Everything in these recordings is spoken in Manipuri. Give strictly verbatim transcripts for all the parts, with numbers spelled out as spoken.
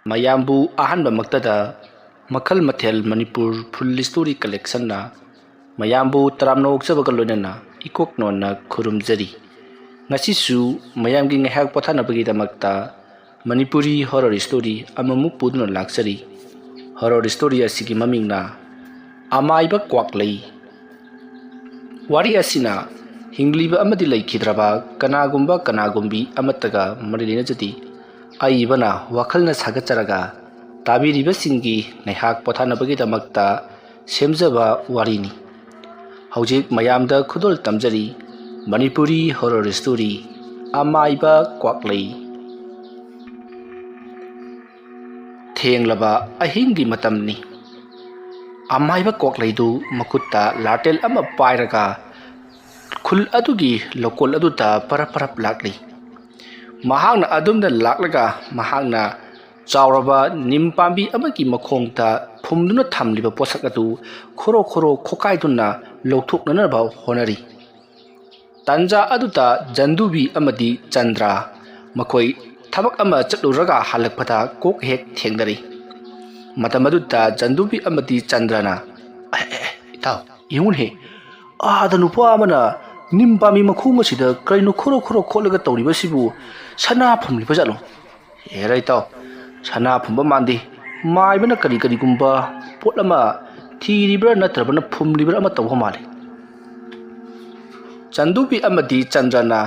ꯃꯌꯥꯝꯕꯨ ꯑꯍꯥꯟꯕꯃꯛꯇꯗ ꯃꯈꯜ ꯃꯊꯦꯜ ꯃꯅꯤꯄꯨꯔ ꯐꯨꯜ ꯁ꯭ꯇꯣꯔꯤ ꯀꯂꯦꯛꯁꯟꯅ ꯃꯌꯥꯝꯕꯨ ꯇꯔꯥꯝꯅ ꯑꯣꯛꯆꯕꯒ ꯂꯣꯏꯅꯅ ꯏꯀꯣꯛ ꯅꯣꯟꯅ ꯈꯨꯔꯨꯝꯖꯔꯤ꯫ ꯉꯁꯤꯁꯨ ꯃꯌꯥꯝꯒꯤ ꯉꯥꯏꯍꯥꯛ ꯄꯣꯊꯥꯅꯕꯒꯤꯗꯃꯛꯇ ꯃꯅꯤꯄꯨꯔꯤ ꯍꯣꯔꯔ ꯁ꯭ꯇꯣꯔꯤ ꯑꯃꯃꯨꯛ ꯄꯨꯗꯨꯅ ꯂꯥꯛꯆꯔꯤ꯫ ꯍꯣꯔꯔ ꯁ꯭ꯇꯣꯔꯤ ꯑꯁꯤꯒꯤ ꯃꯃꯤꯡꯅ ꯑꯃꯥꯏꯕ ꯀ꯭ꯋꯥꯛꯂꯩ꯫ ꯋꯥꯔꯤ ꯑꯁꯤꯅ ꯍꯤꯡꯂꯤꯕ ꯑꯃꯗꯤ ꯂꯩꯈꯤꯗ꯭ꯔꯕ ꯀꯅꯥꯒꯨꯝꯕ ꯀꯅꯥꯒꯨꯝꯕꯤ ꯑꯃꯠꯇꯒ ꯃꯔꯤ ꯂꯩꯅꯖꯗꯦ꯫ ꯑꯏꯕꯅ ꯋꯥꯈꯜꯅ ꯁꯥꯒꯠꯆꯔꯒ ꯇꯥꯕꯤꯔꯤꯕꯁꯤꯡꯒꯤ ꯉꯥꯏꯍꯥꯛ ꯄꯣꯊꯥꯅꯕꯒꯤꯗꯃꯛꯇ ꯁꯦꯝꯖꯕ ꯋꯥꯔꯤꯅꯤ꯫ ꯍꯧꯖꯤꯛ ꯃꯌꯥꯝꯗ ꯈꯨꯗꯣꯜ ꯇꯝꯖꯔꯤ ꯃꯅꯤꯄꯨꯔꯤ ꯍꯣꯔꯔ ꯁ꯭ꯇꯣꯔꯤ ꯑꯃꯥꯏꯕ ꯀ꯭ꯋꯥꯛꯂꯩ꯫ ꯊꯦꯡꯂꯕ ꯑꯍꯤꯡꯒꯤ ꯃꯇꯝꯅꯤ꯫ ꯑꯃꯥꯏꯕ ꯀ꯭ꯋꯥꯛꯂꯩꯗꯨ ꯃꯈꯨꯠꯇ ꯂꯥꯇꯦꯜ ꯑꯃ ꯄꯥꯏꯔꯒ ꯈꯨꯜ ꯑꯗꯨꯒꯤ ꯂꯧꯀꯣꯜ ꯑꯗꯨꯗ ꯄꯔꯞ ꯄꯔꯞ ꯂꯥꯛꯂꯤ꯫ ꯃꯍꯥꯛꯅ ꯑꯗꯨꯝꯅ ꯂꯥꯛꯂꯒ ꯃꯍꯥꯛꯅ ꯆꯥꯎꯔꯕ ꯅꯤꯝ ꯄꯥꯝꯕꯤ ꯑꯃꯒꯤ ꯃꯈꯣꯡꯗ ꯐꯨꯝꯗꯨꯅ ꯊꯝꯂꯤꯕ ꯄꯣꯠꯁꯛ ꯑꯗꯨ ꯈꯣꯔꯣ ꯈꯣꯔꯣ ꯈꯣꯀꯥꯏꯗꯨꯅ ꯂꯧꯊꯣꯛꯅꯅꯕ ꯍꯣꯠꯅꯔꯤ꯫ ꯇꯥꯟꯖꯥ ꯑꯗꯨꯗ ꯖꯟꯗꯨꯕꯤ ꯑꯃꯗꯤ ꯆꯟꯗ꯭ꯔ ꯃꯈꯣꯏ ꯊꯕꯛ ꯑꯃ ꯆꯠꯂꯨꯔꯒ ꯍꯜꯂꯛꯄꯗ ꯀꯣꯛ ꯍꯦꯛ ꯊꯦꯡꯅꯔꯤ꯫ ꯃꯇꯝ ꯑꯗꯨꯗ ꯖꯟꯗꯨꯕꯤ ꯑꯃꯗꯤ ꯆꯟꯗ꯭ꯔꯅ, "ꯑꯦ, ꯑꯦ, ꯑꯦ, ꯏꯇꯥꯎ, ꯌꯦꯡꯉꯨꯅꯦꯍꯦ, ꯑꯥꯗ ꯅꯨꯄꯥ ꯑꯃꯅ ꯅꯤꯝ ꯄꯥꯝꯕꯤ ꯃꯈꯣꯡ ꯑꯁꯤꯗ ꯀꯔꯤꯅꯣ ꯈꯣꯔꯣ ꯈꯣꯔꯣ ꯈꯣꯠꯂꯒ ꯇꯧꯔꯤꯕꯁꯤꯕꯨ? ꯁꯅꯥ ꯐꯨꯝꯂꯤꯕ ꯖꯥꯠꯂꯣ?" "ꯑꯦꯔꯥ ꯏꯇꯥꯎ, ꯁꯅꯥ ꯐꯨꯝꯕ ꯃꯥꯟꯗꯦ, ꯃꯥꯏꯕꯅ ꯀꯔꯤ ꯀꯔꯤꯒꯨꯝꯕ ꯄꯣꯠ ꯑꯃ ꯊꯤꯔꯤꯕ꯭ꯔꯥ ꯅꯠꯇ꯭ꯔꯒꯅ ꯐꯨꯝꯂꯤꯕ꯭ꯔꯥ ꯑꯃ ꯇꯧꯕ ꯃꯥꯜꯂꯤ꯫" ꯆꯟꯗꯨꯕꯤ ꯑꯃꯗꯤ ꯆꯟꯗ꯭ꯔꯅ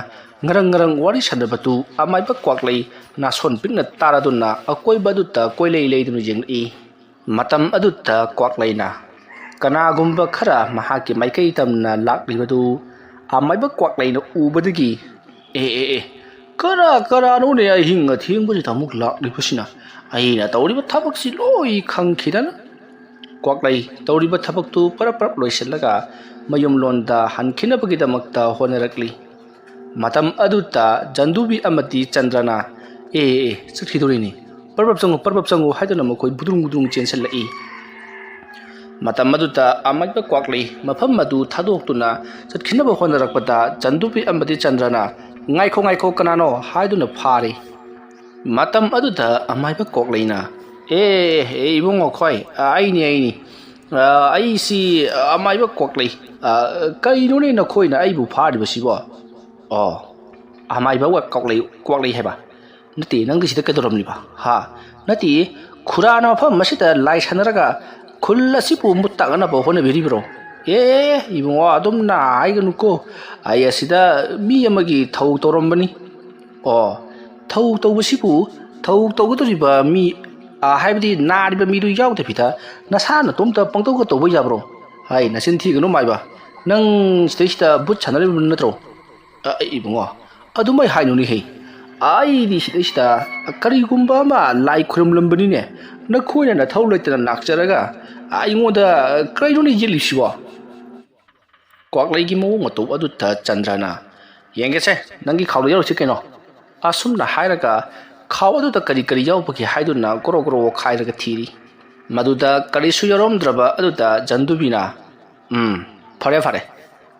ꯉꯔꯪ ꯉꯔꯪ ꯋꯥꯔꯤ ꯁꯥꯟꯅꯕꯗꯨ ꯑꯃꯥꯏꯕ ꯀ꯭ꯋꯥꯛꯂꯩ ꯅꯥꯁꯣꯟ ꯄꯤꯛꯅ ꯇꯥꯔꯗꯨꯅ ꯑꯀꯣꯏꯕ ꯑꯗꯨꯗ ꯀꯣꯏꯂꯩ ꯂꯩꯗꯨꯅ ꯌꯦꯡꯂꯛꯏ꯫ ꯃꯇꯝ ꯑꯗꯨꯗ ꯀ꯭ꯋꯥꯛꯂꯩꯅ ꯀꯅꯥꯒꯨꯝꯕ ꯈꯔ ꯃꯍꯥꯛꯀꯤ ꯃꯥꯏꯀꯩ ꯇꯝꯅ ꯂꯥꯛꯂꯤꯕꯗꯨ ꯑꯃꯥꯏꯕ ꯀ꯭ꯋꯥꯛꯂꯩꯅ ꯎꯕꯗꯒꯤ, "ꯑꯦ, ꯑꯦ, ꯑꯦ, ꯀꯅꯥ ꯀꯅꯥꯅꯣꯅꯦ ꯑꯍꯤꯡ ꯑꯊꯦꯡꯕꯁꯤꯗ ꯑꯃꯨꯛ ꯂꯥꯛꯂꯤꯕꯁꯤꯅ? ꯑꯩꯅ ꯇꯧꯔꯤꯕ ꯊꯕꯛꯁꯤ ꯂꯣꯏ ꯈꯪꯈꯤꯗꯅ?" ꯀ꯭ꯋꯥꯛꯂꯩ ꯇꯧꯔꯤꯕ ꯊꯕꯛꯇꯨ ꯄꯔꯞ ꯄꯔꯞ ꯂꯣꯏꯁꯤꯜꯂꯒ ꯃꯌꯨꯝꯂꯣꯟꯗ ꯍꯟꯈꯤꯅꯕꯒꯤꯗꯃꯛꯇ ꯍꯣꯠꯅꯔꯛꯂꯤ꯫ ꯃꯇꯝ ꯑꯗꯨꯗ ꯖꯟꯗꯨꯕꯤ ꯑꯃꯗꯤ ꯆꯟꯗ꯭ꯔꯅ, "ꯑꯦ, ꯑꯦ, ꯑꯦ, ꯆꯠꯈꯤꯗꯣꯔꯤꯅꯤ, ꯄꯔꯕꯞ ꯆꯪꯉꯨ, ꯄꯔꯕꯞ ꯆꯪꯉꯨ" ꯍꯥꯏꯗꯨꯅ ꯃꯈꯣꯏ ꯕꯨꯗ꯭ꯔꯨꯡ ꯕꯨꯗ꯭ꯔꯨꯡ ꯆꯦꯟꯁꯤꯜꯂꯛꯏ꯫ ꯃꯇꯝ ꯑꯗꯨꯗ ꯑꯃꯥꯏꯕ ꯀ꯭ꯋꯥꯛꯂꯩ ꯃꯐꯝ ꯑꯗꯨ ꯊꯥꯗꯣꯛꯇꯨꯅ ꯆꯠꯈꯤꯅꯕ ꯍꯣꯠꯅꯔꯛꯄꯗ ꯖꯟꯗꯨꯕꯤ ꯑꯃꯗꯤ ꯆꯟꯗ꯭ꯔꯅ, "ꯉꯥꯏꯈꯣ, ꯉꯥꯏꯈꯣ, ꯀꯅꯥꯅꯣ?" ꯍꯥꯏꯗꯨꯅ ꯐꯥꯔꯤ꯫ ꯃꯇꯝ ꯑꯗꯨꯗ ꯑꯃꯥꯏꯕ ꯀ꯭ꯋꯥꯛꯂꯩꯅ, "ꯑꯦ, ꯑꯦ, ꯏꯕꯨꯡꯉꯣ ꯈꯣꯏ, ꯑ, ꯑꯩꯅꯤ, ꯑꯩꯅꯤ꯫ ꯑ, ꯑꯩꯁꯤ, ꯑ, ꯑꯃꯥꯏꯕ ꯀ꯭ꯋꯥꯛꯂꯩ꯫ ꯑ, ꯀꯩꯅꯣꯅꯦ ꯅꯈꯣꯏꯅ ꯑꯩꯕꯨ ꯐꯥꯔꯤꯕꯁꯤꯕꯣ?" "ꯑꯣ, ꯑꯃꯥꯏꯕ ꯋꯥ-, ꯀ꯭ꯋꯥꯛꯂꯩ, ꯀ꯭ꯋꯥꯛꯂꯩ ꯍꯥꯏꯕ? ꯅꯠꯇꯦ, ꯅꯪꯗꯤ ꯁꯤꯗ ꯀꯩꯗꯧꯔꯝꯂꯤꯕ? ꯍꯥ? ꯅꯠꯇꯦ, ꯈꯨꯔꯥꯅ ꯃꯐꯝ ꯑꯁꯤꯗ ꯂꯥꯏ ꯁꯥꯟꯅꯔꯒ ꯈꯨꯜ ꯑꯁꯤꯕꯨ ꯃꯨꯠ ꯇꯥꯛꯅꯅꯕ ꯍꯣꯠꯅꯕꯤꯔꯤꯕ꯭ꯔꯣ?" "ꯑꯦ, ꯏꯕꯨꯡꯉꯣ, ꯑꯗꯨꯝꯅ ꯍꯥꯏꯒꯅꯨꯀꯣ꯫ ꯑꯩ ꯑꯁꯤꯗ ꯃꯤ ꯑꯃꯒꯤ ꯊꯧ ꯇꯧꯔꯝꯕꯅꯤ꯫" "ꯑꯣ, ꯊꯧ ꯇꯧꯕꯁꯤꯕꯨ, ꯊꯧ ꯇꯧꯒꯗꯧꯔꯤꯕ ꯃꯤ, ꯑ, ꯍꯥꯏꯕꯗꯤ ꯅꯥꯔꯤꯕ ꯃꯤꯗꯨ ꯌꯥꯎꯗꯕꯤꯗ ꯅꯁꯥ ꯅꯇꯣꯝꯇ ꯄꯪꯇꯧꯒ ꯇꯧꯕ ꯌꯥꯕ꯭ꯔꯣ? ꯍꯥꯏ, ꯅꯆꯤꯟ ꯊꯤꯒꯅꯨ ꯃꯥꯏꯕ꯫ ꯅꯪ ꯁꯤꯗꯩꯁꯤꯗ ꯚꯨꯠ ꯁꯥꯟꯅꯔꯤꯕ ꯅꯠꯇ꯭ꯔꯣ?" "ꯑ, ꯏꯕꯨꯡꯉꯣ, ꯑꯗꯨꯃꯥꯏ ꯍꯥꯏꯅꯨꯅꯦ ꯍꯦ꯫ ꯑꯩꯗꯤ ꯁꯤꯗꯩꯁꯤꯗ ꯀꯔꯤꯒꯨꯝꯕ ꯑꯃ ꯂꯥꯏ ꯈꯨꯔꯨꯝꯂꯝꯕꯅꯤꯅꯦ꯫ ꯅꯈꯣꯏꯅ ꯅꯊꯧ ꯂꯩꯇꯅ ꯂꯥꯛꯆꯔꯒ ꯑꯩꯉꯣꯟꯗ ꯀꯔꯤꯅꯣꯅꯦ ꯌꯦꯠꯂꯤꯁꯤꯕꯣ?" ꯀ꯭ꯋꯥꯛꯂꯩꯒꯤ ꯃꯑꯣꯡ ꯃꯇꯧ ꯑꯗꯨꯗ ꯆꯟꯗ꯭ꯔꯅ, "ꯌꯦꯡꯒꯦꯁꯦ, ꯅꯪꯒꯤ ꯈꯥꯎꯗ ꯌꯥꯎꯔꯤꯁꯤ ꯀꯩꯅꯣ?" ꯑꯁꯨꯝꯅ ꯍꯥꯏꯔꯒ ꯈꯥꯎ ꯑꯗꯨꯗ ꯀꯔꯤ ꯀꯔꯤ ꯌꯥꯎꯕꯒꯦ ꯍꯥꯏꯗꯨꯅ ꯒ꯭ꯔꯣ ꯒ꯭ꯔꯣ ꯑꯣꯈꯥꯏꯔꯒ ꯊꯤꯔꯤ꯫ ꯃꯗꯨꯗ ꯀꯔꯤꯁꯨ ꯌꯥꯎꯔꯝꯗ꯭ꯔꯕ ꯑꯗꯨꯗ ꯖꯟꯗꯨꯕꯤꯅ, "ꯎꯝ, ꯐꯔꯦ ꯐꯔꯦ,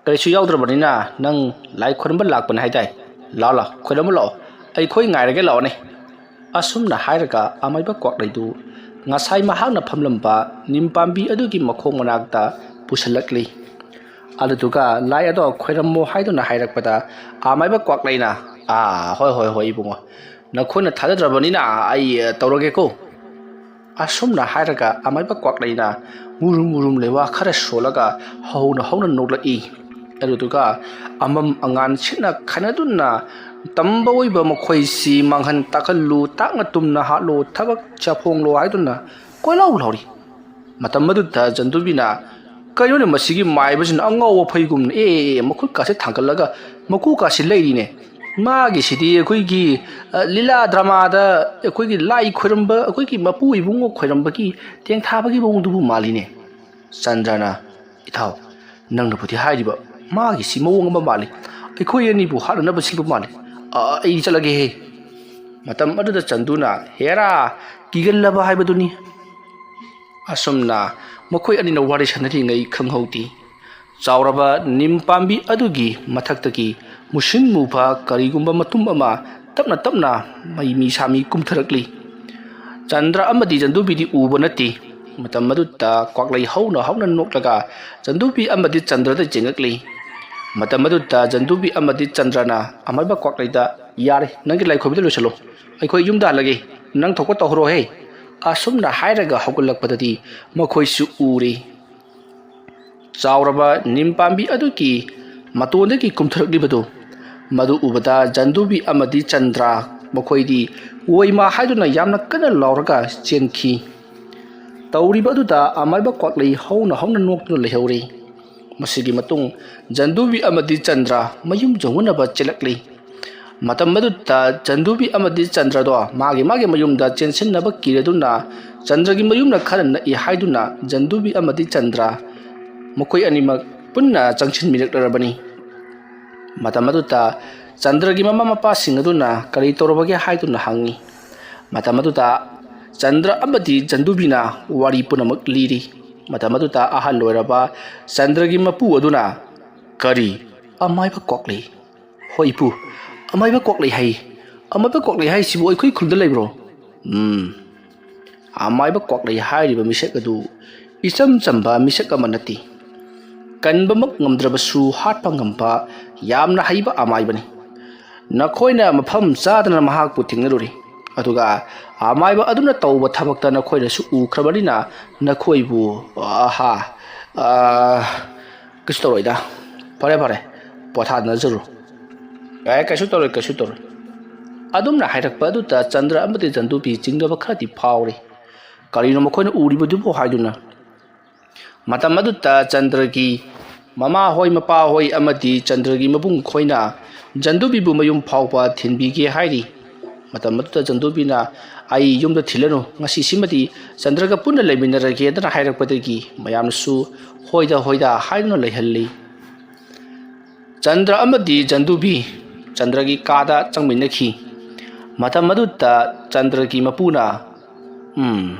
ꯀꯔꯤꯁꯨ ꯌꯥꯎꯗ꯭ꯔꯕꯅꯤꯅ ꯅꯪ ꯂꯥꯏ ꯈꯣꯏꯔꯝꯕ ꯂꯥꯛꯄꯅꯦ ꯍꯥꯏꯗꯥꯏ? ꯂꯥꯛꯑꯣ ꯂꯥꯛꯑꯣ, ꯈꯣꯏꯔꯝꯕ ꯂꯥꯛꯑꯣ, ꯑꯩꯈꯣꯏ ꯉꯥꯏꯔꯒꯦ, ꯂꯥꯛꯑꯣꯅꯦ꯫" ꯑꯁꯨꯝꯅ ꯍꯥꯏꯔꯒ ꯑꯃꯥꯏꯕ ꯀ꯭ꯋꯥꯛꯂꯩꯗꯨ ꯉꯁꯥꯏ ꯃꯍꯥꯛꯅ ꯐꯝꯂꯝꯕ ꯅꯤꯝ ꯄꯥꯝꯕꯤ ꯑꯗꯨꯒꯤ ꯃꯈꯣꯡ ꯃꯅꯥꯛꯇ ꯄꯨꯁꯤꯜꯂꯛꯂꯤ꯫ ꯑꯗꯨꯗꯨꯒ ꯂꯥꯏ ꯑꯗꯣ ꯈꯣꯏꯔꯝꯃꯣ ꯍꯥꯏꯗꯨꯅ ꯍꯥꯏꯔꯛꯄꯗ ꯑꯃꯥꯏꯕ ꯀ꯭ꯋꯥꯛꯂꯩꯅ, "ꯑꯥ, ꯍꯣꯏ, ꯍꯣꯏ, ꯍꯣꯏ, ꯏꯕꯨꯡꯉꯣ, ꯅꯈꯣꯏꯅ ꯊꯥꯖꯗ꯭ꯔꯕꯅꯤꯅ ꯑꯩ, ꯑ, ꯇꯧꯔꯒꯦꯀꯣ꯫" ꯑꯁꯨꯝꯅ ꯍꯥꯏꯔꯒ ꯑꯃꯥꯏꯕ ꯀ꯭ꯋꯥꯛꯂꯩꯅ ꯃꯨꯔꯨꯝ ꯃꯨꯔꯨꯝ ꯂꯩꯋꯥ ꯈꯔ ꯁꯣꯜꯂꯒ ꯍꯧꯅ ꯍꯧꯅ ꯅꯣꯛꯂꯛꯏ꯫ ꯑꯗꯨꯗꯨꯒ ꯑꯃꯝ ꯑꯉꯥꯟ ꯁꯤꯠꯅ ꯈꯥꯏꯅꯗꯨꯅ ꯇꯝꯕ ꯑꯣꯏꯕ ꯃꯈꯣꯏꯁꯤ ꯃꯥꯡꯍꯟ ꯇꯥꯛꯍꯜꯂꯨ, ꯇꯥꯛꯅ ꯇꯨꯝꯅ ꯍꯥꯠꯂꯨ, ꯊꯕꯛ ꯆꯥꯐꯣꯡꯂꯣ ꯍꯥꯏꯗꯨꯅ ꯀꯣꯏꯂꯥꯎ ꯂꯥꯎꯔꯤ꯫ ꯃꯇꯝ ꯑꯗꯨꯗ ꯖꯟꯗꯨꯕꯤꯅ, "ꯀꯩꯅꯣꯅꯦ ꯃꯁꯤꯒꯤ ꯃꯥꯏꯕꯁꯤꯅ ꯑꯉꯥꯎꯕ ꯐꯩꯒꯨꯝꯅ, ꯑꯦ, ꯑꯦ, ꯑꯦ, ꯃꯈꯨꯠꯀꯥꯁꯦ ꯊꯥꯡꯒꯠꯂꯒ ꯃꯀꯨꯀꯥꯁꯦ ꯂꯩꯔꯤꯅꯦ꯫ ꯃꯥꯒꯤꯁꯤꯗꯤ ꯑꯩꯈꯣꯏꯒꯤ, ꯑ, ꯂꯤꯂꯥ ꯗ꯭ꯔꯃꯥꯗ ꯑꯩꯈꯣꯏꯒꯤ ꯂꯥꯏ ꯈꯣꯏꯔꯝꯕ, ꯑꯩꯈꯣꯏꯒꯤ ꯃꯄꯨ ꯏꯕꯨꯡꯉꯣ ꯈꯣꯏꯔꯝꯕꯒꯤ ꯇꯦꯡꯊꯥꯕꯒꯤ ꯃꯑꯣꯡꯗꯨꯕꯨ ꯃꯥꯜꯂꯤꯅꯦ꯫" ꯆꯟꯗ꯭ꯔꯅ, "ꯏꯇꯥꯎ, ꯅꯪꯅꯕꯨꯗꯤ ꯍꯥꯏꯔꯤꯕ, ꯃꯥꯒꯤꯁꯤ ꯃꯑꯣꯡ ꯑꯃ ꯃꯥꯜꯂꯤ꯫ ꯑꯩꯈꯣꯏ ꯑꯅꯤꯕꯨ ꯍꯥꯠꯅꯅꯕ ꯁꯤꯟꯕ ꯃꯥꯜꯂꯤ꯫ ꯑ, ꯑꯩ ꯆꯠꯂꯒꯦꯍꯦ꯫" ꯃꯇꯝ ꯑꯗꯨꯗ ꯆꯟꯗꯨꯅ, "ꯍꯦꯔꯥ, ꯀꯤꯒꯜꯂꯕ ꯍꯥꯏꯕꯗꯨꯅꯤ꯫" ꯑꯁꯨꯝꯅ ꯃꯈꯣꯏ ꯑꯅꯤꯅ ꯋꯥꯔꯤ ꯁꯥꯟꯅꯔꯤꯉꯩ ꯈꯪꯍꯧꯗꯦ꯫ ꯆꯥꯎꯔꯕ ꯅꯤꯝ ꯄꯥꯝꯕꯤ ꯑꯗꯨꯒꯤ ꯃꯊꯛꯇꯒꯤ ꯃꯨꯁꯤꯟ ꯃꯨꯕ ꯀꯔꯤꯒꯨꯝꯕ ꯃꯇꯨꯝ ꯑꯃ ꯇꯞꯅ ꯇꯞꯅ ꯃꯩ ꯃꯤ ꯁꯥꯃꯤ ꯀꯨꯝꯊꯔꯛꯂꯤ꯫ ꯆꯟꯗ꯭ꯔ ꯑꯃꯗꯤ ꯆꯟꯗꯨꯕꯤꯗꯤ ꯎꯕ ꯅꯠꯇꯦ꯫ ꯃꯇꯝ ꯑꯗꯨꯗ ꯀ꯭ꯋꯥꯛꯂꯩ ꯍꯧꯅ ꯍꯧꯅ ꯅꯣꯛꯂꯒ ꯆꯟꯗꯨꯕꯤ ꯑꯃꯗꯤ ꯆꯟꯗ꯭ꯔꯗ ꯌꯦꯡꯉꯛꯂꯤ꯫ ꯃꯇꯝ ꯑꯗꯨꯗ ꯆꯟꯗꯨꯕꯤ ꯑꯃꯗꯤ ꯆꯟꯗ꯭ꯔꯅ ꯑꯃꯥꯏꯕ ꯀ꯭ꯋꯥꯛꯂꯩꯗ, "ꯌꯥꯔꯦ, ꯅꯪꯒꯤ ꯂꯥꯏ ꯈꯣꯏꯕꯗ ꯂꯣꯏꯁꯤꯜꯂꯣ, ꯑꯩꯈꯣꯏ ꯌꯨꯝꯗ ꯍꯜꯂꯒꯦ, ꯅꯪ ꯊꯣꯛꯄ ꯇꯧꯍꯧꯔꯣꯍꯦ," ꯑꯁꯨꯝꯅ ꯍꯥꯏꯔꯒ ꯍꯧꯒꯠꯂꯛꯄꯗꯗꯤ ꯃꯈꯣꯏꯁꯨ ꯎꯔꯦ꯫ ꯆꯥꯎꯔꯕ ꯅꯤꯝ ꯄꯥꯝꯕꯤ ꯑꯗꯨꯒꯤ ꯃꯇꯣꯟꯗꯒꯤ ꯀꯨꯝꯊꯔꯛꯂꯤꯕꯗꯨ, ꯃꯗꯨ ꯎꯕꯗ ꯆꯟꯗꯨꯕꯤ ꯑꯃꯗꯤ ꯆꯟꯗ꯭ꯔ ꯃꯈꯣꯏꯗꯤ ꯑꯣꯏꯃꯥ ꯍꯥꯏꯗꯨꯅ ꯌꯥꯝꯅ ꯀꯟꯅ ꯂꯥꯎꯔꯒ ꯆꯦꯟꯈꯤ꯫ ꯇꯧꯔꯤꯕ ꯑꯗꯨꯗ ꯑꯃꯥꯏꯕ ꯀ꯭ꯋꯥꯛꯂꯩ ꯍꯧꯅ ꯍꯧꯅ ꯅꯣꯛꯇꯨꯅ ꯂꯩꯍꯧꯔꯤ꯫ ꯃꯁꯤꯒꯤ ꯃꯇꯨꯡ ꯆꯟꯗꯨꯕꯤ ꯑꯃꯗꯤ ꯆꯟꯗ꯭ꯔ ꯃꯌꯨꯝ ꯌꯧꯅꯅꯕ ꯆꯦꯜꯂꯛꯂꯤ꯫ ꯃꯇꯝ ꯑꯗꯨꯗ ꯆꯟꯗꯨꯕꯤ ꯑꯃꯗꯤ ꯆꯟꯗ꯭ꯔꯗꯣ ꯃꯥꯒꯤ ꯃꯥꯒꯤ ꯃꯌꯨꯝꯗ ꯆꯦꯟꯁꯤꯟꯅꯕ ꯀꯤꯔꯗꯨꯅ ꯆꯟꯗ꯭ꯔꯒꯤ ꯃꯌꯨꯝꯅ ꯈꯔ ꯅꯛꯏ ꯍꯥꯏꯗꯨꯅ ꯆꯟꯗꯨꯕꯤ ꯑꯃꯗꯤ ꯆꯟꯗ꯭ꯔ ꯃꯈꯣꯏ ꯑꯅꯤꯃꯛ ꯄꯨꯟꯅ ꯆꯪꯁꯤꯟꯃꯤꯔꯛꯂꯔꯕꯅꯤ꯫ ꯃꯇꯝ ꯑꯗꯨꯗ ꯆꯟꯗ꯭ꯔꯒꯤ ꯃꯃꯥ ꯃꯄꯥꯁꯤꯡ ꯑꯗꯨꯅ ꯀꯔꯤ ꯇꯧꯔꯕꯒꯦ ꯍꯥꯏꯗꯨꯅ ꯍꯪꯉꯤ꯫ ꯃꯇꯝ ꯑꯗꯨꯗ ꯆꯟꯗ꯭ꯔ ꯑꯃꯗꯤ ꯆꯟꯗꯨꯕꯤꯅ ꯋꯥꯔꯤ ꯄꯨꯝꯅꯃꯛ ꯂꯤꯔꯤ꯫ ꯃꯇꯝ ꯑꯗꯨꯗ ꯑꯍꯜ ꯑꯣꯏꯔꯕ ꯆꯟꯗ꯭ꯔꯒꯤ ꯃꯄꯨ ꯑꯗꯨꯅ, "ꯀꯔꯤ? ꯑꯃꯥꯏꯕ ꯀ꯭ꯋꯥꯛꯂꯩ?" "ꯍꯣꯏ ꯏꯄꯨ, ꯑꯃꯥꯏꯕ ꯀ꯭ꯋꯥꯛꯂꯩ ꯍꯥꯏ꯫ ꯑꯃꯥꯏꯕ ꯀ꯭ꯋꯥꯛꯂꯩ ꯍꯥꯏꯁꯤꯕꯨ ꯑꯩꯈꯣꯏ ꯈꯨꯜꯗ ꯂꯩꯕ꯭ꯔꯣ?" "ꯎꯝ, ꯑꯃꯥꯏꯕ ꯀ꯭ꯋꯥꯛꯂꯩ ꯍꯥꯏꯔꯤꯕ ꯃꯤꯁꯛ ꯑꯗꯨ ꯏꯆꯝ ꯆꯝꯕ ꯃꯤꯁꯛ ꯑꯃ ꯅꯠꯇꯦ꯫ ꯀꯟꯕꯃꯛ ꯉꯝꯗ꯭ꯔꯕꯁꯨ ꯍꯥꯠꯄ ꯉꯝꯕ ꯌꯥꯝꯅ ꯍꯩꯕ ꯑꯃꯥꯏꯕꯅꯤ꯫ ꯅꯈꯣꯏꯅ ꯃꯐꯝ ꯆꯥꯗꯅ ꯃꯍꯥꯛꯄꯨ ꯊꯦꯡꯅꯔꯨꯔꯦ꯫ ꯑꯗꯨꯒ ꯑꯃꯥꯏꯕ ꯑꯗꯨꯅ ꯇꯧꯕ ꯊꯕꯛꯇ ꯅꯈꯣꯏꯅꯁꯨ ꯎꯈ꯭ꯔꯕꯅꯤꯅ ꯅꯈꯣꯏꯕꯨ, ꯑꯍꯥ, ꯑꯥ, ꯀꯩꯁꯨ ꯇꯧꯔꯣꯏꯗ꯫ ꯐꯔꯦ, ꯐꯔꯦ, ꯄꯣꯊꯥꯅꯖꯔꯨ꯫ ꯑꯦ, ꯀꯩꯁꯨ ꯇꯧꯔꯣꯏ, ꯀꯩꯁꯨ ꯇꯧꯔꯣꯏ꯫" ꯑꯗꯨꯝꯅ ꯍꯥꯏꯔꯛꯄ ꯑꯗꯨꯗ ꯆꯟꯗ꯭ꯔ ꯑꯃꯗꯤ ꯆꯟꯗꯨꯕꯤ ꯆꯤꯡꯅꯕ ꯈꯔꯗꯤ ꯐꯥꯎꯔꯤ꯫ "ꯀꯔꯤꯅꯣ ꯃꯈꯣꯏꯅ ꯎꯔꯤꯕꯗꯨꯕꯨ?" ꯍꯥꯏꯗꯨꯅ꯫ ꯃꯇꯝ ꯑꯗꯨꯗ ꯆꯟꯗ꯭ꯔꯒꯤ ꯃꯃꯥ ꯍꯣꯏ, ꯃꯄꯥ ꯍꯣꯏ ꯑꯃꯗꯤ ꯆꯟꯗ꯭ꯔꯒꯤ ꯃꯕꯨꯡ ꯈꯣꯏꯅ ꯆꯟꯗꯨꯕꯤꯕꯨ ꯃꯌꯨꯝ ꯐꯥꯎꯕ ꯊꯤꯟꯕꯤꯒꯦ ꯍꯥꯏꯔꯤ꯫ ꯃꯇꯝ ꯑꯗꯨꯗ ꯆꯟꯗꯨꯕꯤꯅ, "ꯑꯩ ꯌꯨꯝꯗ ꯊꯤꯜꯂꯅꯨ, ꯉꯁꯤꯁꯤꯃꯗꯤ ꯆꯟꯗ꯭ꯔꯒ ꯄꯨꯟꯅ ꯂꯩꯃꯤꯟꯅꯔꯒꯦꯗꯅ" ꯍꯥꯏꯔꯛꯄꯗꯒꯤ ꯃꯌꯥꯝꯅꯁꯨ "ꯍꯣꯏꯗ, ꯍꯣꯏꯗ" ꯍꯥꯏꯗꯨꯅ ꯂꯩꯍꯜꯂꯤ꯫ ꯆꯟꯗ꯭ꯔ ꯑꯃꯗꯤ ꯆꯟꯗꯨꯕꯤ ꯆꯟꯗ꯭ꯔꯒꯤ ꯀꯥꯗ ꯆꯪꯃꯤꯟꯅꯈꯤ꯫ ꯃꯇꯝ ꯑꯗꯨꯗ ꯆꯟꯗ꯭ꯔꯒꯤ ꯃꯄꯨꯅ, "ꯎꯝ,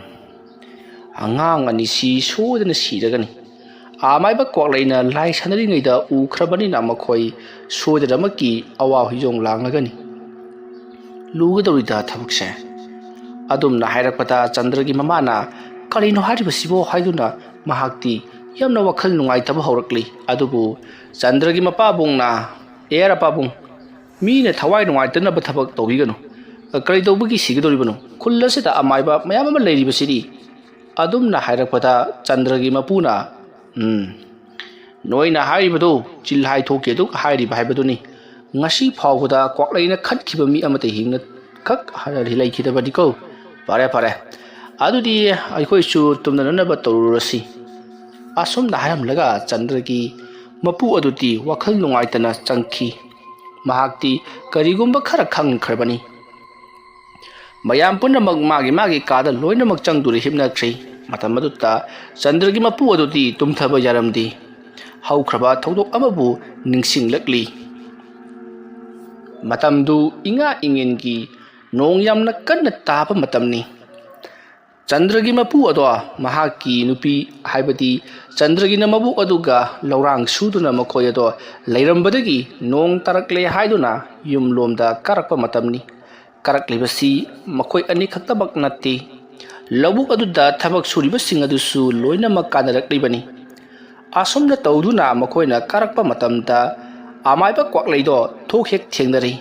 ꯑꯉꯥꯡ ꯑꯅꯤꯁꯤ ꯁꯣꯏꯗꯅ ꯁꯤꯔꯒꯅꯤ꯫ ꯑꯃꯥꯏꯕ ꯀ꯭ꯋꯥꯛꯂꯩꯅ ꯂꯥꯏ ꯁꯥꯟꯅꯔꯤꯉꯩꯗ ꯎꯈ꯭ꯔꯕꯅꯤꯅ ꯃꯈꯣꯏ ꯁꯣꯏꯗꯅꯃꯛꯀꯤ ꯑꯋꯥ ꯍꯨꯏꯖꯣꯡ ꯂꯥꯡꯂꯒꯅꯤ꯫" ꯂꯨꯒꯗꯧꯔꯤꯗ ꯊꯕꯛꯁꯦ꯫ ꯑꯗꯨꯝꯅ ꯍꯥꯏꯔꯛꯄꯗ ꯆꯟꯗ꯭ꯔꯒꯤ ꯃꯃꯥꯅ "ꯀꯔꯤꯅꯣ ꯍꯥꯏꯔꯤꯕꯁꯤꯕꯣ?" ꯍꯥꯏꯗꯨꯅ ꯃꯍꯥꯛꯇꯤ ꯌꯥꯝꯅ ꯋꯥꯈꯜ ꯅꯨꯡꯉꯥꯏꯇꯕ ꯍꯧꯔꯛꯂꯤ꯫ ꯑꯗꯨꯕꯨ ꯆꯟꯗ꯭ꯔꯒꯤ ꯃꯄꯥꯕꯨꯡꯅ, "ꯑꯦ ꯑꯔꯥ ꯄꯥꯕꯨꯡ, ꯃꯤꯅ ꯊꯋꯥꯏ ꯅꯨꯡꯉꯥꯏꯇꯅꯕ ꯊꯕꯛ ꯇꯧꯕꯤꯒꯅꯨ꯫ ꯀꯔꯤ ꯇꯧꯕꯒꯤ ꯁꯤꯒꯗꯧꯔꯤꯕꯅꯣ? ꯈꯨꯜ ꯑꯁꯤꯗ ꯑꯃꯥꯏꯕ ꯃꯌꯥꯝ ꯑꯃ ꯂꯩꯔꯤꯕꯁꯤꯗꯤ"꯫ ꯑꯗꯨꯝꯅ ꯍꯥꯏꯔꯛꯄꯗ ꯆꯟꯗ꯭ꯔꯒꯤ ꯃꯄꯨꯅ, "ꯎꯝ, ꯅꯣꯏꯅ ꯍꯥꯏꯔꯤꯕꯗꯨ ꯆꯤꯜꯍꯥꯏ ꯊꯣꯛꯀꯦ ꯑꯗꯨ ꯍꯥꯏꯔꯤꯕ ꯍꯥꯏꯕꯗꯨꯅꯤ꯫ ꯉꯁꯤ ꯐꯥꯎꯕꯗ ꯀ꯭ꯋꯥꯛꯂꯩꯅ ꯈꯠꯈꯤꯕ ꯃꯤ ꯑꯃꯠꯇ ꯍꯤꯡꯅ ꯈꯛ ꯂꯩꯈꯤꯗꯕꯅꯤꯀꯣ꯫ ꯐꯔꯦ, ꯐꯔꯦ, ꯑꯗꯨꯗꯤ ꯑꯩꯈꯣꯏꯁꯨ ꯇꯨꯝꯅꯅꯕ ꯇꯧꯔꯨꯔꯁꯤ"꯫ ꯑꯁꯨꯝꯅ ꯍꯥꯏꯔꯝꯂꯒ ꯆꯟꯗ꯭ꯔꯒꯤ ꯃꯄꯨ ꯑꯗꯨꯗꯤ ꯋꯥꯈꯜ ꯅꯨꯡꯉꯥꯏꯇꯅ ꯆꯪꯈꯤ꯫ ꯃꯍꯥꯛꯇꯤ ꯀꯔꯤꯒꯨꯝꯕ ꯈꯔ ꯈꯪꯈ꯭ꯔꯕꯅꯤ꯫ ꯃꯌꯥꯝ ꯄꯨꯝꯅꯃꯛ ꯃꯥꯒꯤ ꯃꯥꯒꯤ ꯀꯥꯗ ꯂꯣꯏꯅꯃꯛ ꯆꯪꯗꯨꯅ ꯍꯤꯞꯅꯈ꯭ꯔꯦ꯫ ꯃꯇꯝ ꯑꯗꯨꯗ ꯆꯟꯗ꯭ꯔꯒꯤ ꯃꯄꯨ ꯑꯗꯨꯗꯤ ꯇꯨꯝꯊꯕ ꯌꯥꯔꯝꯗꯦ꯫ ꯍꯧꯈ꯭ꯔꯕ ꯊꯧꯗꯣꯛ ꯑꯃꯕꯨ ꯅꯤꯡꯁꯤꯡꯂꯛꯂꯤ꯫ ꯃꯇꯝꯗꯨ ꯏꯉꯥ ꯏꯉꯦꯟꯒꯤ ꯅꯣꯡ ꯌꯥꯝꯅ ꯀꯟꯅ ꯇꯥꯕ ꯃꯇꯝꯅꯤ꯫ ꯆꯟꯗ꯭ꯔꯒꯤ ꯃꯄꯨ ꯑꯗꯣ ꯃꯍꯥꯛꯀꯤ ꯅꯨꯄꯤ, ꯍꯥꯏꯕꯗꯤ ꯆꯟꯗ꯭ꯔꯒꯤꯅ ꯃꯕꯣꯛ ꯑꯗꯨꯒ ꯂꯧꯔꯥꯡ ꯁꯨꯗꯨꯅ ꯃꯈꯣꯏ ꯑꯗꯣ ꯂꯩꯔꯝꯕꯗꯒꯤ ꯅꯣꯡ ꯇꯥꯔꯛꯂꯦ ꯍꯥꯏꯗꯨꯅ ꯌꯨꯝꯂꯣꯝꯗ ꯀꯥꯔꯛꯄ ꯃꯇꯝꯅꯤ꯫ ꯀꯥꯔꯛꯂꯤꯕꯁꯤ ꯃꯈꯣꯏ ꯑꯅꯤꯈꯛꯇꯃꯛ ꯅꯠꯇꯦ꯫ ꯂꯧꯕꯨꯛ ꯑꯗꯨꯗ ꯊꯕꯛ ꯁꯨꯔꯤꯕꯁꯤꯡ ꯑꯗꯨꯁꯨ ꯂꯣꯏꯅꯃꯛ ꯀꯥꯅꯔꯛꯂꯤꯕꯅꯤ꯫ ꯑꯁꯨꯝꯅ ꯇꯧꯗꯨꯅ ꯃꯈꯣꯏꯅ ꯀꯥꯔꯛꯄ ꯃꯇꯝꯗ ꯑꯃꯥꯏꯕ ꯀ꯭ꯋꯥꯛꯂꯩꯗꯣ ꯊꯣꯛ ꯍꯦꯛ ꯊꯦꯡꯅꯔꯤ꯫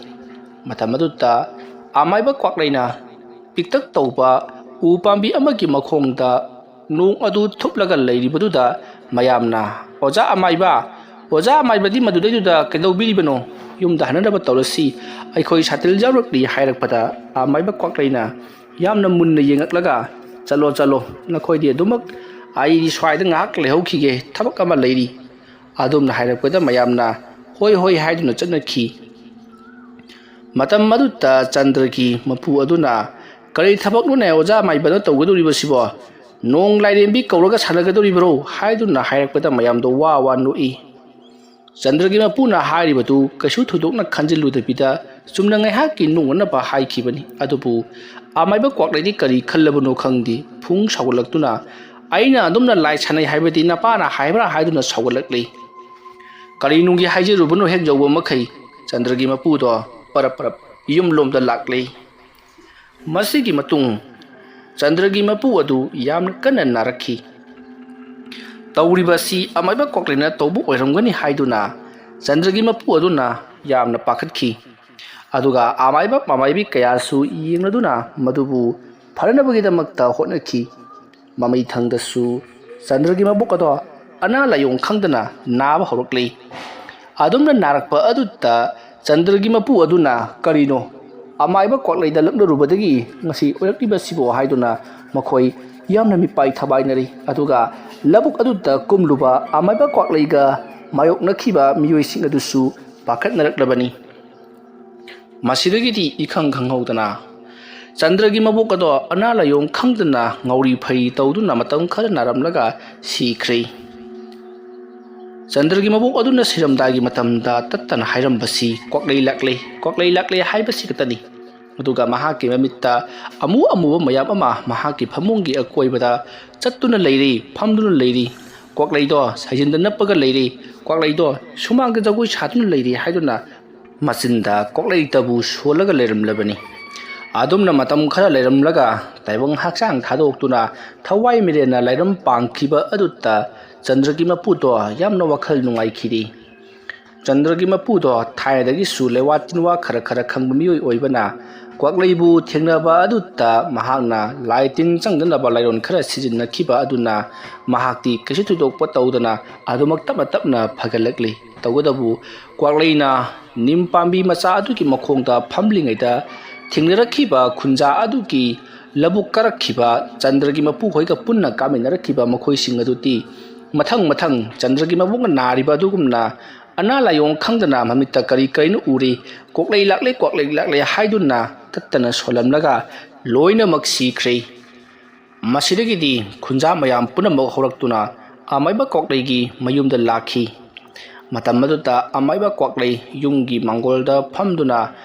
ꯃꯇꯝ ꯑꯗꯨꯗ ꯑꯃꯥꯏꯕ ꯀ꯭ꯋꯥꯛꯂꯩꯅ ꯄꯤꯛꯇꯛ ꯇꯧꯕ ꯎ ꯄꯥꯝꯕꯤ ꯑꯃꯒꯤ ꯃꯈꯣꯡꯗ ꯅꯣꯡ ꯑꯗꯨ ꯊꯨꯞꯂꯒ ꯂꯩꯔꯤꯕꯗꯨꯗ ꯃꯌꯥꯝꯅ, "ꯑꯣꯖꯥ ꯑꯃꯥꯏꯕ, ꯑꯣꯖꯥ ꯑꯃꯥꯏꯕꯗꯤ ꯃꯗꯨꯗꯩꯗꯨꯗ ꯀꯩꯗꯧꯕꯤꯔꯤꯕꯅꯣ? ꯌꯨꯝꯗ ꯍꯟꯅꯅꯕ ꯇꯧꯔꯁꯤ, ꯑꯩꯈꯣꯏ ꯁꯥꯇꯤꯜ ꯌꯥꯎꯔꯛꯂꯤ" ꯍꯥꯏꯔꯛꯄꯗ ꯑꯃꯥꯏꯕ ꯀ꯭ꯋꯥꯛꯂꯩꯅ ꯌꯥꯝꯅ ꯃꯨꯟꯅ ꯌꯦꯡꯉꯛꯂꯒ, "ꯆꯠꯂꯣ, ꯆꯠꯂꯣ, ꯅꯈꯣꯏꯗꯤ ꯑꯗꯨꯃꯛ, ꯑꯩꯗꯤ ꯁ꯭ꯋꯥꯏꯗ ꯉꯥꯏꯍꯥꯛ ꯂꯩꯍꯧꯈꯤꯒꯦ, ꯊꯕꯛ ꯑꯃ ꯂꯩꯔꯤ"꯫ ꯑꯗꯨꯝꯅ ꯍꯥꯏꯔꯛꯄꯗ ꯃꯌꯥꯝꯅ "ꯍꯣꯏ, ꯍꯣꯏ" ꯍꯥꯏꯗꯨꯅ ꯆꯠꯅꯈꯤ꯫ ꯃꯇꯝ ꯑꯗꯨꯗ ꯆꯟꯗ꯭ꯔꯒꯤ ꯃꯄꯨ ꯑꯗꯨꯅ, "ꯀꯔꯤ ꯊꯕꯛꯅꯣꯅꯦ ꯑꯣꯖꯥ ꯃꯥꯏꯕꯅ ꯇꯧꯒꯗꯧꯔꯤꯕꯁꯤꯕꯣ? ꯅꯣꯡ ꯂꯥꯏꯔꯦꯝꯕꯤ ꯀꯧꯔꯒ ꯁꯥꯟꯅꯒꯗꯧꯔꯤꯕꯔꯣ?" ꯍꯥꯏꯗꯨꯅ ꯍꯥꯏꯔꯛꯄꯗ ꯃꯌꯥꯝꯗꯣ ꯋꯥ ꯋꯥ ꯅꯣꯛꯏ꯫ ꯆꯟꯗ꯭ꯔꯒꯤ ꯃꯄꯨꯅ ꯍꯥꯏꯔꯤꯕꯗꯨ ꯀꯩꯁꯨ ꯊꯣꯏꯗꯣꯛꯅ ꯈꯟꯖꯤꯜꯂꯨꯗꯕꯤꯗ ꯆꯨꯝꯅ ꯉꯥꯏꯍꯥꯛꯀꯤ ꯅꯣꯛꯅꯅꯕ ꯍꯥꯏꯈꯤꯕꯅꯤ꯫ ꯑꯗꯨꯕꯨ ꯑꯃꯥꯏꯕ ꯀ꯭ꯋꯥꯛꯂꯩꯗꯤ ꯀꯔꯤ ꯈꯜꯂꯕꯅꯣ ꯈꯪꯗꯦ, ꯐꯨꯡ ꯁꯥꯎꯒꯠꯂꯛꯇꯨꯅ, "ꯑꯩꯅ ꯑꯗꯨꯝꯅ ꯂꯥꯏ ꯁꯥꯟꯅꯩ ꯍꯥꯏꯕꯗꯤ ꯅꯄꯥꯅ ꯍꯥꯏꯕ꯭ꯔꯥ?" ꯍꯥꯏꯗꯨꯅ ꯁꯥꯎꯒꯠꯂꯛꯂꯤ꯫ ꯀꯔꯤꯅꯨꯡꯒꯤ ꯍꯥꯏꯖꯔꯨꯕꯅꯣ ꯍꯦꯛ ꯌꯧꯕ ꯃꯈꯩ ꯆꯟꯗ꯭ꯔꯒꯤ ꯃꯄꯨꯗꯣ ꯄꯔꯞ ꯄꯔꯞ ꯌꯨꯝꯂꯣꯝꯗ ꯂꯥꯛꯂꯤ꯫ ꯃꯁꯤꯒꯤ ꯃꯇꯨꯡ ꯆꯟꯗ꯭ꯔꯒꯤ ꯃꯄꯨ ꯑꯗꯨ ꯌꯥꯝꯅ ꯀꯟꯅ ꯅꯥꯔꯛꯈꯤ꯫ ꯇꯧꯔꯤꯕ ꯑꯁꯤ ꯑꯃꯥꯏꯕ ꯀ꯭ꯋꯥꯛꯂꯩꯅ ꯇꯧꯕ ꯑꯣꯏꯔꯝꯒꯅꯤ ꯍꯥꯏꯗꯨꯅ ꯆꯟꯗ꯭ꯔꯒꯤ ꯃꯄꯨ ꯑꯗꯨꯅ ꯌꯥꯝꯅ ꯄꯥꯈꯠꯈꯤ꯫ ꯑꯗꯨꯒ ꯑꯃꯥꯏꯕ ꯑꯃꯥꯏꯕꯤ ꯀꯌꯥꯁꯨ ꯌꯦꯡꯂꯗꯨꯅ ꯃꯗꯨꯕꯨ ꯐꯅꯅꯕꯒꯤꯗꯃꯛꯇ ꯍꯣꯠꯅꯈꯤ꯫ ꯃꯃꯩꯊꯪꯗꯁꯨ ꯆꯟꯗ꯭ꯔꯒꯤ ꯃꯕꯣꯛ ꯑꯗꯣ ꯑꯅꯥ ꯂꯥꯏꯌꯣꯡ ꯈꯪꯗꯅ ꯅꯥꯕ ꯍꯧꯔꯛꯂꯤ꯫ ꯑꯗꯨꯝꯅ ꯅꯥꯔꯛꯄ ꯑꯗꯨꯗ ꯆꯟꯗ꯭ꯔꯒꯤ ꯃꯄꯨ ꯑꯗꯨꯅ "ꯀꯔꯤꯅꯣ, ꯑꯃꯥꯏꯕ ꯀ꯭ꯋꯥꯛꯂꯩꯗ ꯂꯛꯅꯔꯨꯕꯗꯒꯤ ꯉꯁꯤ ꯑꯣꯏꯔꯛꯂꯤꯕꯁꯤꯕꯣ?" ꯍꯥꯏꯗꯨꯅ ꯃꯈꯣꯏ ꯌꯥꯝꯅ ꯃꯤꯄꯥꯏ ꯊꯕꯥꯏꯅꯔꯤ꯫ ꯑꯗꯨꯒ ꯂꯧꯕꯨꯛ ꯑꯗꯨꯗ ꯀꯨꯝꯂꯨꯕ ꯑꯃꯥꯏꯕ ꯀ꯭ꯋꯥꯛꯂꯩꯒ ꯃꯥꯌꯣꯛꯅꯈꯤꯕ ꯃꯤꯑꯣꯏꯁꯤꯡ ꯑꯗꯨꯁꯨ ꯄꯥꯈꯠꯅꯔꯛꯂꯕꯅꯤ꯫ ꯃꯁꯤꯗꯒꯤꯗꯤ ꯏꯈꯪ ꯈꯪꯍꯧꯗꯅ ꯆꯟꯗ꯭ꯔꯒꯤ ꯃꯕꯣꯛ ꯑꯗꯣ ꯑꯅꯥ ꯂꯥꯏꯌꯣꯡ ꯈꯪꯗꯅ ꯉꯥꯎꯔꯤ ꯐꯩꯔꯤ ꯇꯧꯗꯨꯅ ꯃꯇꯝ ꯈꯔ ꯅꯥꯔꯝꯂꯒ ꯁꯤꯈ꯭ꯔꯦ꯫ ꯆꯟꯗ꯭ꯔꯒꯤ ꯃꯕꯣꯛ ꯑꯗꯨꯅ ꯁꯤꯔꯝꯗꯥꯏꯒꯤ ꯃꯇꯝꯗ ꯇꯠꯇꯅ ꯍꯥꯏꯔꯝꯕꯁꯤ, "ꯀ꯭ꯋꯥꯛꯂꯩ ꯂꯥꯛꯂꯦ, ꯀ꯭ꯋꯥꯛꯂꯩ ꯂꯥꯛꯂꯦ" ꯍꯥꯏꯕꯁꯤ ꯈꯛꯇꯅꯤ꯫ ꯑꯗꯨꯒ ꯃꯍꯥꯛꯀꯤ ꯃꯃꯤꯠꯇ ꯑꯃꯨ ꯑꯃꯨꯕ ꯃꯌꯥꯝ ꯑꯃ ꯃꯍꯥꯛꯀꯤ ꯐꯃꯨꯡꯒꯤ ꯑꯀꯣꯏꯕꯗ ꯆꯠꯇꯨꯅ ꯂꯩꯔꯤ, ꯐꯝꯗꯨꯅ ꯂꯩꯔꯤ꯫ ꯀ꯭ꯋꯥꯛꯂꯩꯗꯣ ꯁꯥꯏꯖꯤꯟꯗ ꯅꯞꯄꯒ ꯂꯩꯔꯤ, ꯀ꯭ꯋꯥꯛꯂꯩꯗꯣ ꯁꯨꯃꯥꯡꯗ ꯖꯒꯣꯏ ꯁꯥꯗꯨꯅ ꯂꯩꯔꯤ ꯍꯥꯏꯗꯨꯅ ꯃꯆꯤꯟꯗ ꯀ꯭ꯋꯥꯛꯂꯩ ꯇꯕꯨ ꯁꯣꯜꯂꯒ ꯂꯩꯔꯝꯂꯕꯅꯤ꯫ ꯑꯗꯨꯝꯅ ꯃꯇꯝ ꯈꯔ ꯂꯩꯔꯝꯂꯒ ꯇꯥꯏꯕꯪ ꯍꯛꯆꯥꯡ ꯊꯥꯗꯣꯛꯇꯨꯅ ꯊꯋꯥꯏ ꯃꯤꯔꯦꯟꯅ ꯂꯥꯏꯔꯝ ꯄꯥꯡꯈꯤꯕ ꯑꯗꯨꯗ ꯆꯟꯗ꯭ꯔꯒꯤ ꯃꯄꯨꯗꯣ ꯌꯥꯝꯅ ꯋꯥꯈꯜ ꯅꯨꯡꯉꯥꯏꯈꯤꯗꯦ꯫ ꯆꯟꯗ꯭ꯔꯒꯤ ꯃꯄꯨꯗꯣ ꯊꯥꯏꯅꯗꯒꯤꯁꯨ ꯂꯩꯋꯥ ꯇꯤꯟꯋꯥ ꯈꯔ ꯈꯔ ꯈꯪꯕ ꯃꯤꯑꯣꯏ ꯑꯣꯏꯕꯅ ꯀ꯭ꯋꯥꯛꯂꯩꯕꯨ ꯊꯦꯡꯅꯕ ꯑꯗꯨꯗ ꯃꯍꯥꯛꯅ ꯂꯥꯏ ꯇꯤꯟ ꯆꯪꯗꯅꯕ ꯂꯥꯏꯔꯣꯟ ꯈꯔ ꯁꯤꯖꯤꯟꯅꯈꯤꯕ ꯑꯗꯨꯅ ꯃꯍꯥꯛꯇꯤ ꯀꯩꯁꯨ ꯊꯣꯏꯗꯣꯛꯄ ꯇꯧꯗꯅ ꯑꯗꯨꯃꯛ ꯇꯞꯅ ꯇꯞꯅ ꯐꯒꯠꯂꯛꯂꯤ꯫ ꯇꯧꯕꯇꯕꯨ ꯀ꯭ꯋꯥꯛꯂꯩꯅ ꯅꯤꯝ ꯄꯥꯝꯕꯤ ꯃꯆꯥ ꯑꯗꯨꯒꯤ ꯃꯈꯣꯡꯗ ꯐꯝꯂꯤꯉꯩꯗ ꯊꯦꯡꯅꯔꯛꯈꯤꯕ ꯈꯨꯟꯖꯥ ꯑꯗꯨꯒꯤ ꯂꯧꯕꯨꯛ ꯀꯥꯔꯛꯈꯤꯕ ꯆꯟꯗ꯭ꯔꯒꯤ ꯃꯄꯨ ꯍꯣꯏꯒ ꯄꯨꯟꯅ ꯀꯥꯃꯤꯟꯅꯔꯛꯈꯤꯕ ꯃꯈꯣꯏꯁꯤꯡ ꯑꯗꯨꯗꯤ ꯃꯊꯪ ꯃꯊꯪ ꯆꯟꯗ꯭ꯔꯒꯤ ꯃꯕꯨꯡꯅ ꯅꯥꯔꯤꯕ ꯑꯗꯨꯒꯨꯝꯅ ꯑꯅꯥ ꯂꯥꯏꯌꯣꯡ ꯈꯪꯗꯅ ꯃꯃꯤꯠꯇ ꯀꯔꯤ ꯀꯔꯤꯅꯣ ꯎꯔꯤ, "ꯀ꯭ꯋꯥꯛꯂꯩ ꯂꯥꯛꯂꯦ, ꯀ꯭ꯋꯥꯛꯂꯩ ꯂꯥꯛꯂꯦ" ꯍꯥꯏꯗꯨꯅ ꯇꯠꯇꯅ ꯁꯣꯜꯂꯝꯂꯒ ꯂꯣꯏꯅꯃꯛ ꯁꯤꯈ꯭ꯔꯦ꯫ ꯃꯁꯤꯗꯒꯤꯗꯤ ꯈꯨꯟꯖꯥ ꯃꯌꯥꯝ ꯄꯨꯝꯅꯃꯛ ꯍꯧꯔꯛꯇꯨꯅ ꯑꯃꯥꯏꯕ ꯀ꯭ꯋꯥꯛꯂꯩꯒꯤ ꯃꯌꯨꯝꯗ ꯂꯥꯛꯈꯤ꯫ ꯃꯇꯝ ꯑꯗꯨꯗ ꯑꯃꯥꯏꯕ ꯀ꯭ꯋꯥꯛꯂꯩ ꯌꯨꯝꯒꯤ ꯃꯥꯡꯒꯣꯜꯗ ꯐꯝꯗꯨꯅ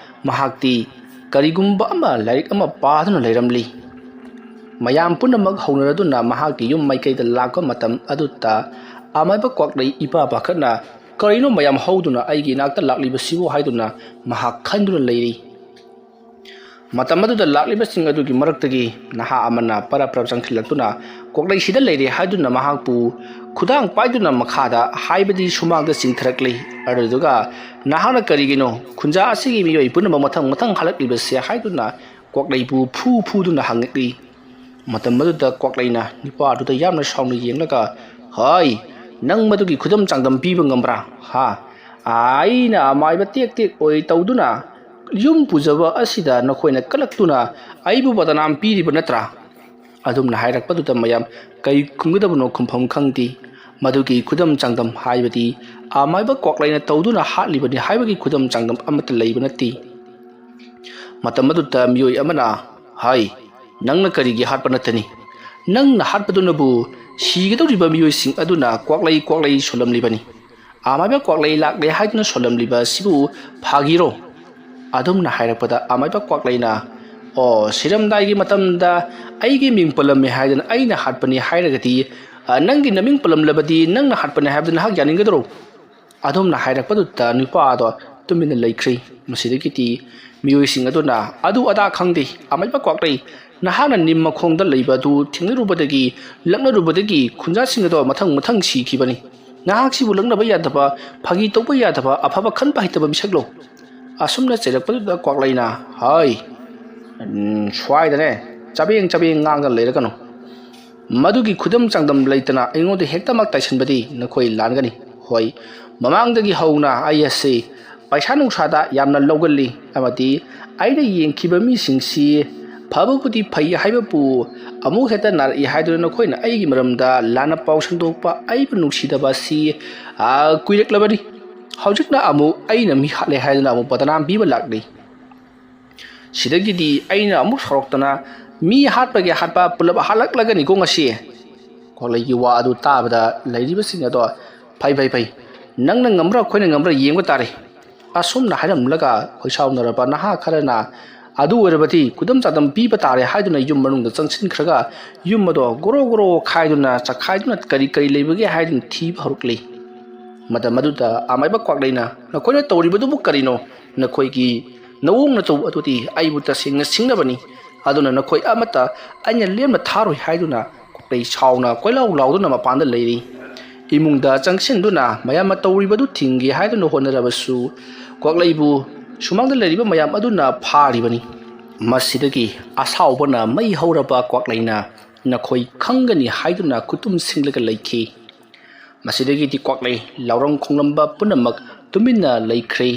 ꯃꯍꯥꯛꯇꯤ ꯀꯔꯤꯒꯨꯝꯕ ꯑꯃ, ꯂꯥꯏꯔꯤꯛ ꯑꯃ ꯄꯥꯗꯨꯅ ꯂꯩꯔꯝꯂꯤ꯫ ꯃꯌꯥꯝ ꯄꯨꯝꯅꯃꯛ ꯍꯧꯅꯔꯗꯨꯅ ꯃꯍꯥꯛꯀꯤ ꯌꯨꯝ ꯃꯥꯏꯀꯩꯗ ꯂꯥꯛꯄ ꯃꯇꯝ ꯑꯗꯨꯗ ꯑꯃꯥꯏꯕ ꯀ꯭ꯋꯥꯛꯂꯩ ꯏꯄꯥ ꯄꯥꯈꯠꯅ, "ꯀꯔꯤꯅꯣ ꯃꯌꯥꯝ ꯍꯧꯗꯨꯅ ꯑꯩꯒꯤ ꯏꯅꯥꯛꯇ ꯂꯥꯛꯂꯤꯕꯁꯤꯕꯨ?" ꯍꯥꯏꯗꯨꯅ ꯃꯍꯥꯛ ꯈꯟꯗꯨꯅ ꯂꯩꯔꯤ꯫ ꯃꯇꯝ ꯑꯗꯨꯗ ꯂꯥꯛꯂꯤꯕꯁꯤꯡ ꯑꯗꯨꯒꯤ ꯃꯔꯛꯇꯒꯤ ꯅꯍꯥ ꯑꯃꯅ ꯄꯔꯞ ꯄꯔꯞ ꯆꯪꯁꯤꯜꯂꯛꯇꯨꯅ ꯀ꯭ꯋꯥꯛꯂꯩꯁꯤꯗ ꯂꯩꯔꯦ ꯍꯥꯏꯗꯨꯅ ꯃꯍꯥꯛꯄꯨ ꯈꯨꯗꯥꯡ ꯄꯥꯏꯗꯨꯅ ꯃꯈꯥꯗ, ꯍꯥꯏꯕꯗꯤ ꯁꯨꯃꯥꯡꯗ ꯆꯤꯡꯊꯔꯛꯂꯤ꯫ ꯑꯗꯨꯗꯨꯒ ꯅꯍꯥꯛꯅ ꯀꯔꯤꯒꯤꯅꯣ ꯈꯨꯟꯖꯥ ꯑꯁꯤꯒꯤ ꯃꯤꯑꯣꯏ ꯄꯨꯝꯅꯃꯛ ꯃꯊꯪ ꯃꯊꯪ ꯍꯜꯂꯛꯂꯤꯕꯁꯦ ꯍꯥꯏꯗꯨꯅ ꯀ꯭ꯋꯥꯛꯂꯩꯕꯨ ꯐꯨ ꯐꯨꯗꯨꯅ ꯍꯪꯉꯛꯂꯤ꯫ ꯃꯇꯝ ꯑꯗꯨꯗ ꯀ꯭ꯋꯥꯛꯂꯩꯅ ꯅꯨꯄꯥ ꯑꯗꯨꯗ ꯌꯥꯝꯅ ꯁꯥꯎꯅ ꯌꯦꯡꯂꯒ, "ꯍꯣꯏ, ꯅꯪ ꯃꯗꯨꯒꯤ ꯈꯨꯗꯝ ꯆꯥꯡꯗꯝ ꯄꯤꯕ ꯉꯝꯕ꯭ꯔꯥ? ꯍꯥ? ꯑꯩꯅ ꯑꯃꯥꯏꯕ ꯇꯦꯛ ꯇꯦꯛ ꯑꯣꯏ ꯇꯧꯗꯨꯅ ꯌꯨꯝ ꯄꯨꯖꯕ ꯑꯁꯤꯗ ꯅꯈꯣꯏꯅ ꯀꯂꯛꯇꯨꯅ ꯑꯩꯕꯨ ꯕꯗꯅꯥꯝ ꯄꯤꯔꯤꯕ ꯅꯠꯇ꯭ꯔꯥ?" ꯑꯗꯨꯝꯅ ꯍꯥꯏꯔꯛꯄꯗꯨꯗ ꯃꯌꯥꯝ ꯀꯔꯤ ꯈꯨꯝꯒꯗꯕꯅꯣ ꯈꯨꯝꯐꯝ ꯈꯪꯗꯦ꯫ ꯃꯗꯨꯒꯤ ꯈꯨꯗꯝ ꯆꯥꯡꯗꯝ ꯍꯥꯏꯕꯗꯤ ꯑꯃꯥꯏꯕ ꯀ꯭ꯋꯥꯛꯂꯩꯅ ꯇꯧꯗꯨꯅ ꯍꯥꯠꯂꯤꯕꯅꯤ ꯍꯥꯏꯕꯒꯤ ꯈꯨꯗꯝ ꯆꯥꯡꯗꯝ ꯑꯃꯠꯇ ꯂꯩꯕ ꯅꯠꯇꯦ꯫ ꯃꯇꯝ ꯑꯗꯨꯗ ꯃꯤꯑꯣꯏ ꯑꯃꯅ, "ꯍꯥꯏ, ꯅꯪꯅ ꯀꯔꯤꯒꯤ ꯍꯥꯠꯄ ꯅꯠꯇꯅꯤ? ꯅꯪꯅ ꯍꯥꯠꯄꯗꯨꯅꯕꯨ ꯁꯤꯒꯗꯧꯔꯤꯕ ꯃꯤꯑꯣꯏꯁꯤꯡ ꯑꯗꯨꯅ ꯀ꯭ꯋꯥꯛꯂꯩ ꯀ꯭ꯋꯥꯛꯂꯩ ꯁꯣꯜꯂꯝꯂꯤꯕꯅꯤ꯫ ꯑꯃꯥꯏꯕ ꯀ꯭ꯋꯥꯛꯂꯩ ꯂꯥꯛꯂꯦ ꯍꯥꯏꯗꯨꯅ ꯁꯣꯜꯂꯝꯂꯤꯕ ꯑꯁꯤꯕꯨ ꯐꯥꯒꯤꯔꯣ?" ꯑꯗꯨꯝꯅ ꯍꯥꯏꯔꯛꯄꯗ ꯑꯃꯥꯏꯕ ꯀ꯭ꯋꯥꯛꯂꯩꯅ, "ꯑꯣ, ꯁꯤꯔꯝꯗꯥꯏꯒꯤ ꯃꯇꯝꯗ ꯑꯩꯒꯤ ꯃꯤꯡ ꯄꯜꯂꯝꯃꯦ ꯍꯥꯏꯗꯅ ꯑꯩꯅ ꯍꯥꯠꯄꯅꯤ ꯍꯥꯏꯔꯒꯗꯤ, ꯑ, ꯅꯪꯒꯤ ꯅꯃꯤꯡ ꯄꯜꯂꯝꯂꯕꯗꯤ ꯅꯪꯅ ꯍꯥꯠꯄꯅꯤ ꯍꯥꯏꯕꯗꯨ ꯅꯍꯥꯛ ꯌꯥꯅꯤꯡꯒꯗ꯭ꯔꯣ?" ꯑꯗꯨꯝꯅ ꯍꯥꯏꯔꯛꯄꯗꯨꯗ ꯅꯨꯄꯥ ꯑꯗꯣ ꯇꯨꯃꯤꯟꯅ ꯂꯩꯈ꯭ꯔꯦ꯫ ꯃꯁꯤꯗꯒꯤꯗꯤ ꯃꯤꯑꯣꯏꯁꯤꯡ ꯑꯗꯨꯅ, "ꯑꯗꯨ ꯑꯗꯥ ꯈꯪꯗꯦ, ꯑꯃꯥꯏꯕ ꯀ꯭ꯋꯥꯛꯂꯩ, ꯅꯍꯥꯛꯅ ꯅꯤꯝ ꯃꯈꯣꯡꯗ ꯂꯩꯕ ꯑꯗꯨ ꯊꯦꯡꯅꯔꯨꯕꯗꯒꯤ, ꯂꯛꯅꯔꯨꯕꯗꯒꯤ ꯈꯨꯟꯖꯥꯁꯤꯡ ꯑꯗꯣ ꯃꯊꯪ ꯃꯊꯪ ꯁꯤꯈꯤꯕꯅꯤ꯫ ꯅꯍꯥꯛꯁꯤꯕꯨ ꯂꯛꯅꯕ ꯌꯥꯗꯕ, ꯐꯥꯒꯤ ꯇꯧꯕ ꯌꯥꯗꯕ, ꯑꯐꯕ ꯈꯟꯕ ꯍꯩꯇꯕ ꯃꯤꯁꯛꯂꯣ?" ꯑꯁꯨꯝꯅ ꯆꯩꯔꯛꯄꯗꯨꯗ ꯀ꯭ꯋꯥꯛꯂꯩꯅ, "ꯍꯥꯏ, ꯎꯝ, ꯁ꯭ꯋꯥꯏꯗꯅꯦ ꯆꯕꯦꯡ ꯆꯕꯦꯡ ꯉꯥꯡꯗꯅ ꯂꯩꯔꯒꯅꯨ꯫ ꯃꯗꯨꯒꯤ ꯈꯨꯗꯝ ꯆꯥꯡꯗꯝ ꯂꯩꯇꯅ ꯑꯩꯉꯣꯟꯗ ꯍꯦꯛꯇꯃꯛ ꯇꯥꯏꯁꯟꯕꯗꯤ ꯅꯈꯣꯏ ꯂꯥꯟꯒꯅꯤ꯫ ꯍꯣꯏ, ꯃꯃꯥꯡꯗꯒꯤ ꯍꯧꯅ ꯑꯩ ꯑꯁꯤ ꯄꯩꯁꯥ ꯅꯨꯡꯁꯥꯗ ꯌꯥꯝꯅ ꯂꯧꯒꯜꯂꯤ, ꯑꯃꯗꯤ ꯑꯩꯅ ꯌꯦꯡꯈꯤꯕ ꯃꯤꯁꯤꯡꯁꯤ ꯐꯕꯕꯨꯗꯤ ꯐꯩ ꯍꯥꯏꯕꯕꯨ ꯑꯃꯨꯛ ꯍꯦꯛꯇ ꯅꯥꯔꯛꯏ ꯍꯥꯏꯗꯨꯅ ꯅꯈꯣꯏꯅ ꯑꯩꯒꯤ ꯃꯔꯝꯗ ꯂꯥꯟꯅ ꯄꯥꯎ ꯁꯟꯗꯣꯛꯄ, ꯑꯩꯕꯨ ꯅꯨꯡꯁꯤꯗꯕ ꯑꯁꯤ, ꯑꯥ, ꯀꯨꯏꯔꯛꯂꯕꯅꯤ꯫ ꯍꯧꯖꯤꯛꯅ ꯑꯃꯨꯛ ꯑꯩꯅ ꯃꯤ ꯍꯥꯠꯂꯦ ꯍꯥꯏꯗꯨꯅ ꯑꯃꯨꯛ ꯕꯗꯅꯥꯝ ꯄꯤꯕ ꯂꯥꯛꯂꯤ꯫ ꯁꯤꯗꯒꯤꯗꯤ ꯑꯩꯅ ꯑꯃꯨꯛ ꯁꯥꯎꯔꯛꯇꯅ ꯃꯤ ꯍꯥꯠꯄꯒꯤ ꯍꯥꯠꯄ ꯄꯨꯂꯞ ꯍꯥꯠꯂꯛꯂꯒꯅꯤꯀꯣ ꯉꯁꯤ꯫ ꯀ꯭ꯋꯥꯛꯂꯩꯒꯤ ꯋꯥ ꯑꯗꯨ ꯇꯥꯕꯗ ꯂꯩꯔꯤꯕꯁꯤꯡ ꯑꯗꯣ, "ꯐꯩ, ꯐꯩ, ꯐꯩ, ꯅꯪꯅ ꯉꯝꯕ꯭ꯔꯥ ꯑꯩꯈꯣꯏꯅ ꯉꯝꯕ꯭ꯔꯥ ꯌꯦꯡꯕ ꯇꯥꯔꯦ"꯫ ꯑꯁꯨꯝꯅ ꯍꯥꯏꯔꯝꯂꯒ ꯈꯣꯏꯁꯥꯎꯅꯔꯕ ꯅꯍꯥ ꯈꯔꯅ, "ꯑꯗꯨ ꯑꯣꯏꯔꯕꯗꯤ ꯈꯨꯗꯝ ꯆꯥꯡꯗꯝ ꯄꯤꯕ ꯇꯥꯔꯦ" ꯍꯥꯏꯗꯨꯅ ꯌꯨꯝ ꯃꯅꯨꯡꯗ ꯆꯪꯁꯤꯟꯈ꯭ꯔꯒ ꯌꯨꯝ ꯑꯗꯣ ꯒꯣꯔꯣ ꯒꯣꯔꯣ ꯈꯥꯏꯗꯨꯅ ꯆꯈꯥꯏꯗꯨꯅ ꯀꯔꯤ ꯀꯔꯤ ꯂꯩꯕꯒꯦ ꯍꯥꯏꯗꯨꯅ ꯊꯤꯕ ꯍꯧꯔꯛꯂꯤ꯫ ꯃꯇꯝ ꯑꯗꯨꯗ ꯑꯃꯥꯏꯕ ꯀ꯭ꯋꯥꯛꯂꯩꯅ, "ꯅꯈꯣꯏꯅ ꯇꯧꯔꯤꯕꯗꯨꯕꯨ ꯀꯔꯤꯅꯣ? ꯅꯈꯣꯏꯒꯤ ꯅꯑꯣꯡ ꯅꯇꯧ ꯑꯗꯨꯗꯤ ꯑꯩꯕꯨ ꯇꯁꯦꯡꯅ ꯁꯤꯡꯅꯕꯅꯤ꯫ ꯑꯗꯨꯅ ꯅꯈꯣꯏ ꯑꯃꯠꯇ ꯑꯩꯅ ꯂꯦꯝꯅ ꯊꯥꯔꯣꯏ ꯍꯥꯏꯗꯨꯅ ꯀ꯭ꯋꯥꯛꯂꯩ ꯁꯥꯎꯅ ꯀꯣꯏꯂꯥꯎ ꯂꯥꯎꯗꯨꯅ ꯃꯄꯥꯟꯗ ꯂꯩꯔꯤ꯫ ꯏꯃꯨꯡꯗ ꯆꯪꯁꯤꯟꯗꯨꯅ ꯃꯌꯥꯝꯅ ꯇꯧꯔꯤꯕꯗꯨ ꯊꯤꯡꯒꯦ ꯍꯥꯏꯗꯨꯅ ꯍꯣꯠꯅꯔꯕꯁꯨ ꯀ꯭ꯋꯥꯛꯂꯩꯕꯨ ꯁꯨꯃꯥꯡꯗ ꯂꯩꯔꯤꯕ ꯃꯌꯥꯝ ꯑꯗꯨꯅ ꯐꯥꯔꯤꯕꯅꯤ꯫ ꯃꯁꯤꯗꯒꯤ ꯑꯁꯥꯎꯕꯅ ꯃꯩ ꯍꯧꯔꯕ ꯀ꯭ꯋꯥꯛꯂꯩꯅ ꯅꯈꯣꯏ ꯈꯪꯒꯅꯤ ꯍꯥꯏꯗꯨꯅ ꯈꯨꯇꯨꯝ ꯁꯤꯡꯂꯒ ꯂꯩꯈꯤ꯫ ꯃꯁꯤꯗꯒꯤꯗꯤ ꯀ꯭ꯋꯥꯛꯂꯩ ꯂꯥꯎꯔꯝ ꯈꯣꯡꯂꯝꯕ ꯄꯨꯝꯅꯃꯛ ꯇꯨꯃꯤꯟꯅ ꯂꯩꯈ꯭ꯔꯦ꯫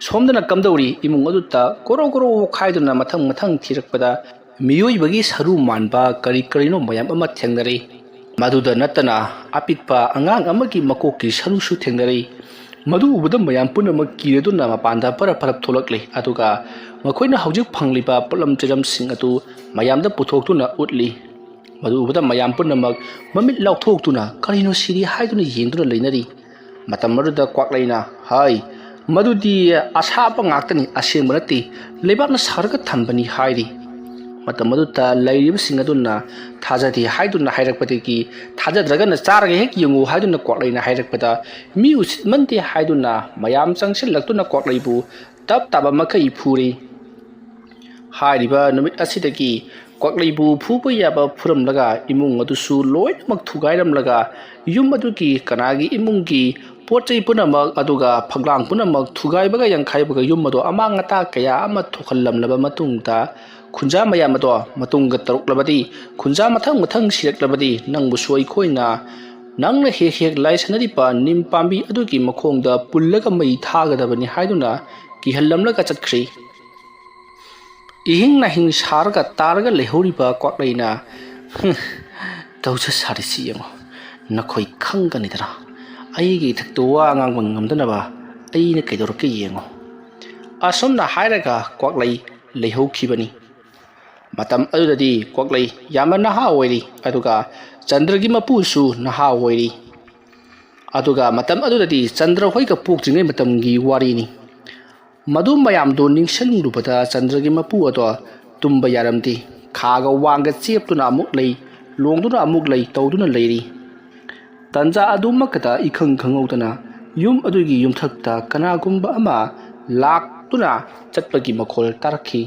ꯁꯣꯝꯗꯅ ꯀꯝꯗꯧꯔꯤ ꯏꯃꯨꯡ ꯑꯗꯨꯗ ꯀꯣꯔꯣ ꯀꯣꯔꯣ ꯑꯣꯛꯈꯥꯏꯗꯨꯅ ꯃꯊꯪ ꯃꯊꯪ ꯊꯤꯔꯛꯄꯗ ꯃꯤꯑꯣꯏꯕꯒꯤ ꯁꯔꯨ ꯃꯥꯟꯕ ꯀꯔꯤ ꯀꯔꯤꯅꯣ ꯃꯌꯥꯝ ꯑꯃ ꯊꯦꯡꯅꯔꯦ꯫ ꯃꯗꯨꯗ ꯅꯠꯇꯅ ꯑꯄꯤꯛꯄ ꯑꯉꯥꯡ ꯑꯃꯒꯤ ꯃꯀꯣꯛꯀꯤ ꯁꯔꯨꯁꯨ ꯊꯦꯡꯅꯔꯦ꯫ ꯃꯗꯨ ꯎꯕꯗ ꯃꯌꯥꯝ ꯄꯨꯝꯅꯃꯛ ꯀꯤꯔꯗꯨꯅ ꯃꯄꯥꯟꯗ ꯄꯔꯞ ꯄꯔꯞ ꯊꯣꯛꯂꯛꯂꯦ, ꯑꯗꯨꯒ ꯃꯈꯣꯏꯅ ꯍꯧꯖꯤꯛ ꯐꯪꯂꯤꯕ ꯄꯣꯠꯂꯝ ꯆꯩꯂꯝꯁꯤꯡ ꯑꯗꯨ ꯃꯌꯥꯝꯗ ꯄꯨꯊꯣꯛꯇꯨꯅ ꯎꯠꯂꯤ꯫ ꯃꯗꯨ ꯎꯕꯗ ꯃꯌꯥꯝ ꯄꯨꯝꯅꯃꯛ ꯃꯃꯤꯠ ꯂꯥꯎꯊꯣꯛꯇꯨꯅ ꯀꯔꯤꯅꯣ ꯁꯤꯗꯤ ꯍꯥꯏꯗꯨꯅ ꯌꯦꯡꯗꯨꯅ ꯂꯩꯅꯔꯤ꯫ ꯃꯇꯝ ꯑꯗꯨꯗ ꯀ꯭ꯋꯥꯛꯂꯩꯅ, "ꯍꯥꯏ, ꯃꯗꯨꯗꯤ ꯑꯁꯥꯕ ꯉꯥꯛꯇꯅꯤ, ꯑꯁꯦꯡꯕ ꯅꯠꯇꯦ, ꯂꯩꯕꯥꯛꯅ ꯁꯥꯔꯒ ꯊꯝꯕꯅꯤ" ꯍꯥꯏꯔꯤ꯫ ꯃꯇꯝ ꯑꯗꯨꯗ ꯂꯩꯔꯤꯕꯁꯤꯡ ꯑꯗꯨꯅ ꯊꯥꯖꯗꯦ ꯍꯥꯏꯗꯨꯅ ꯍꯥꯏꯔꯛꯄꯗꯒꯤ, "ꯊꯥꯖꯗ꯭ꯔꯒꯅ ꯆꯥꯔꯒ ꯍꯦꯛ ꯌꯦꯡꯉꯨ" ꯍꯥꯏꯗꯨꯅ ꯀ꯭ꯋꯥꯛꯂꯩꯅ ꯍꯥꯏꯔꯛꯄꯗ, ꯃꯤ ꯎꯁꯤꯠꯃꯟꯗꯦ ꯍꯥꯏꯗꯨꯅ ꯃꯌꯥꯝ ꯆꯪꯁꯤꯜꯂꯛꯇꯨꯅ ꯀ꯭ꯋꯥꯛꯂꯩꯕꯨ ꯇꯞ ꯇꯥꯕ ꯃꯈꯩ ꯐꯨꯔꯤ꯫ ꯍꯥꯏꯔꯤꯕ ꯅꯨꯃꯤꯠ ꯑꯁꯤꯗꯒꯤ ꯀ꯭ꯋꯥꯛꯂꯩꯕꯨ ꯐꯨꯕ ꯌꯥꯕ ꯐꯨꯔꯝꯂꯒ ꯏꯃꯨꯡ ꯑꯗꯨꯁꯨ ꯂꯣꯏꯅꯃꯛ ꯊꯨꯒꯥꯏꯔꯝꯂꯒ ꯌꯨꯝ ꯑꯗꯨꯒꯤ ꯀꯅꯥꯒꯤ ꯏꯃꯨꯡꯒꯤ ꯄꯣꯠ ꯆꯩ ꯄꯨꯝꯅꯃꯛ ꯑꯗꯨꯒ ꯐꯛꯂꯥꯡ ꯄꯨꯝꯅꯃꯛ ꯊꯨꯒꯥꯏꯕꯒ ꯌꯥꯟꯈꯥꯏꯕꯒ ꯌꯨꯝ ꯑꯗꯨ ꯑꯃꯥꯡ ꯑꯇꯥ ꯀꯌꯥ ꯑꯃ ꯊꯣꯛꯍꯜꯂꯝꯂꯕ ꯃꯇꯨꯡꯗ ꯈꯨꯟꯖꯥ ꯃꯌꯥꯝ ꯑꯗꯣ ꯃꯇꯨꯡꯒ ꯇꯧꯔꯛꯂꯕꯗꯤ, ꯈꯨꯟꯖꯥ ꯃꯊꯪ ꯃꯊꯪ ꯁꯤꯔꯛꯂꯕꯗꯤ ꯅꯪꯕꯨꯁꯨ ꯑꯩꯈꯣꯏꯅ ꯅꯪꯅ ꯍꯦꯛ ꯍꯦꯛ ꯂꯥꯏꯁꯟꯅꯔꯤꯕ ꯅꯤꯝ ꯄꯥꯝꯕꯤ ꯑꯗꯨꯒꯤ ꯃꯈꯣꯡꯗ ꯄꯨꯜꯂꯒ ꯃꯩ ꯊꯥꯒꯗꯕꯅꯤ ꯍꯥꯏꯗꯨꯅ ꯀꯤꯍꯜꯂꯝꯂꯒ ꯆꯠꯈ꯭ꯔꯤ꯫ ꯏꯍꯤꯡ ꯅꯥꯍꯤꯡ ꯁꯥꯔꯒ ꯇꯥꯔꯒ ꯂꯩꯍꯧꯔꯤꯕ ꯀ꯭ꯋꯥꯛꯂꯩꯅ, "ꯍꯨꯝ, ꯇꯧꯖ ꯁꯥꯔꯤꯁꯤ ꯌꯦꯡꯉꯣ, ꯅꯈꯣꯏ ꯈꯪꯒꯅꯤꯗꯅ, ꯑꯩꯒꯤ ꯏꯊꯛꯇ ꯋꯥ ꯉꯥꯡꯕ ꯉꯝꯗꯅꯕ ꯑꯩꯅ ꯀꯩꯗꯧꯔꯛꯀꯦ ꯌꯦꯡꯉꯣ"꯫ ꯑꯁꯨꯝꯅ ꯍꯥꯏꯔꯒ ꯀ꯭ꯋꯥꯛꯂꯩ ꯂꯩꯍꯧꯈꯤꯕꯅꯤ꯫ ꯃꯇꯝ ꯑꯗꯨꯗꯗꯤ ꯀ꯭ꯋꯥꯛꯂꯩ ꯌꯥꯝꯅ ꯅꯍꯥ ꯑꯣꯏꯔꯤ, ꯑꯗꯨꯒ ꯆꯟꯗ꯭ꯔꯒꯤ ꯃꯄꯨꯁꯨ ꯅꯍꯥ ꯑꯣꯏꯔꯤ꯫ ꯑꯗꯨꯒ ꯃꯇꯝ ꯑꯗꯨꯗꯗꯤ ꯆꯟꯗ꯭ꯔ ꯍꯣꯏꯒ ꯄꯣꯛꯇ꯭ꯔꯤꯉꯩ ꯃꯇꯝꯒꯤ ꯋꯥꯔꯤꯅꯤ꯫ ꯃꯗꯨ ꯃꯌꯥꯝꯗꯨ ꯅꯤꯡꯁꯤꯡꯂꯨꯕꯗ ꯆꯟꯗ꯭ꯔꯒꯤ ꯃꯄꯨ ꯑꯗꯣ ꯇꯨꯝꯕ ꯌꯥꯔꯝꯗꯦ꯫ ꯈꯥꯒ ꯋꯥꯡꯒ ꯆꯦꯞꯇꯨꯅ ꯑꯃꯨꯛ ꯂꯩ, ꯂꯣꯡꯗꯨꯅ ꯑꯃꯨꯛ ꯂꯩ ꯇꯧꯗꯨꯅ ꯂꯩꯔꯤ꯫ ꯇꯟꯖꯥ ꯑꯗꯨꯃꯛꯇꯗ ꯏꯈꯪ ꯈꯪꯍꯧꯗꯅ ꯌꯨꯝ ꯑꯗꯨꯒꯤ ꯌꯨꯝꯊꯛꯇ ꯀꯅꯥꯒꯨꯝꯕ ꯑꯃ ꯂꯥꯛ ꯇꯨꯅ ꯆꯠꯄꯒꯤ ꯃꯈꯣꯜ ꯇꯥꯔꯛꯈꯤ꯫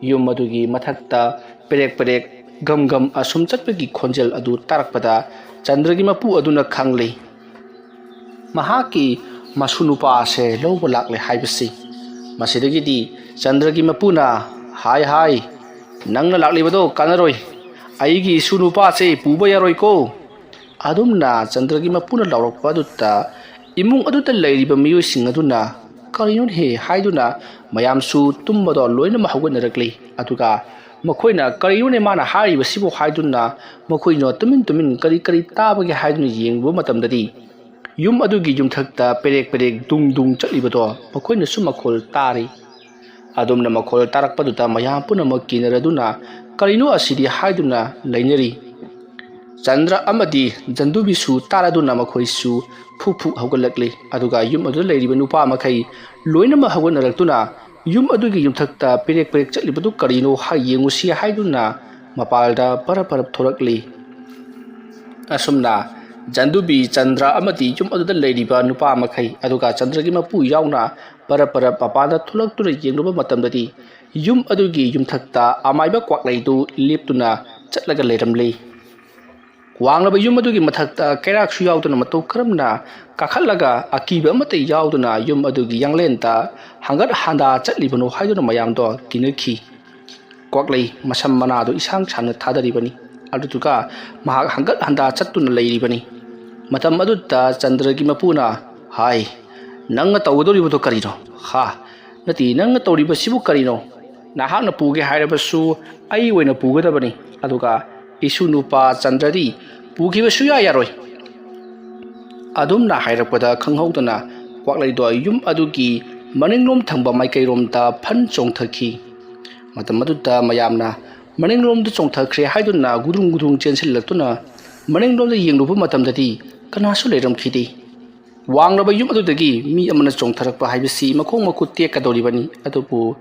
ꯌꯨꯝ ꯑꯗꯨꯒꯤ ꯃꯊꯛꯇ ꯄꯦꯔꯦꯛ ꯄꯦꯔꯦꯛ, ꯒꯝ ꯒꯝ ꯑꯁꯨꯝ ꯆꯠꯄꯒꯤ ꯈꯣꯟꯖꯦꯜ ꯑꯗꯨ ꯇꯥꯔꯛꯄꯗ ꯆꯟꯗ꯭ꯔꯒꯤ ꯃꯄꯨ ꯑꯗꯨꯅ ꯈꯪꯂꯤ, ꯃꯍꯥꯛꯀꯤ ꯃꯁꯨ ꯅꯨꯄꯥ ꯑꯁꯦ ꯂꯧꯕ ꯂꯥꯛꯂꯦ ꯍꯥꯏꯕꯁꯤ꯫ ꯃꯁꯤꯗꯒꯤꯗꯤ ꯆꯟꯗ꯭ꯔꯒꯤ ꯃꯄꯨꯅ, "ꯍꯥꯏ ꯍꯥꯏ, ꯅꯪꯅ ꯂꯥꯛꯂꯤꯕꯗꯣ ꯀꯥꯟꯅꯔꯣꯏ꯫ ꯑꯩꯒꯤ ꯏꯁꯨ ꯅꯨꯄꯥꯁꯦ ꯄꯨꯕ ꯌꯥꯔꯣꯏꯀꯣ"꯫ ꯑꯗꯨꯝꯅ ꯆꯟꯗ꯭ꯔꯒꯤ ꯃꯄꯨꯅ ꯂꯥꯎꯔꯛꯄ ꯑꯗꯨꯗ ꯏꯃꯨꯡ ꯑꯗꯨꯗ ꯂꯩꯔꯤꯕ ꯃꯤꯑꯣꯏꯁꯤꯡ ꯑꯗꯨꯅ "ꯀꯔꯤꯅꯣꯅꯦꯍꯦ" ꯍꯥꯏꯗꯨꯅ ꯃꯌꯥꯝꯁꯨ ꯇꯨꯝꯕꯗꯣ ꯂꯣꯏꯅꯃꯛ ꯍꯧꯒꯠꯅꯔꯛꯂꯤ꯫ ꯑꯗꯨꯒ ꯃꯈꯣꯏꯅ "ꯀꯔꯤꯅꯣꯅꯦ ꯃꯥꯅ ꯍꯥꯏꯔꯤꯕꯁꯤꯕꯨ" ꯍꯥꯏꯗꯨꯅ ꯃꯈꯣꯏꯅ ꯇꯨꯃꯤꯟ ꯇꯨꯃꯤꯟ ꯀꯔꯤ ꯀꯔꯤ ꯇꯥꯕꯒꯦ ꯍꯥꯏꯗꯨꯅ ꯌꯦꯡꯂꯨꯕ ꯃꯇꯝꯗꯗꯤ ꯌꯨꯝ ꯑꯗꯨꯒꯤ ꯌꯨꯝꯊꯛꯇ ꯄꯦꯔꯦꯛ ꯄꯦꯔꯦꯛ ꯗꯨꯡ ꯗꯨꯡ ꯆꯠꯂꯤꯕꯗꯣ ꯃꯈꯣꯏꯅꯁꯨ ꯃꯈꯣꯜ ꯇꯥꯔꯤ꯫ ꯑꯗꯨꯝꯅ ꯃꯈꯣꯜ ꯇꯥꯔꯛꯄꯗꯨꯗ ꯃꯌꯥꯝ ꯄꯨꯝꯅꯃꯛ ꯀꯤꯅꯔꯗꯨꯅ "ꯀꯔꯤꯅꯣ ꯑꯁꯤꯗꯤ" ꯍꯥꯏꯗꯨꯅ ꯂꯩꯅꯔꯤ꯫ ꯆꯟꯗ꯭ꯔ ꯑꯃꯗꯤ ꯖꯟꯗꯨꯕꯤꯁꯨ ꯇꯥꯔꯗꯨꯅ ꯃꯈꯣꯏꯁꯨ ꯐꯨ ꯐꯨ ꯍꯧꯒꯠꯂꯛꯂꯤ꯫ ꯑꯗꯨꯒ ꯌꯨꯝ ꯑꯗꯨꯗ ꯂꯩꯔꯤꯕ ꯅꯨꯄꯥ ꯃꯈꯩ ꯂꯣꯏꯅꯃꯛ ꯍꯧꯒꯠꯅꯔꯛꯇꯨꯅ ꯌꯨꯝ ꯑꯗꯨꯒꯤ ꯌꯨꯝꯊꯛꯇ ꯄꯦꯔꯦꯛ ꯄꯦꯔꯦꯛ ꯆꯠꯂꯤꯕꯗꯨ ꯀꯔꯤꯅꯣ ꯍꯥꯏ ꯌꯦꯡꯉꯨꯁꯤ ꯍꯥꯏꯗꯨꯅ ꯃꯄꯥꯜꯗ ꯄꯔꯞ ꯄꯔꯞ ꯊꯣꯔꯛꯂꯤ꯫ ꯑꯁꯨꯝꯅ ꯖꯟꯗꯨꯕꯤ, ꯆꯟꯗ꯭ꯔ ꯑꯃꯗꯤ ꯌꯨꯝ ꯑꯗꯨꯗ ꯂꯩꯔꯤꯕ ꯅꯨꯄꯥ ꯃꯈꯩ, ꯑꯗꯨꯒ ꯆꯟꯗ꯭ꯔꯒꯤ ꯃꯄꯨ ꯌꯥꯎꯅ ꯄꯔꯞ ꯄꯔꯞ ꯃꯄꯥꯟꯗ ꯊꯣꯛꯂꯛꯇꯨꯅ ꯌꯦꯡꯂꯨꯕ ꯃꯇꯝꯗꯗꯤ ꯌꯨꯝ ꯑꯗꯨꯒꯤ ꯌꯨꯝꯊꯛꯇ ꯑꯃꯥꯏꯕ ꯀ꯭ꯋꯥꯛꯂꯩꯗꯨ ꯂꯦꯞꯇꯨꯅ ꯆꯠꯂꯒ ꯂꯩꯔꯝꯂꯤ꯫ ꯋꯥꯡꯂꯕ ꯌꯨꯝ ꯑꯗꯨꯒꯤ ꯃꯊꯛꯇ ꯀꯩꯔꯥꯛꯁꯨ ꯌꯥꯎꯗꯅ ꯃꯇꯧ ꯀꯔꯝꯅ ꯀꯥꯈꯠꯂꯒ ꯑꯀꯤꯕ ꯑꯃꯠꯇ ꯌꯥꯎꯗꯅ ꯌꯨꯝ ꯑꯗꯨꯒꯤ ꯌꯥꯡꯂꯦꯟꯗ ꯍꯪꯒꯠ ꯍꯟꯗꯥ ꯆꯠꯂꯤꯕꯅꯣ ꯍꯥꯏꯗꯨꯅ ꯃꯌꯥꯝꯗꯣ ꯀꯤꯅꯈꯤ꯫ ꯀ꯭ꯋꯥꯛꯂꯩ ꯃꯁꯝ ꯃꯅꯥꯗꯨ ꯏꯁꯥꯡ ꯁꯥꯡꯅ ꯊꯥꯗꯔꯤꯕꯅꯤ꯫ ꯑꯗꯨꯗꯨꯒ ꯃꯍꯥꯛ ꯍꯪꯒꯠ ꯍꯟꯗꯥ ꯆꯠꯇꯨꯅ ꯂꯩꯔꯤꯕꯅꯤ꯫ ꯃꯇꯝ ꯑꯗꯨꯗ ꯆꯟꯗ꯭ꯔꯒꯤ ꯃꯄꯨꯅ, "ꯍꯥꯏ, ꯅꯪꯅ ꯇꯧꯒꯗꯧꯔꯤꯕꯗꯨ ꯀꯔꯤꯅꯣ? ꯍꯥ? ꯅꯠꯇꯦ, ꯅꯪꯅ ꯇꯧꯔꯤꯕꯁꯤꯕꯨ ꯀꯔꯤꯅꯣ? ꯅꯍꯥꯛꯅ ꯄꯨꯒꯦ ꯍꯥꯏꯔꯕꯁꯨ ꯑꯩ ꯑꯣꯏꯅ ꯄꯨꯒꯗꯕꯅꯤ꯫ ꯑꯗꯨꯒ ꯏꯁꯨ ꯅꯨꯄꯥ ꯆꯟꯗ꯭ꯔꯗꯤ ꯄꯨꯈꯤꯕ ꯁꯨꯌꯥ ꯌꯥꯔꯣꯏ"꯫ ꯑꯗꯨꯝꯅ ꯍꯥꯏꯔꯛꯄꯗ ꯈꯪꯍꯧꯗꯅ ꯀ꯭ꯋꯥꯛꯂꯩꯗꯣ ꯌꯨꯝ ꯑꯗꯨꯒꯤ ꯃꯅꯤꯡꯂꯣꯝ ꯊꯪꯕ ꯃꯥꯏꯀꯩꯔꯣꯝꯗ ꯐꯟ ꯆꯣꯡꯊꯈꯤ꯫ ꯃꯇꯝ ꯑꯗꯨꯗ ꯃꯌꯥꯝꯅ ꯃꯅꯤꯡꯂꯣꯝꯗ ꯆꯣꯡꯊꯈ꯭ꯔꯦ ꯍꯥꯏꯗꯨꯅ ꯒꯨꯗꯨꯡ ꯒꯨꯗꯨꯡ ꯆꯦꯟꯁꯤꯜꯂꯛꯇꯨꯅ ꯃꯅꯤꯡꯂꯣꯝꯗ ꯌꯦꯡꯂꯨꯕ ꯃꯇꯝꯗꯗꯤ ꯀꯅꯥꯁꯨ ꯂꯩꯔꯝꯈꯤꯗꯦ꯫ ꯋꯥꯡꯂꯕ ꯌꯨꯝ ꯑꯗꯨꯗꯒꯤ ꯃꯤ ꯑꯃꯅ ꯆꯣꯡꯊꯔꯛꯄ ꯍꯥꯏꯕꯁꯤ ꯃꯈꯣꯡ ꯃꯈꯨꯠ ꯇꯦꯛꯀꯗꯧꯔꯤꯕꯅꯤ꯫ ꯑꯗꯨꯕꯨ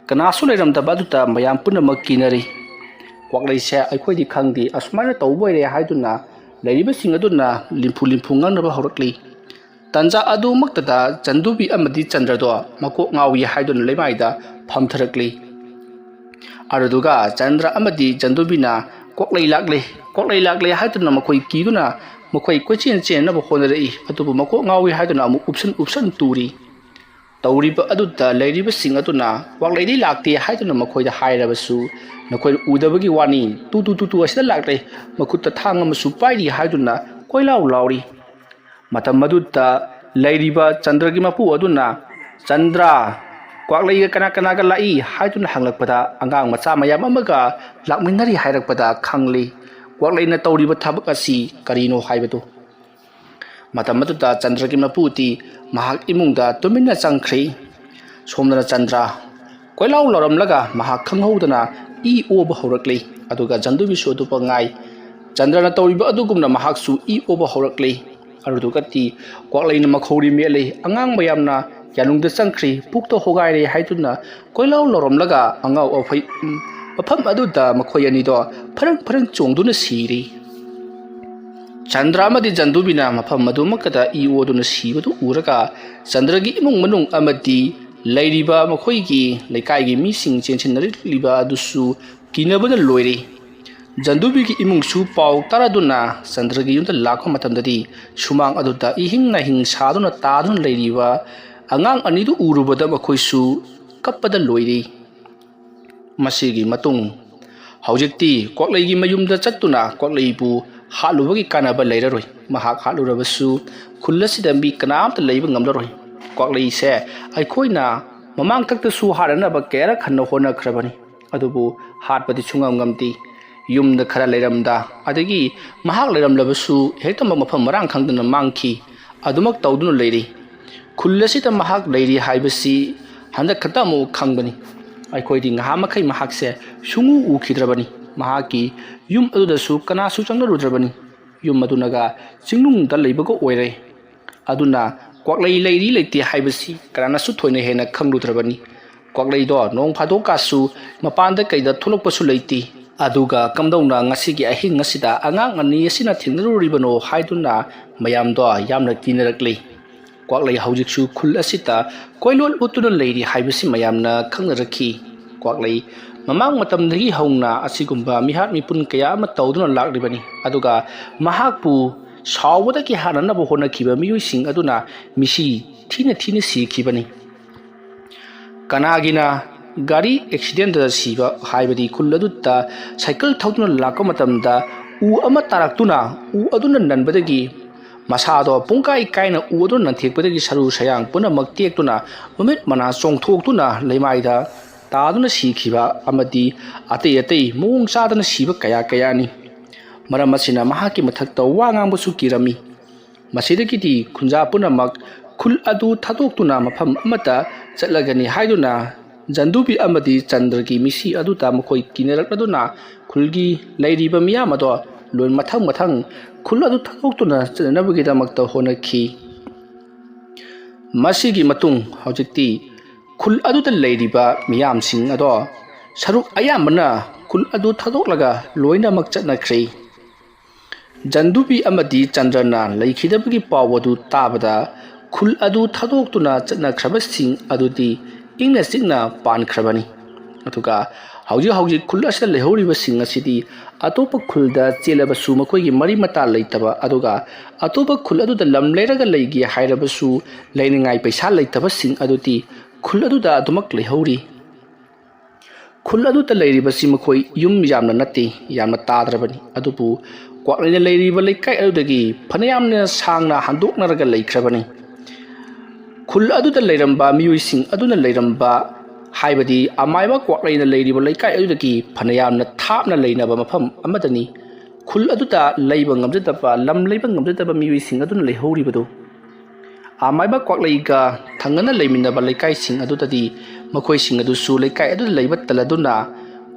ꯀꯅꯥꯁꯨ ꯂꯩꯔꯝꯗꯕ ꯑꯗꯨꯗ ꯃꯌꯥꯝ ꯄꯨꯝꯅꯃꯛ ꯀꯤꯅꯔꯤ꯫ ꯀ꯭ꯋꯥꯛꯂꯩꯁꯦ ꯑꯩꯈꯣꯏꯗꯤ ꯈꯪꯗꯦ, ꯑꯁꯨꯃꯥꯏꯅ ꯇꯧꯕ ꯑꯣꯏꯔꯦ ꯍꯥꯏꯗꯨꯅ ꯂꯩꯔꯤꯕꯁꯤꯡ ꯑꯗꯨꯅ ꯂꯤꯝꯐꯨ ꯂꯤꯝꯐꯨ ꯉꯥꯡꯅꯕ ꯍꯧꯔꯛꯂꯤ꯫ ꯇꯟꯖꯥ ꯑꯗꯨꯃꯛꯇꯗ ꯆꯟꯗꯨꯕꯤ ꯑꯃꯗꯤ ꯆꯟꯗ꯭ꯔꯗꯣ ꯃꯀꯣꯛ ꯉꯥꯎꯏ ꯍꯥꯏꯗꯨꯅ ꯂꯩꯃꯥꯏꯗ ꯐꯝꯊꯔꯛꯂꯤ꯫ ꯑꯗꯨꯗꯨꯒ ꯆꯟꯗ꯭ꯔ ꯑꯃꯗꯤ ꯆꯟꯗꯨꯕꯤꯅ "ꯀ꯭ꯋꯥꯛꯂꯩ ꯂꯥꯛꯂꯦ, ꯀ꯭ꯋꯥꯛꯂꯩ ꯂꯥꯛꯂꯦ" ꯍꯥꯏꯗꯨꯅ ꯃꯈꯣꯏ ꯀꯤꯗꯨꯅ ꯃꯈꯣꯏ ꯀꯣꯏꯆꯦꯟ ꯆꯦꯟꯅꯕ ꯍꯣꯠꯅꯔꯛꯏ꯫ ꯑꯗꯨꯕꯨ ꯃꯀꯣꯛ ꯉꯥꯎꯏ ꯍꯥꯏꯗꯨꯅ ꯑꯃꯨꯛ ꯎꯞꯁꯟ ꯎꯞꯁꯟ ꯇꯨꯔꯤ꯫ ꯇꯧꯔꯤꯕ ꯑꯗꯨꯗ ꯂꯩꯔꯤꯕꯁꯤꯡ ꯑꯗꯨꯅ "ꯀ꯭ꯋꯥꯛꯂꯩꯗꯤ ꯂꯥꯛꯇꯦ" ꯍꯥꯏꯗꯨꯅ ꯃꯈꯣꯏꯗ ꯍꯥꯏꯔꯕꯁꯨ, "ꯅꯈꯣꯏꯅ ꯎꯗꯕꯒꯤ ꯋꯥꯅꯤ, ꯇꯨ ꯇꯨ ꯇꯨ ꯇꯨ ꯑꯁꯤꯗ ꯂꯥꯛꯂꯦ, ꯃꯈꯨꯠꯇ ꯊꯥꯡ ꯑꯃꯁꯨ ꯄꯥꯏꯔꯤ" ꯍꯥꯏꯗꯨꯅ ꯀꯣꯏꯂꯥꯎ ꯂꯥꯎꯔꯤ꯫ ꯃꯇꯝ ꯑꯗꯨꯗ ꯂꯩꯔꯤꯕ ꯆꯟꯗ꯭ꯔꯒꯤ ꯃꯄꯨ ꯑꯗꯨꯅ, "ꯆꯟꯗ꯭ꯔ, ꯀ꯭ꯋꯥꯛꯂꯩꯒ ꯀꯅꯥ ꯀꯅꯥꯒ ꯂꯥꯛꯏ?" ꯍꯥꯏꯗꯨꯅ ꯍꯪꯂꯛꯄꯗ, ꯑꯉꯥꯡ ꯃꯆꯥ ꯃꯌꯥꯝ ꯑꯃꯒ ꯂꯥꯛꯃꯤꯟꯅꯔꯤ ꯍꯥꯏꯔꯛꯄꯗ ꯈꯪꯂꯤ ꯀ꯭ꯋꯥꯛꯂꯩꯅ ꯇꯧꯔꯤꯕ ꯊꯕꯛ ꯑꯁꯤ ꯀꯔꯤꯅꯣ ꯍꯥꯏꯕꯗꯨ꯫ ꯃꯇꯝ ꯑꯗꯨꯗ ꯆꯟꯗ꯭ꯔꯒꯤ ꯃꯄꯨꯗꯤ ꯃꯍꯥꯛ ꯏꯃꯨꯡꯗ ꯇꯨꯃꯤꯟꯅ ꯆꯪꯈ꯭ꯔꯤ꯫ ꯁꯣꯝꯗꯅ ꯆꯟꯗ꯭ꯔ ꯀꯣꯏꯂꯥꯎ ꯂꯥꯎꯔꯝꯂꯒ ꯃꯍꯥꯛ ꯈꯪꯍꯧꯗꯅ ꯏ ꯑꯣꯕ ꯍꯧꯔꯛꯂꯤ꯫ ꯑꯗꯨꯒ ꯆꯟꯗꯨꯕꯤꯁꯨ ꯑꯗꯨ ꯉꯥꯏ꯫ ꯆꯟꯗ꯭ꯔꯅ ꯇꯧꯔꯤꯕ ꯑꯗꯨꯒꯨꯝꯅ ꯃꯍꯥꯛꯁꯨ ꯏ ꯑꯣꯕ ꯍꯧꯔꯛꯂꯤ꯫ ꯑꯗꯨꯗꯨꯒꯗꯤ ꯀ꯭ꯋꯥꯛꯂꯩꯅ ꯃꯈꯧꯔꯤ ꯃꯦꯠꯂꯤ꯫ ꯑꯉꯥꯡ ꯃꯌꯥꯝꯅ ꯌꯥꯅꯨꯡꯗ ꯆꯪꯈ꯭ꯔꯤ, ꯄꯨꯛꯇ ꯍꯣꯒꯥꯏꯔꯦ ꯍꯥꯏꯗꯨꯅ ꯀꯣꯏꯂꯥꯎ ꯂꯥꯎꯔꯝꯂꯒ ꯑꯉꯥꯎ ꯑꯐꯩ ꯃꯐꯝ ꯑꯗꯨꯗ ꯃꯈꯣꯏ ꯑꯅꯤꯗꯣ ꯐꯔꯪ ꯐꯔꯪ ꯆꯣꯡꯗꯨꯅ ꯁꯤꯔꯤ꯫ ꯆꯟꯗ꯭ꯔ ꯑꯃꯗꯤ ꯆꯟꯗꯨꯕꯤꯅ ꯃꯐꯝ ꯑꯗꯨꯃꯛꯇꯗ ꯏ ꯑꯣꯗꯨꯅ ꯁꯤꯕꯗꯨ ꯎꯔꯒ ꯆꯟꯗ꯭ꯔꯒꯤ ꯏꯃꯨꯡ ꯃꯅꯨꯡ ꯑꯃꯗꯤ ꯂꯩꯔꯤꯕ ꯃꯈꯣꯏꯒꯤ ꯂꯩꯀꯥꯏꯒꯤ ꯃꯤꯁꯤꯡ ꯆꯦꯟꯁꯤꯟꯅꯔꯛꯂꯤꯕ ꯑꯗꯨꯁꯨ ꯀꯤꯅꯕꯅ ꯂꯣꯏꯔꯦ꯫ ꯆꯟꯗꯨꯕꯤꯒꯤ ꯏꯃꯨꯡꯁꯨ ꯄꯥꯎ ꯇꯥꯔꯗꯨꯅ ꯆꯟꯗ꯭ꯔꯒꯤ ꯌꯨꯝꯗ ꯂꯥꯛꯄ ꯃꯇꯝꯗꯗꯤ ꯁꯨꯃꯥꯡ ꯑꯗꯨꯗ ꯏꯍꯤꯡ ꯅꯥꯍꯤꯡ ꯁꯥꯗꯨꯅ ꯇꯥꯗꯨꯅ ꯂꯩꯔꯤꯕ ꯑꯉꯥꯡ ꯑꯅꯤꯗꯨ ꯎꯔꯨꯕꯗ ꯃꯈꯣꯏꯁꯨ ꯀꯞꯄꯗ ꯂꯣꯏꯔꯦ꯫ ꯃꯁꯤꯒꯤ ꯃꯇꯨꯡ ꯍꯧꯖꯤꯛꯇꯤ ꯀ꯭ꯋꯥꯛꯂꯩꯒꯤ ꯃꯌꯨꯝꯗ ꯆꯠꯇꯨꯅ ꯀ꯭ꯋꯥꯛꯂꯩꯕꯨ ꯍꯥꯠꯂꯨꯕꯒꯤ ꯀꯥꯟꯅꯕ ꯂꯩꯔꯔꯣꯏ꯫ ꯃꯍꯥꯛ ꯍꯥꯠꯂꯨꯔꯕꯁꯨ ꯈꯨꯜ ꯑꯁꯤꯗ ꯃꯤ ꯀꯅꯥꯝꯇ ꯂꯩꯕ ꯉꯝꯂꯔꯣꯏ꯫ ꯀ꯭ꯋꯥꯛꯂꯩꯁꯦ ꯑꯩꯈꯣꯏꯅ ꯃꯃꯥꯡꯊꯛꯇꯁꯨ ꯍꯥꯠꯅꯅꯕ ꯀꯌꯥꯔꯛ ꯍꯟꯅ ꯍꯣꯠꯅꯈ꯭ꯔꯕꯅꯤ, ꯑꯗꯨꯕꯨ ꯍꯥꯠꯄꯗꯤ ꯁꯨꯡꯉꯝ ꯉꯝꯗꯦ꯫ ꯌꯨꯝꯗ ꯈꯔ ꯂꯩꯔꯝꯗ, ꯑꯗꯒꯤ ꯃꯍꯥꯛ ꯂꯩꯔꯝꯂꯕꯁꯨ ꯍꯦꯛꯇ ꯃꯐꯝ ꯃꯔꯥꯡ ꯈꯪꯗꯅ ꯃꯥꯡꯈꯤ꯫ ꯑꯗꯨꯃꯛ ꯇꯧꯗꯨꯅ ꯂꯩꯔꯤ꯫ ꯈꯨꯜ ꯑꯁꯤꯗ ꯃꯍꯥꯛ ꯂꯩꯔꯤ ꯍꯥꯏꯕꯁꯤ ꯍꯟꯗꯛ ꯈꯛꯇ ꯑꯃꯨꯛ ꯈꯪꯕꯅꯤ꯫ ꯑꯩꯈꯣꯏꯗꯤ ꯉꯍꯥ ꯃꯈꯩ ꯃꯍꯥꯛꯁꯦ ꯁꯨꯡꯎ ꯎꯈꯤꯗ꯭ꯔꯕꯅꯤ꯫ ꯃꯍꯥꯛꯀꯤ ꯌꯨꯝ ꯑꯗꯨꯗꯁꯨ ꯀꯅꯥꯁꯨ ꯆꯪꯅꯔꯨꯗ꯭ꯔꯕꯅꯤ꯫ ꯌꯨꯝ ꯑꯗꯨꯅꯒ ꯆꯤꯡꯅꯨꯡꯗ ꯂꯩꯕꯒ ꯑꯣꯏꯔꯦ꯫ ꯑꯗꯨꯅ ꯀ꯭ꯋꯥꯛꯂꯩ ꯂꯩꯔꯤ ꯂꯩꯇꯦ ꯍꯥꯏꯕꯁꯤ ꯀꯅꯥꯅꯁꯨ ꯊꯣꯏꯅ ꯍꯦꯟꯅ ꯈꯪꯂꯨꯗ꯭ꯔꯕꯅꯤ꯫ ꯀ꯭ꯋꯥꯛꯂꯩꯗꯣ ꯅꯣꯡ ꯐꯥꯗꯣꯛꯀꯥꯁꯨ ꯃꯄꯥꯟꯗ ꯀꯩꯗ ꯊꯣꯛꯂꯛꯄꯁꯨ ꯂꯩꯇꯦ꯫ ꯑꯗꯨꯒ ꯀꯝꯗꯧꯅ ꯉꯁꯤꯒꯤ ꯑꯍꯤꯡ ꯑꯁꯤꯗ ꯑꯉꯥꯡ ꯑꯅꯤ ꯑꯁꯤꯅ ꯊꯦꯡꯅꯔꯨꯔꯤꯕꯅꯣ ꯍꯥꯏꯗꯨꯅ ꯃꯌꯥꯝꯗꯣ ꯌꯥꯝꯅ ꯀꯤꯅꯔꯛꯂꯤ꯫ ꯀ꯭ꯋꯥꯛꯂꯩ ꯍꯧꯖꯤꯛꯁꯨ ꯈꯨꯜ ꯑꯁꯤꯗ ꯀꯣꯏꯂꯣꯠ ꯎꯠꯇꯨꯅ ꯂꯩꯔꯤ ꯍꯥꯏꯕꯁꯤ ꯃꯌꯥꯝꯅ ꯈꯪꯅꯔꯛꯈꯤ꯫ ꯀ꯭ꯋꯥꯛꯂꯩ ꯃꯃꯥꯡ ꯃꯇꯝꯗꯒꯤ ꯍꯧꯅ ꯑꯁꯤꯒꯨꯝꯕ ꯃꯤꯍꯥꯠ ꯃꯤꯄꯨꯟ ꯀꯌꯥ ꯑꯃ ꯇꯧꯗꯨꯅ ꯂꯥꯛꯂꯤꯕꯅꯤ꯫ ꯑꯗꯨꯒ ꯃꯍꯥꯛꯄꯨ ꯁꯥꯎꯕꯗꯒꯤ ꯍꯥꯟꯅꯅꯕ ꯍꯣꯠꯅꯈꯤꯕ ꯃꯤꯑꯣꯏꯁꯤꯡ ꯑꯗꯨꯅ ꯃꯤꯁꯤ ꯊꯤꯅ ꯊꯤꯅ ꯁꯤꯈꯤꯕꯅꯤ꯫ ꯀꯅꯥꯒꯤꯅ ꯒꯥꯔꯤ ꯑꯦꯛꯁꯤꯗꯦꯟꯗ ꯁꯤꯕ ꯍꯥꯏꯕꯗꯤ ꯈꯨꯜ ꯑꯗꯨꯗ ꯁꯥꯏꯀꯜ ꯊꯧꯗꯨꯅ ꯂꯥꯛꯄ ꯃꯇꯝꯗ ꯎ ꯑꯃ ꯇꯥꯔꯛꯇꯨꯅ ꯎ ꯑꯗꯨꯅ ꯅꯟꯕꯗꯒꯤ ꯃꯁꯥꯗꯣ ꯄꯨꯡꯀꯥꯏ ꯀꯥꯏꯅ ꯎ ꯑꯗꯨꯅ ꯅꯟꯊꯦꯛꯄꯗꯒꯤ ꯁꯔꯨ ꯁꯌꯥꯡ ꯄꯨꯝꯅꯃꯛ ꯇꯦꯛꯇꯨꯅ ꯃꯃꯤꯠ ꯃꯅꯥ ꯆꯣꯡꯊꯣꯛꯇꯨꯅ ꯂꯩꯃꯥꯏꯗ ꯇꯥꯗꯨꯅ ꯁꯤꯈꯤꯕ ꯑꯃꯗꯤ ꯑꯇꯩ ꯑꯇꯩ ꯃꯑꯣꯡ ꯆꯥꯗꯅ ꯁꯤꯕ ꯀꯌꯥ ꯀꯌꯥꯅꯤ꯫ ꯃꯔꯝ ꯑꯁꯤꯅ ꯃꯍꯥꯛꯀꯤ ꯃꯊꯛꯇ ꯋꯥ ꯉꯥꯡꯕꯁꯨ ꯀꯤꯔꯝꯃꯤ꯫ ꯃꯁꯤꯗꯒꯤꯗꯤ ꯈꯨꯟꯖꯥ ꯄꯨꯝꯅꯃꯛ ꯈꯨꯜ ꯑꯗꯨ ꯊꯥꯗꯣꯛꯇꯨꯅ ꯃꯐꯝ ꯑꯃꯗ ꯆꯠꯂꯒꯅꯤ ꯍꯥꯏꯗꯨꯅ ꯖꯟꯗꯨꯕꯤ ꯑꯃꯗꯤ ꯆꯟꯗ꯭ꯔꯒꯤ ꯃꯤꯁꯤ ꯑꯗꯨꯗ ꯃꯈꯣꯏ ꯀꯤꯅꯔꯛꯂꯗꯨꯅ ꯈꯨꯜꯒꯤ ꯂꯩꯔꯤꯕ ꯃꯤꯌꯥꯝ ꯑꯗꯣ ꯂꯣꯏ ꯃꯊꯪ ꯃꯊꯪ ꯈꯨꯜ ꯑꯗꯨ ꯊꯥꯗꯣꯛꯇꯨꯅ ꯆꯠꯅꯅꯕꯒꯤꯗꯃꯛꯇ ꯍꯣꯠꯅꯈꯤ꯫ ꯃꯁꯤꯒꯤ ꯃꯇꯨꯡ ꯍꯧꯖꯤꯛꯇꯤ ꯈꯨꯜ ꯑꯗꯨꯗ ꯂꯩꯔꯤꯕ ꯃꯤꯌꯥꯝꯁꯤꯡ ꯑꯗꯣ ꯁꯔꯨꯛ ꯑꯌꯥꯝꯕꯅ ꯈꯨꯜ ꯑꯗꯨ ꯊꯥꯗꯣꯛꯂꯒ ꯂꯣꯏꯅꯃꯛ ꯆꯠꯅꯈ꯭ꯔꯦ꯫ ꯖꯟꯗꯨꯕꯤ ꯑꯃꯗꯤ ꯆꯟꯗ꯭ꯔꯅ ꯂꯩꯈꯤꯗꯕꯒꯤ ꯄꯥꯎ ꯑꯗꯨ ꯇꯥꯕꯗ ꯈꯨꯜ ꯑꯗꯨ ꯊꯥꯗꯣꯛꯇꯨꯅ ꯆꯠꯅꯈ꯭ꯔꯕꯁꯤꯡ ꯑꯗꯨꯗꯤ ꯏꯪꯅ ꯆꯤꯛꯅ ꯄꯥꯟꯈ꯭ꯔꯕꯅꯤ꯫ ꯑꯗꯨꯒ ꯍꯧꯖꯤꯛ ꯍꯧꯖꯤꯛ ꯈꯨꯜ ꯑꯁꯤꯗ ꯂꯩꯍꯧꯔꯤꯕꯁꯤꯡ ꯑꯁꯤꯗꯤ ꯑꯇꯣꯞꯄ ꯈꯨꯜꯗ ꯆꯦꯜꯂꯕꯁꯨ ꯃꯈꯣꯏꯒꯤ ꯃꯔꯤ ꯃꯇꯥ ꯂꯩꯇꯕ, ꯑꯗꯨꯒ ꯑꯇꯣꯞꯄ ꯈꯨꯜ ꯑꯗꯨꯗ ꯂꯝ ꯂꯩꯔꯒ ꯂꯩꯒꯦ ꯍꯥꯏꯔꯕꯁꯨ ꯂꯩꯅꯤꯡꯉꯥꯏ ꯄꯩꯁꯥ ꯂꯩꯇꯕꯁꯤꯡ ꯑꯗꯨꯗꯤ ꯈꯨꯜ ꯑꯗꯨꯗ ꯑꯗꯨꯃꯛ ꯂꯩꯍꯧꯔꯤ꯫ ꯈꯨꯜ ꯑꯗꯨꯗ ꯂꯩꯔꯤꯕꯁꯤ ꯃꯈꯣꯏ ꯌꯨꯝ ꯌꯥꯝꯅ ꯅꯠꯇꯦ, ꯌꯥꯝꯅ ꯇꯥꯗ꯭ꯔꯕꯅꯤ꯫ ꯑꯗꯨꯕꯨ ꯀ꯭ꯋꯥꯛꯂꯩꯅ ꯂꯩꯔꯤꯕ ꯂꯩꯀꯥꯏ ꯑꯗꯨꯗꯒꯤ ꯐꯅꯌꯥꯝꯅ ꯁꯥꯡꯅ ꯍꯟꯗꯣꯛꯅꯔꯒ ꯂꯩꯈ꯭ꯔꯕꯅꯤ꯫ ꯈꯨꯜ ꯑꯗꯨꯗ ꯂꯩꯔꯝꯕ ꯃꯤꯑꯣꯏꯁꯤꯡ ꯑꯗꯨꯅ ꯂꯩꯔꯝꯕ, ꯍꯥꯏꯕꯗꯤ ꯑꯃꯥꯏꯕ ꯀ꯭ꯋꯥꯛꯂꯩꯅ ꯂꯩꯔꯤꯕ ꯂꯩꯀꯥꯏ ꯑꯗꯨꯗꯒꯤ ꯐꯅꯌꯥꯝꯅ ꯊꯥꯞꯅ ꯂꯩꯅꯕ ꯃꯐꯝ ꯑꯃꯗꯅꯤ ꯈꯨꯜ ꯑꯗꯨꯗ ꯂꯩꯕ ꯉꯝꯖꯗꯕ, ꯂꯝ ꯂꯩꯕ ꯉꯝꯖꯗꯕ ꯃꯤꯑꯣꯏꯁꯤꯡ ꯑꯗꯨꯅ ꯂꯩꯍꯧꯔꯤꯕꯗꯨ꯫ ꯑꯃꯥꯏꯕ ꯀ꯭ꯋꯥꯛꯂꯩꯒ ꯊꯪꯅꯅ ꯂꯩꯃꯤꯟꯅꯕ ꯂꯩꯀꯥꯏꯁꯤꯡ ꯑꯗꯨꯗꯗꯤ ꯃꯈꯣꯏꯁꯤꯡ ꯑꯗꯨꯁꯨ ꯂꯩꯀꯥꯏ ꯑꯗꯨꯗ ꯂꯩꯕ ꯇꯜꯂꯗꯨꯅ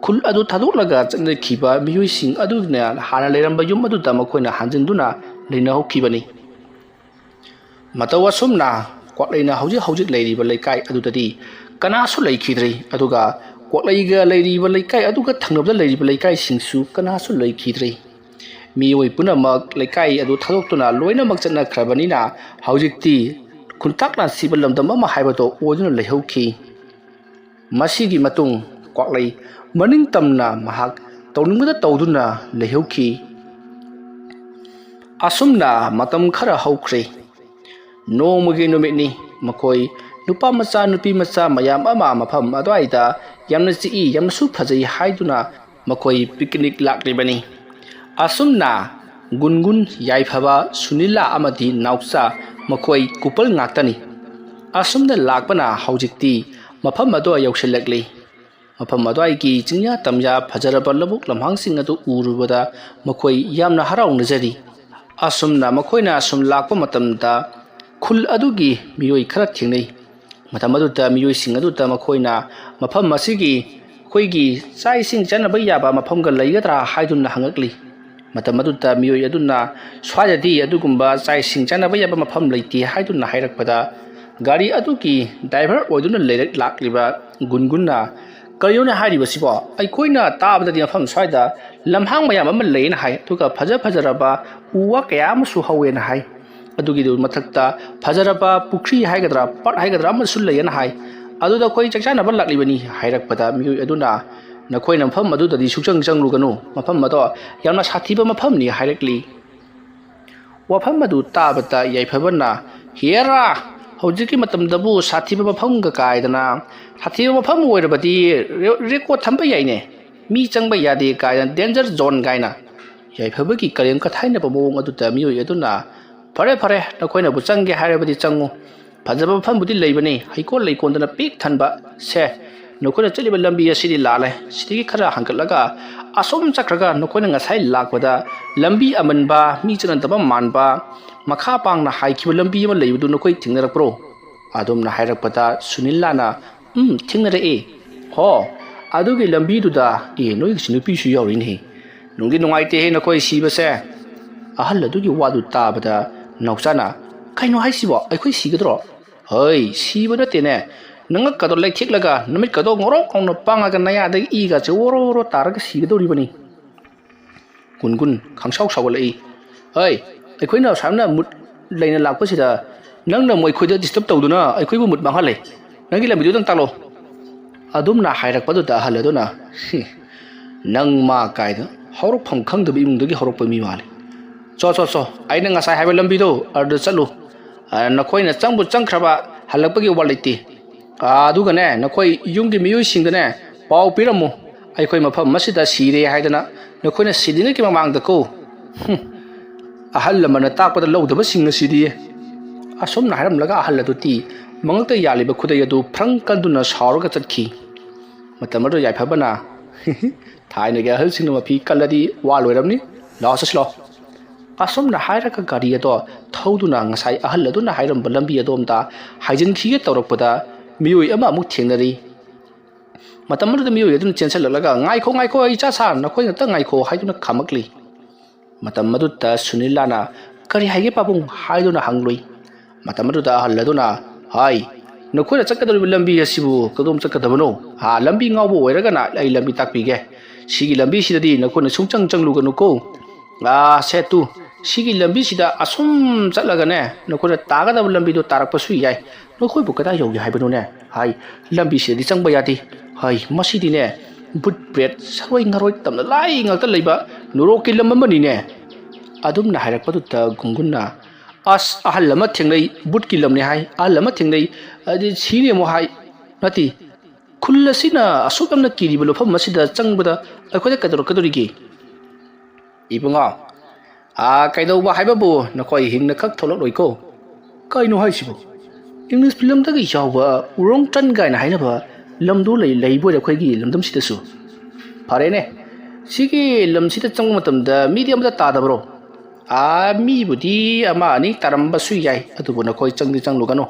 ꯈꯨꯜ ꯑꯗꯨ ꯊꯥꯗꯣꯛꯂꯒ ꯆꯠꯅꯈꯤꯕ ꯃꯤꯑꯣꯏꯁꯤꯡ ꯑꯗꯨꯅ ꯍꯥꯟꯅ ꯂꯩꯔꯝꯕ ꯌꯨꯝ ꯑꯗꯨꯗ ꯃꯈꯣꯏꯅ ꯍꯟꯖꯤꯟꯗꯨꯅ ꯂꯩꯅꯍꯧꯈꯤꯕꯅꯤ꯫ ꯃꯇꯧ ꯑꯁꯨꯝꯅ ꯀ꯭ꯋꯥꯛꯂꯩꯅ ꯍꯧꯖꯤꯛ ꯍꯧꯖꯤꯛ ꯂꯩꯔꯤꯕ ꯂꯩꯀꯥꯏ ꯑꯗꯨꯗꯗꯤ ꯀꯅꯥꯁꯨ ꯂꯩꯈꯤꯗ꯭ꯔꯦ, ꯑꯗꯨꯒ ꯀ꯭ꯋꯥꯛꯂꯩꯒ ꯂꯩꯔꯤꯕ ꯂꯩꯀꯥꯏ ꯑꯗꯨꯒ ꯊꯪꯅꯕꯗ ꯂꯩꯔꯤꯕ ꯂꯩꯀꯥꯏꯁꯤꯡꯁꯨ ꯀꯅꯥꯁꯨ ꯂꯩꯈꯤꯗ꯭ꯔꯦ꯫ ꯃꯤꯑꯣꯏ ꯄꯨꯝꯅꯃꯛ ꯂꯩꯀꯥꯏ ꯑꯗꯨ ꯊꯥꯗꯣꯛꯇꯨꯅ ꯂꯣꯏꯅꯃꯛ ꯆꯠꯅꯈ꯭ꯔꯕꯅꯤꯅ ꯍꯧꯖꯤꯛꯇꯤ ꯈꯨꯟꯇꯥꯛ ꯂꯥꯟꯁꯤꯕ ꯂꯝꯗꯝ ꯑꯃ ꯍꯥꯏꯕꯗꯣ ꯑꯣꯏꯗꯨꯅ ꯂꯩꯍꯧꯈꯤ꯫ ꯃꯁꯤꯒꯤ ꯃꯇꯨꯡ ꯀ꯭ꯋꯥꯛꯂꯩ ꯃꯅꯤꯡ ꯇꯝꯅ ꯃꯍꯥꯛ ꯇꯧꯅꯤꯡꯕꯗ ꯇꯧꯗꯨꯅ ꯂꯩꯍꯧꯈꯤ꯫ ꯑꯁꯨꯝꯅ ꯃꯇꯝ ꯈꯔ ꯍꯧꯈ꯭ꯔꯦ꯫ ꯅꯣꯡꯃꯒꯤ ꯅꯨꯃꯤꯠꯅꯤ꯫ ꯃꯈꯣꯏ ꯅꯨꯄꯥ ꯃꯆꯥ ꯅꯨꯄꯤ ꯃꯆꯥ ꯃꯌꯥꯝ ꯑꯃ ꯃꯐꯝ ꯑꯗꯨꯋꯥꯏꯗ ꯌꯥꯝꯅ ꯆꯤꯛꯏ, ꯌꯥꯝꯅꯁꯨ ꯐꯖꯩ ꯍꯥꯏꯗꯨꯅ ꯃꯈꯣꯏ ꯄꯤꯛꯅꯤꯛ ꯂꯥꯛꯂꯤꯕꯅꯤ꯫ ꯑꯁꯨꯝꯅ ꯒꯨꯟꯒꯨꯟ, ꯌꯥꯏꯐꯕ, ꯁꯨꯅꯤꯂꯥ ꯑꯃꯗꯤ ꯅꯥꯎꯆꯥ ꯃꯈꯣꯏ ꯀꯨꯄꯜ ꯉꯥꯛꯇꯅꯤ꯫ ꯑꯁꯨꯝꯅ ꯂꯥꯛꯄꯅ ꯍꯧꯖꯤꯛꯇꯤ ꯃꯐꯝ ꯑꯗꯨ ꯌꯧꯁꯤꯜꯂꯛꯂꯤ꯫ ꯃꯐꯝ ꯑꯗꯨꯋꯥꯏꯒꯤ ꯆꯤꯡꯌꯥ ꯇꯝꯌꯥ ꯐꯖꯔꯕ ꯂꯧꯕꯨꯛ ꯂꯝꯍꯥꯡꯁꯤꯡ ꯑꯗꯨ ꯎꯔꯨꯕꯗ ꯃꯈꯣꯏ ꯌꯥꯝꯅ ꯍꯔꯥꯎꯅꯖꯔꯤ꯫ ꯑꯁꯨꯝꯅ ꯃꯈꯣꯏꯅ ꯑꯁꯨꯝ ꯂꯥꯛꯄ ꯃꯇꯝꯗ ꯈꯨꯜ ꯑꯗꯨꯒꯤ ꯃꯤꯑꯣꯏ ꯈꯔ ꯊꯦꯡꯅꯩ꯫ ꯃꯇꯝ ꯑꯗꯨꯗ ꯃꯤꯑꯣꯏꯁꯤꯡ ꯑꯗꯨꯗ ꯃꯈꯣꯏꯅ ꯃꯐꯝ ꯑꯁꯤꯒꯤ ꯑꯩꯈꯣꯏꯒꯤ ꯆꯥꯛ ꯏꯁꯤꯡ ꯆꯥꯅꯕ ꯌꯥꯕ ꯃꯐꯝꯒ ꯂꯩꯒꯗ꯭ꯔꯥ ꯍꯥꯏꯗꯨꯅ ꯍꯪꯉꯛꯂꯤ꯫ ꯃꯇꯝ ꯑꯗꯨꯗ ꯃꯤꯑꯣꯏ ꯑꯗꯨꯅ ꯁ꯭ꯋꯥꯏꯗꯗꯤ ꯑꯗꯨꯒꯨꯝꯕ ꯆꯥꯛ ꯏꯁꯤꯡ ꯆꯥꯅꯕ ꯌꯥꯕ ꯃꯐꯝ ꯂꯩꯇꯦ ꯍꯥꯏꯗꯨꯅ ꯍꯥꯏꯔꯛꯄꯗ, ꯒꯥꯔꯤ ꯑꯗꯨꯒꯤ ꯗ꯭ꯔꯥꯏꯚꯔ ꯑꯣꯏꯗꯨꯅ ꯂꯩꯔꯛ ꯂꯥꯛꯂꯤꯕ ꯒꯨꯟꯒꯨꯟꯅ, "ꯀꯔꯤꯅꯣꯅꯦ ꯍꯥꯏꯔꯤꯕꯁꯤꯕꯣ? ꯑꯩꯈꯣꯏꯅ ꯇꯥꯕꯗꯗꯤ ꯃꯐꯝ ꯁ꯭ꯋꯥꯏꯗ ꯂꯝꯍꯥꯡ ꯃꯌꯥꯝ ꯑꯃ ꯂꯩꯌꯦꯅ ꯍꯥꯏ, ꯑꯗꯨꯒ ꯐꯖ ꯐꯖꯔꯕ ꯎ ꯋꯥ ꯀꯌꯥ ꯑꯃꯁꯨ ꯍꯧꯋꯦꯅ ꯍꯥꯏ꯫ ꯑꯗꯨꯒꯤꯗꯨ ꯃꯊꯛꯇ ꯐꯖꯔꯕ ꯄꯨꯈ꯭ꯔꯤ ꯍꯥꯏꯒꯗ꯭ꯔꯥ, ꯄꯥꯠ ꯍꯥꯏꯒꯗ꯭ꯔꯥ ꯑꯃꯁꯨ ꯂꯩꯌꯦꯅ ꯍꯥꯏ꯫ ꯑꯗꯨꯗ ꯑꯩꯈꯣꯏ ꯆꯥꯛ ꯆꯥꯅꯕ ꯂꯥꯛꯂꯤꯕꯅꯤ" ꯍꯥꯏꯔꯛꯄꯗ, ꯃꯤꯑꯣꯏ ꯑꯗꯨꯅ, "ꯅꯈꯣꯏꯅ ꯃꯐꯝ ꯑꯗꯨꯗꯗꯤ ꯁꯨꯡꯆꯪ ꯆꯪꯂꯨꯒꯅꯨ, ꯃꯐꯝ ꯑꯗꯣ ꯌꯥꯝꯅ ꯁꯥꯊꯤꯕ ꯃꯐꯝꯅꯤ" ꯍꯥꯏꯔꯛꯂꯤ꯫ ꯋꯥꯐꯝ ꯑꯗꯨ ꯇꯥꯕꯗ ꯌꯥꯏꯐꯕꯅ, "ꯍꯦꯔꯥ, ꯍꯧꯖꯤꯛꯀꯤ ꯃꯇꯝꯗꯕꯨ ꯁꯥꯊꯤꯕ ꯃꯐꯝꯒ ꯀꯥꯏꯗꯅ, ꯁꯥꯊꯤꯕ ꯃꯐꯝ ꯑꯣꯏꯔꯕꯗꯤ ꯔꯦ-, ꯔꯦꯀꯣꯔꯠ ꯊꯝꯕ ꯌꯥꯏꯅꯦ, ꯃꯤ ꯆꯪꯕ ꯌꯥꯗꯦ ꯀꯥꯏꯅ, ꯗꯦꯟꯖꯔ ꯖꯣꯟ ꯀꯥꯏꯅ"꯫ ꯌꯥꯏꯐꯕꯒꯤ ꯀꯔꯦꯝ ꯀꯊꯥꯏꯅꯕ ꯃꯑꯣꯡ ꯑꯗꯨꯗ ꯃꯤꯑꯣꯏ ꯑꯗꯨꯅ, "ꯐꯔꯦ ꯐꯔꯦ, ꯅꯈꯣꯏꯅꯕꯨ ꯆꯪꯒꯦ ꯍꯥꯏꯔꯕꯗꯤ ꯆꯪꯉꯨ, ꯐꯖꯕ ꯃꯐꯝꯕꯨꯗꯤ ꯂꯩꯕꯅꯤ, ꯍꯩꯀꯣꯜ ꯂꯩꯀꯣꯟꯗꯅ ꯄꯤꯛ ꯊꯟꯕ꯫ ꯁꯦ, ꯅꯈꯣꯏꯅ ꯆꯠꯂꯤꯕ ꯂꯝꯕꯤ ꯑꯁꯤꯗꯤ ꯂꯥꯜꯂꯦ, ꯁꯤꯗꯒꯤ ꯈꯔ ꯍꯟꯒꯠꯂꯒ ꯑꯁꯣꯝ ꯆꯠꯈ꯭ꯔꯒ ꯅꯈꯣꯏꯅ ꯉꯁꯥꯏ ꯂꯥꯛꯄꯗ ꯂꯝꯕꯤ ꯑꯃꯟꯕ, ꯃꯤ ꯆꯠꯅꯗꯕ ꯃꯥꯟꯕ, ꯃꯈꯥ ꯄꯥꯡꯅ ꯍꯥꯏꯈꯤꯕ ꯂꯝꯕꯤ ꯑꯃ ꯂꯩꯕꯗꯨ ꯅꯈꯣꯏ ꯊꯦꯡꯅꯔꯛꯄ꯭ꯔꯣ?" ꯑꯗꯨꯝꯅ ꯍꯥꯏꯔꯛꯄꯗ ꯁꯨꯅꯤꯜꯂꯥꯅ, "ꯎꯝ, ꯊꯦꯡꯅꯔꯛꯑꯦ꯫ ꯍꯣ, ꯑꯗꯨꯒꯤ ꯂꯝꯕꯤꯗꯨꯗ, ꯑꯦ, ꯅꯣꯏꯒꯤꯁꯤ ꯅꯨꯄꯤꯁꯨ ꯌꯥꯎꯔꯤꯅꯦ꯫ ꯅꯨꯡꯗꯤ ꯅꯨꯡꯉꯥꯏꯇꯦꯍꯦ ꯅꯈꯣꯏ ꯁꯤꯕꯁꯦ"꯫ ꯑꯍꯜ ꯑꯗꯨꯒꯤ ꯋꯥꯗꯨ ꯇꯥꯕꯗ ꯅꯥꯎꯆꯥꯅ, "ꯀꯩꯅꯣ ꯍꯥꯏꯁꯤꯕꯣ? ꯑꯩꯈꯣꯏ ꯁꯤꯒꯗ꯭ꯔꯣ?" "ꯍꯩ, ꯁꯤꯕ ꯅꯠꯇꯦꯅꯦ꯫ ꯅꯉꯛꯀꯗꯣ ꯂꯩꯊꯦꯛꯂꯒ ꯅꯃꯤꯠꯀꯗꯣ ꯉꯧꯔꯣꯛ ꯉꯧꯅ ꯄꯥꯡꯉꯒ ꯅꯌꯥꯗꯒꯤ ꯏꯒꯁꯦ ꯑꯣꯔꯣ ꯑꯣꯔꯣ ꯇꯥꯔꯒ ꯁꯤꯒꯗꯧꯔꯤꯕꯅꯤ"꯫ ꯒꯨꯟꯒꯨꯟ ꯈꯪꯁꯥꯎ ꯁꯥꯎꯒꯠꯂꯛꯏ꯫ "ꯍꯩ, ꯑꯩꯈꯣꯏꯅ ꯑꯁꯨꯛ ꯌꯥꯝꯅ ꯃꯨꯠ ꯂꯩꯅ ꯂꯥꯛꯄꯁꯤꯗ "ꯅꯪꯅ ꯃꯣꯏꯈꯣꯏꯗ ꯗꯤꯁꯇꯔꯕ ꯇꯧꯗꯨꯅ ꯑꯩꯈꯣꯏꯕꯨ ꯃꯨꯠ ꯃꯥꯡꯍꯜꯂꯦ꯫ ꯅꯪꯒꯤ ꯂꯝꯕꯤꯗꯨꯗꯪ ꯇꯥꯛꯂꯣ"꯫ ꯑꯗꯨꯝꯅ ꯍꯥꯏꯔꯛꯄꯗꯨꯗ ꯑꯍꯜ ꯑꯗꯨꯅ, "ꯍꯤ, ꯅꯪ ꯃꯥ ꯀꯥꯏꯗ ꯍꯧꯔꯛꯐꯝ ꯈꯪꯗꯕ ꯏꯃꯨꯡꯗꯒꯤ ꯍꯧꯔꯛꯄ ꯃꯤ ꯃꯥꯜꯂꯤ꯫ ꯆꯣ, ꯆꯣ, ꯆꯣ, ꯑꯩꯅ ꯉꯁꯥꯏ ꯍꯥꯏꯕ ꯂꯝꯕꯤꯗꯣ ꯑꯗꯨꯗ ꯆꯠꯂꯨ꯫ ꯑ, ꯅꯈꯣꯏꯅ ꯆꯪꯕꯨ ꯆꯪꯈ꯭ꯔꯕ ꯍꯜꯂꯛꯄꯒꯤ ꯋꯥ ꯂꯩꯇꯦ꯫ ꯑ, ꯑꯗꯨꯒꯅꯦ, ꯅꯈꯣꯏ ꯌꯨꯝꯒꯤ ꯃꯤꯑꯣꯏꯁꯤꯡꯗꯅꯦ ꯄꯥꯎ ꯄꯤꯔꯝꯃꯨ, ꯑꯩꯈꯣꯏ ꯃꯐꯝ ꯑꯁꯤꯗ ꯁꯤꯔꯦ ꯍꯥꯏꯗꯅ ꯅꯈꯣꯏꯅ ꯁꯤꯗ꯭ꯔꯤꯉꯩꯒꯤ ꯃꯃꯥꯡꯗꯀꯣ"꯫ ꯍꯨꯝ, ꯑꯍꯜ ꯂꯃꯟꯅ ꯇꯥꯛꯄꯗ ꯂꯧꯗꯕꯁꯤꯡ ꯑꯁꯤꯗꯤ꯫ ꯑꯁꯨꯝꯅ ꯍꯥꯏꯔꯝꯂꯒ ꯑꯍꯜ ꯑꯗꯨꯗꯤ ꯃꯉꯛꯇ ꯌꯥꯜꯂꯤꯕ ꯈꯨꯗꯩ ꯑꯗꯨ ꯐ꯭ꯔꯪ ꯀꯟꯗꯨꯅ ꯁꯥꯎꯔꯒ ꯆꯠꯈꯤ꯫ ꯃꯇꯝ ꯑꯗꯨꯗ ꯌꯥꯏꯐꯕꯅ, "ꯊꯥꯏꯅꯒꯤ ꯑꯍꯜꯁꯤꯡꯅ ꯃꯐꯤ ꯀꯜꯂꯗꯤ ꯋꯥ ꯂꯣꯏꯔꯝꯅꯤ꯫ ꯂꯥꯛꯑꯣ, ꯆꯠꯁꯤ ꯂꯥꯛꯑꯣ"꯫ ꯑꯁꯨꯝꯅ ꯍꯥꯏꯔꯒ ꯒꯥꯔꯤ ꯑꯗꯣ ꯊꯧꯗꯨꯅ ꯉꯁꯥꯏ ꯑꯍꯜ ꯑꯗꯨꯅ ꯍꯥꯏꯔꯝꯕ ꯂꯝꯕꯤ ꯑꯗꯣꯝꯗ ꯍꯥꯏꯖꯤꯟꯈꯤꯒꯦ ꯇꯧꯔꯛꯄꯗ ꯃꯤꯑꯣꯏ ꯑꯃ ꯑꯃꯨꯛ ꯊꯦꯡꯅꯔꯤ꯫ ꯃꯇꯝ ꯑꯗꯨꯗ ꯃꯤꯑꯣꯏ ꯑꯗꯨꯅ ꯆꯦꯟꯁꯤꯜꯂꯛꯂꯒ, "ꯉꯥꯏꯈꯣ, ꯉꯥꯏꯈꯣ, ꯏꯆꯥ ꯁꯥ, ꯅꯈꯣꯏ ꯉꯥꯛꯇ ꯉꯥꯏꯈꯣ" ꯍꯥꯏꯗꯨꯅ ꯈꯥꯝꯃꯛꯂꯤ꯫ ꯃꯇꯝ ꯑꯗꯨꯗ ꯁꯨꯅꯤꯂꯥꯅ, "ꯀꯔꯤ ꯍꯥꯏꯒꯦ ꯄꯥꯕꯨꯡ?" ꯍꯥꯏꯗꯨꯅ ꯍꯪꯂꯨꯏ꯫ ꯃꯇꯝ ꯑꯗꯨꯗ ꯑꯍꯜ ꯑꯗꯨꯅ, "ꯍꯥꯏ, ꯅꯈꯣꯏꯅ ꯆꯠꯀꯗꯧꯔꯤꯕ ꯂꯝꯕꯤ ꯑꯁꯤꯕꯨ ꯀꯗꯣꯝ ꯆꯠꯀꯗꯕꯅꯣ? ꯍꯥ, ꯂꯝꯕꯤ ꯉꯥꯎꯕ ꯑꯣꯏꯔꯒꯅ ꯑꯩ ꯂꯝꯕꯤ ꯇꯥꯛꯄꯤꯒꯦ꯫ ꯁꯤꯒꯤ ꯂꯝꯕꯤꯁꯤꯗꯗꯤ ꯅꯈꯣꯏꯅ ꯁꯨꯡꯆꯪ ꯆꯪꯂꯨꯒꯅꯨꯀꯣ꯫ ꯑꯥ, ꯁꯦ ꯇꯨ, ꯁꯤꯒꯤ ꯂꯝꯕꯤꯁꯤꯗ ꯑꯁꯨꯝ ꯆꯠꯂꯒꯅꯦ, ꯅꯈꯣꯏꯅ ꯇꯥꯒꯗꯕ ꯂꯝꯕꯤꯗꯣ ꯇꯥꯔꯛꯄꯁꯨ ꯌꯥꯏ꯫ ꯅꯈꯣꯏꯕꯨ ꯀꯗꯥꯏ ꯌꯧꯒꯦ ꯍꯥꯏꯕꯅꯣꯅꯦ? ꯍꯥꯏ, ꯂꯝꯕꯤꯁꯤꯗꯗꯤ ꯆꯪꯕ ꯌꯥꯗꯦ꯫ ꯍꯥꯏ, ꯃꯁꯤꯗꯤꯅꯦ, ꯕꯨꯠ ꯕ꯭ꯔꯦꯠ, ꯁꯔꯣꯏ ꯉꯥꯔꯣꯏ ꯇꯝꯅ ꯂꯥꯏ ꯉꯥꯛꯇ ꯂꯩꯕ ꯅꯣꯔꯣꯛꯀꯤ ꯂꯝ ꯑꯃꯅꯤꯅꯦ"꯫ ꯑꯗꯨꯝꯅ ꯍꯥꯏꯔꯛꯄꯗꯨꯗ ꯒꯨꯡꯒꯨꯟꯅ, "ꯑꯁ, ꯑꯍꯜ ꯑꯃ ꯊꯦꯡꯅꯩ, ꯕꯨꯠꯀꯤ ꯂꯝꯅꯦ ꯍꯥꯏ, ꯑꯍꯜ ꯑꯃ ꯊꯦꯡꯅꯩ, ꯑꯗꯨ ꯁꯤꯅꯦ ꯑꯃꯨꯛ ꯍꯥꯏ꯫ ꯅꯠꯇꯦ, ꯈꯨꯜ ꯑꯁꯤꯅ ꯑꯁꯨꯛ ꯌꯥꯝꯅ ꯀꯤꯔꯤꯕ ꯂꯨꯐꯝ ꯑꯁꯤꯗ ꯆꯪꯕꯗ ꯑꯩꯈꯣꯏꯗ ꯀꯩꯗꯧꯔꯛꯀꯗꯧꯔꯤꯒꯦ?" "ꯏꯕꯨꯡꯉꯣ, ꯑꯥ, ꯀꯩꯗꯧꯕ ꯍꯥꯏꯕꯕꯨ ꯅꯈꯣꯏ ꯍꯤꯡꯅ ꯈꯛ ꯊꯣꯛꯂꯛꯂꯣꯏꯀꯣ"꯫ "ꯀꯩꯅꯣ ꯍꯥꯏꯁꯤꯕꯨ? ꯏꯪꯂꯤꯁ ꯐꯤꯂꯝꯗꯒ ꯌꯥꯎꯕ ꯎꯔꯣꯡ ꯇꯟ ꯀꯥꯏꯅ ꯍꯥꯏꯅꯕ ꯂꯝꯗꯣ ꯂꯩ-, ꯂꯩꯕꯣꯏꯔꯦ ꯑꯩꯈꯣꯏꯒꯤ ꯂꯝꯗꯝꯁꯤꯗꯁꯨ"꯫ "ꯐꯔꯦꯅꯦ, ꯁꯤꯒꯤ ꯂꯝꯁꯤꯗ ꯆꯪꯕ ꯃꯇꯝꯗ ꯃꯤꯗꯤ ꯑꯃꯇ ꯇꯥꯗꯕ꯭ꯔꯣ?" "ꯑꯥ, ꯃꯤꯕꯨꯗꯤ ꯑꯃ ꯑꯅꯤ ꯇꯥꯔꯝꯕꯁꯨ ꯌꯥꯏ, ꯑꯗꯨꯕꯨ ꯅꯈꯣꯏ ꯆꯪꯗꯤ ꯆꯪꯂꯨꯒꯅꯨ꯫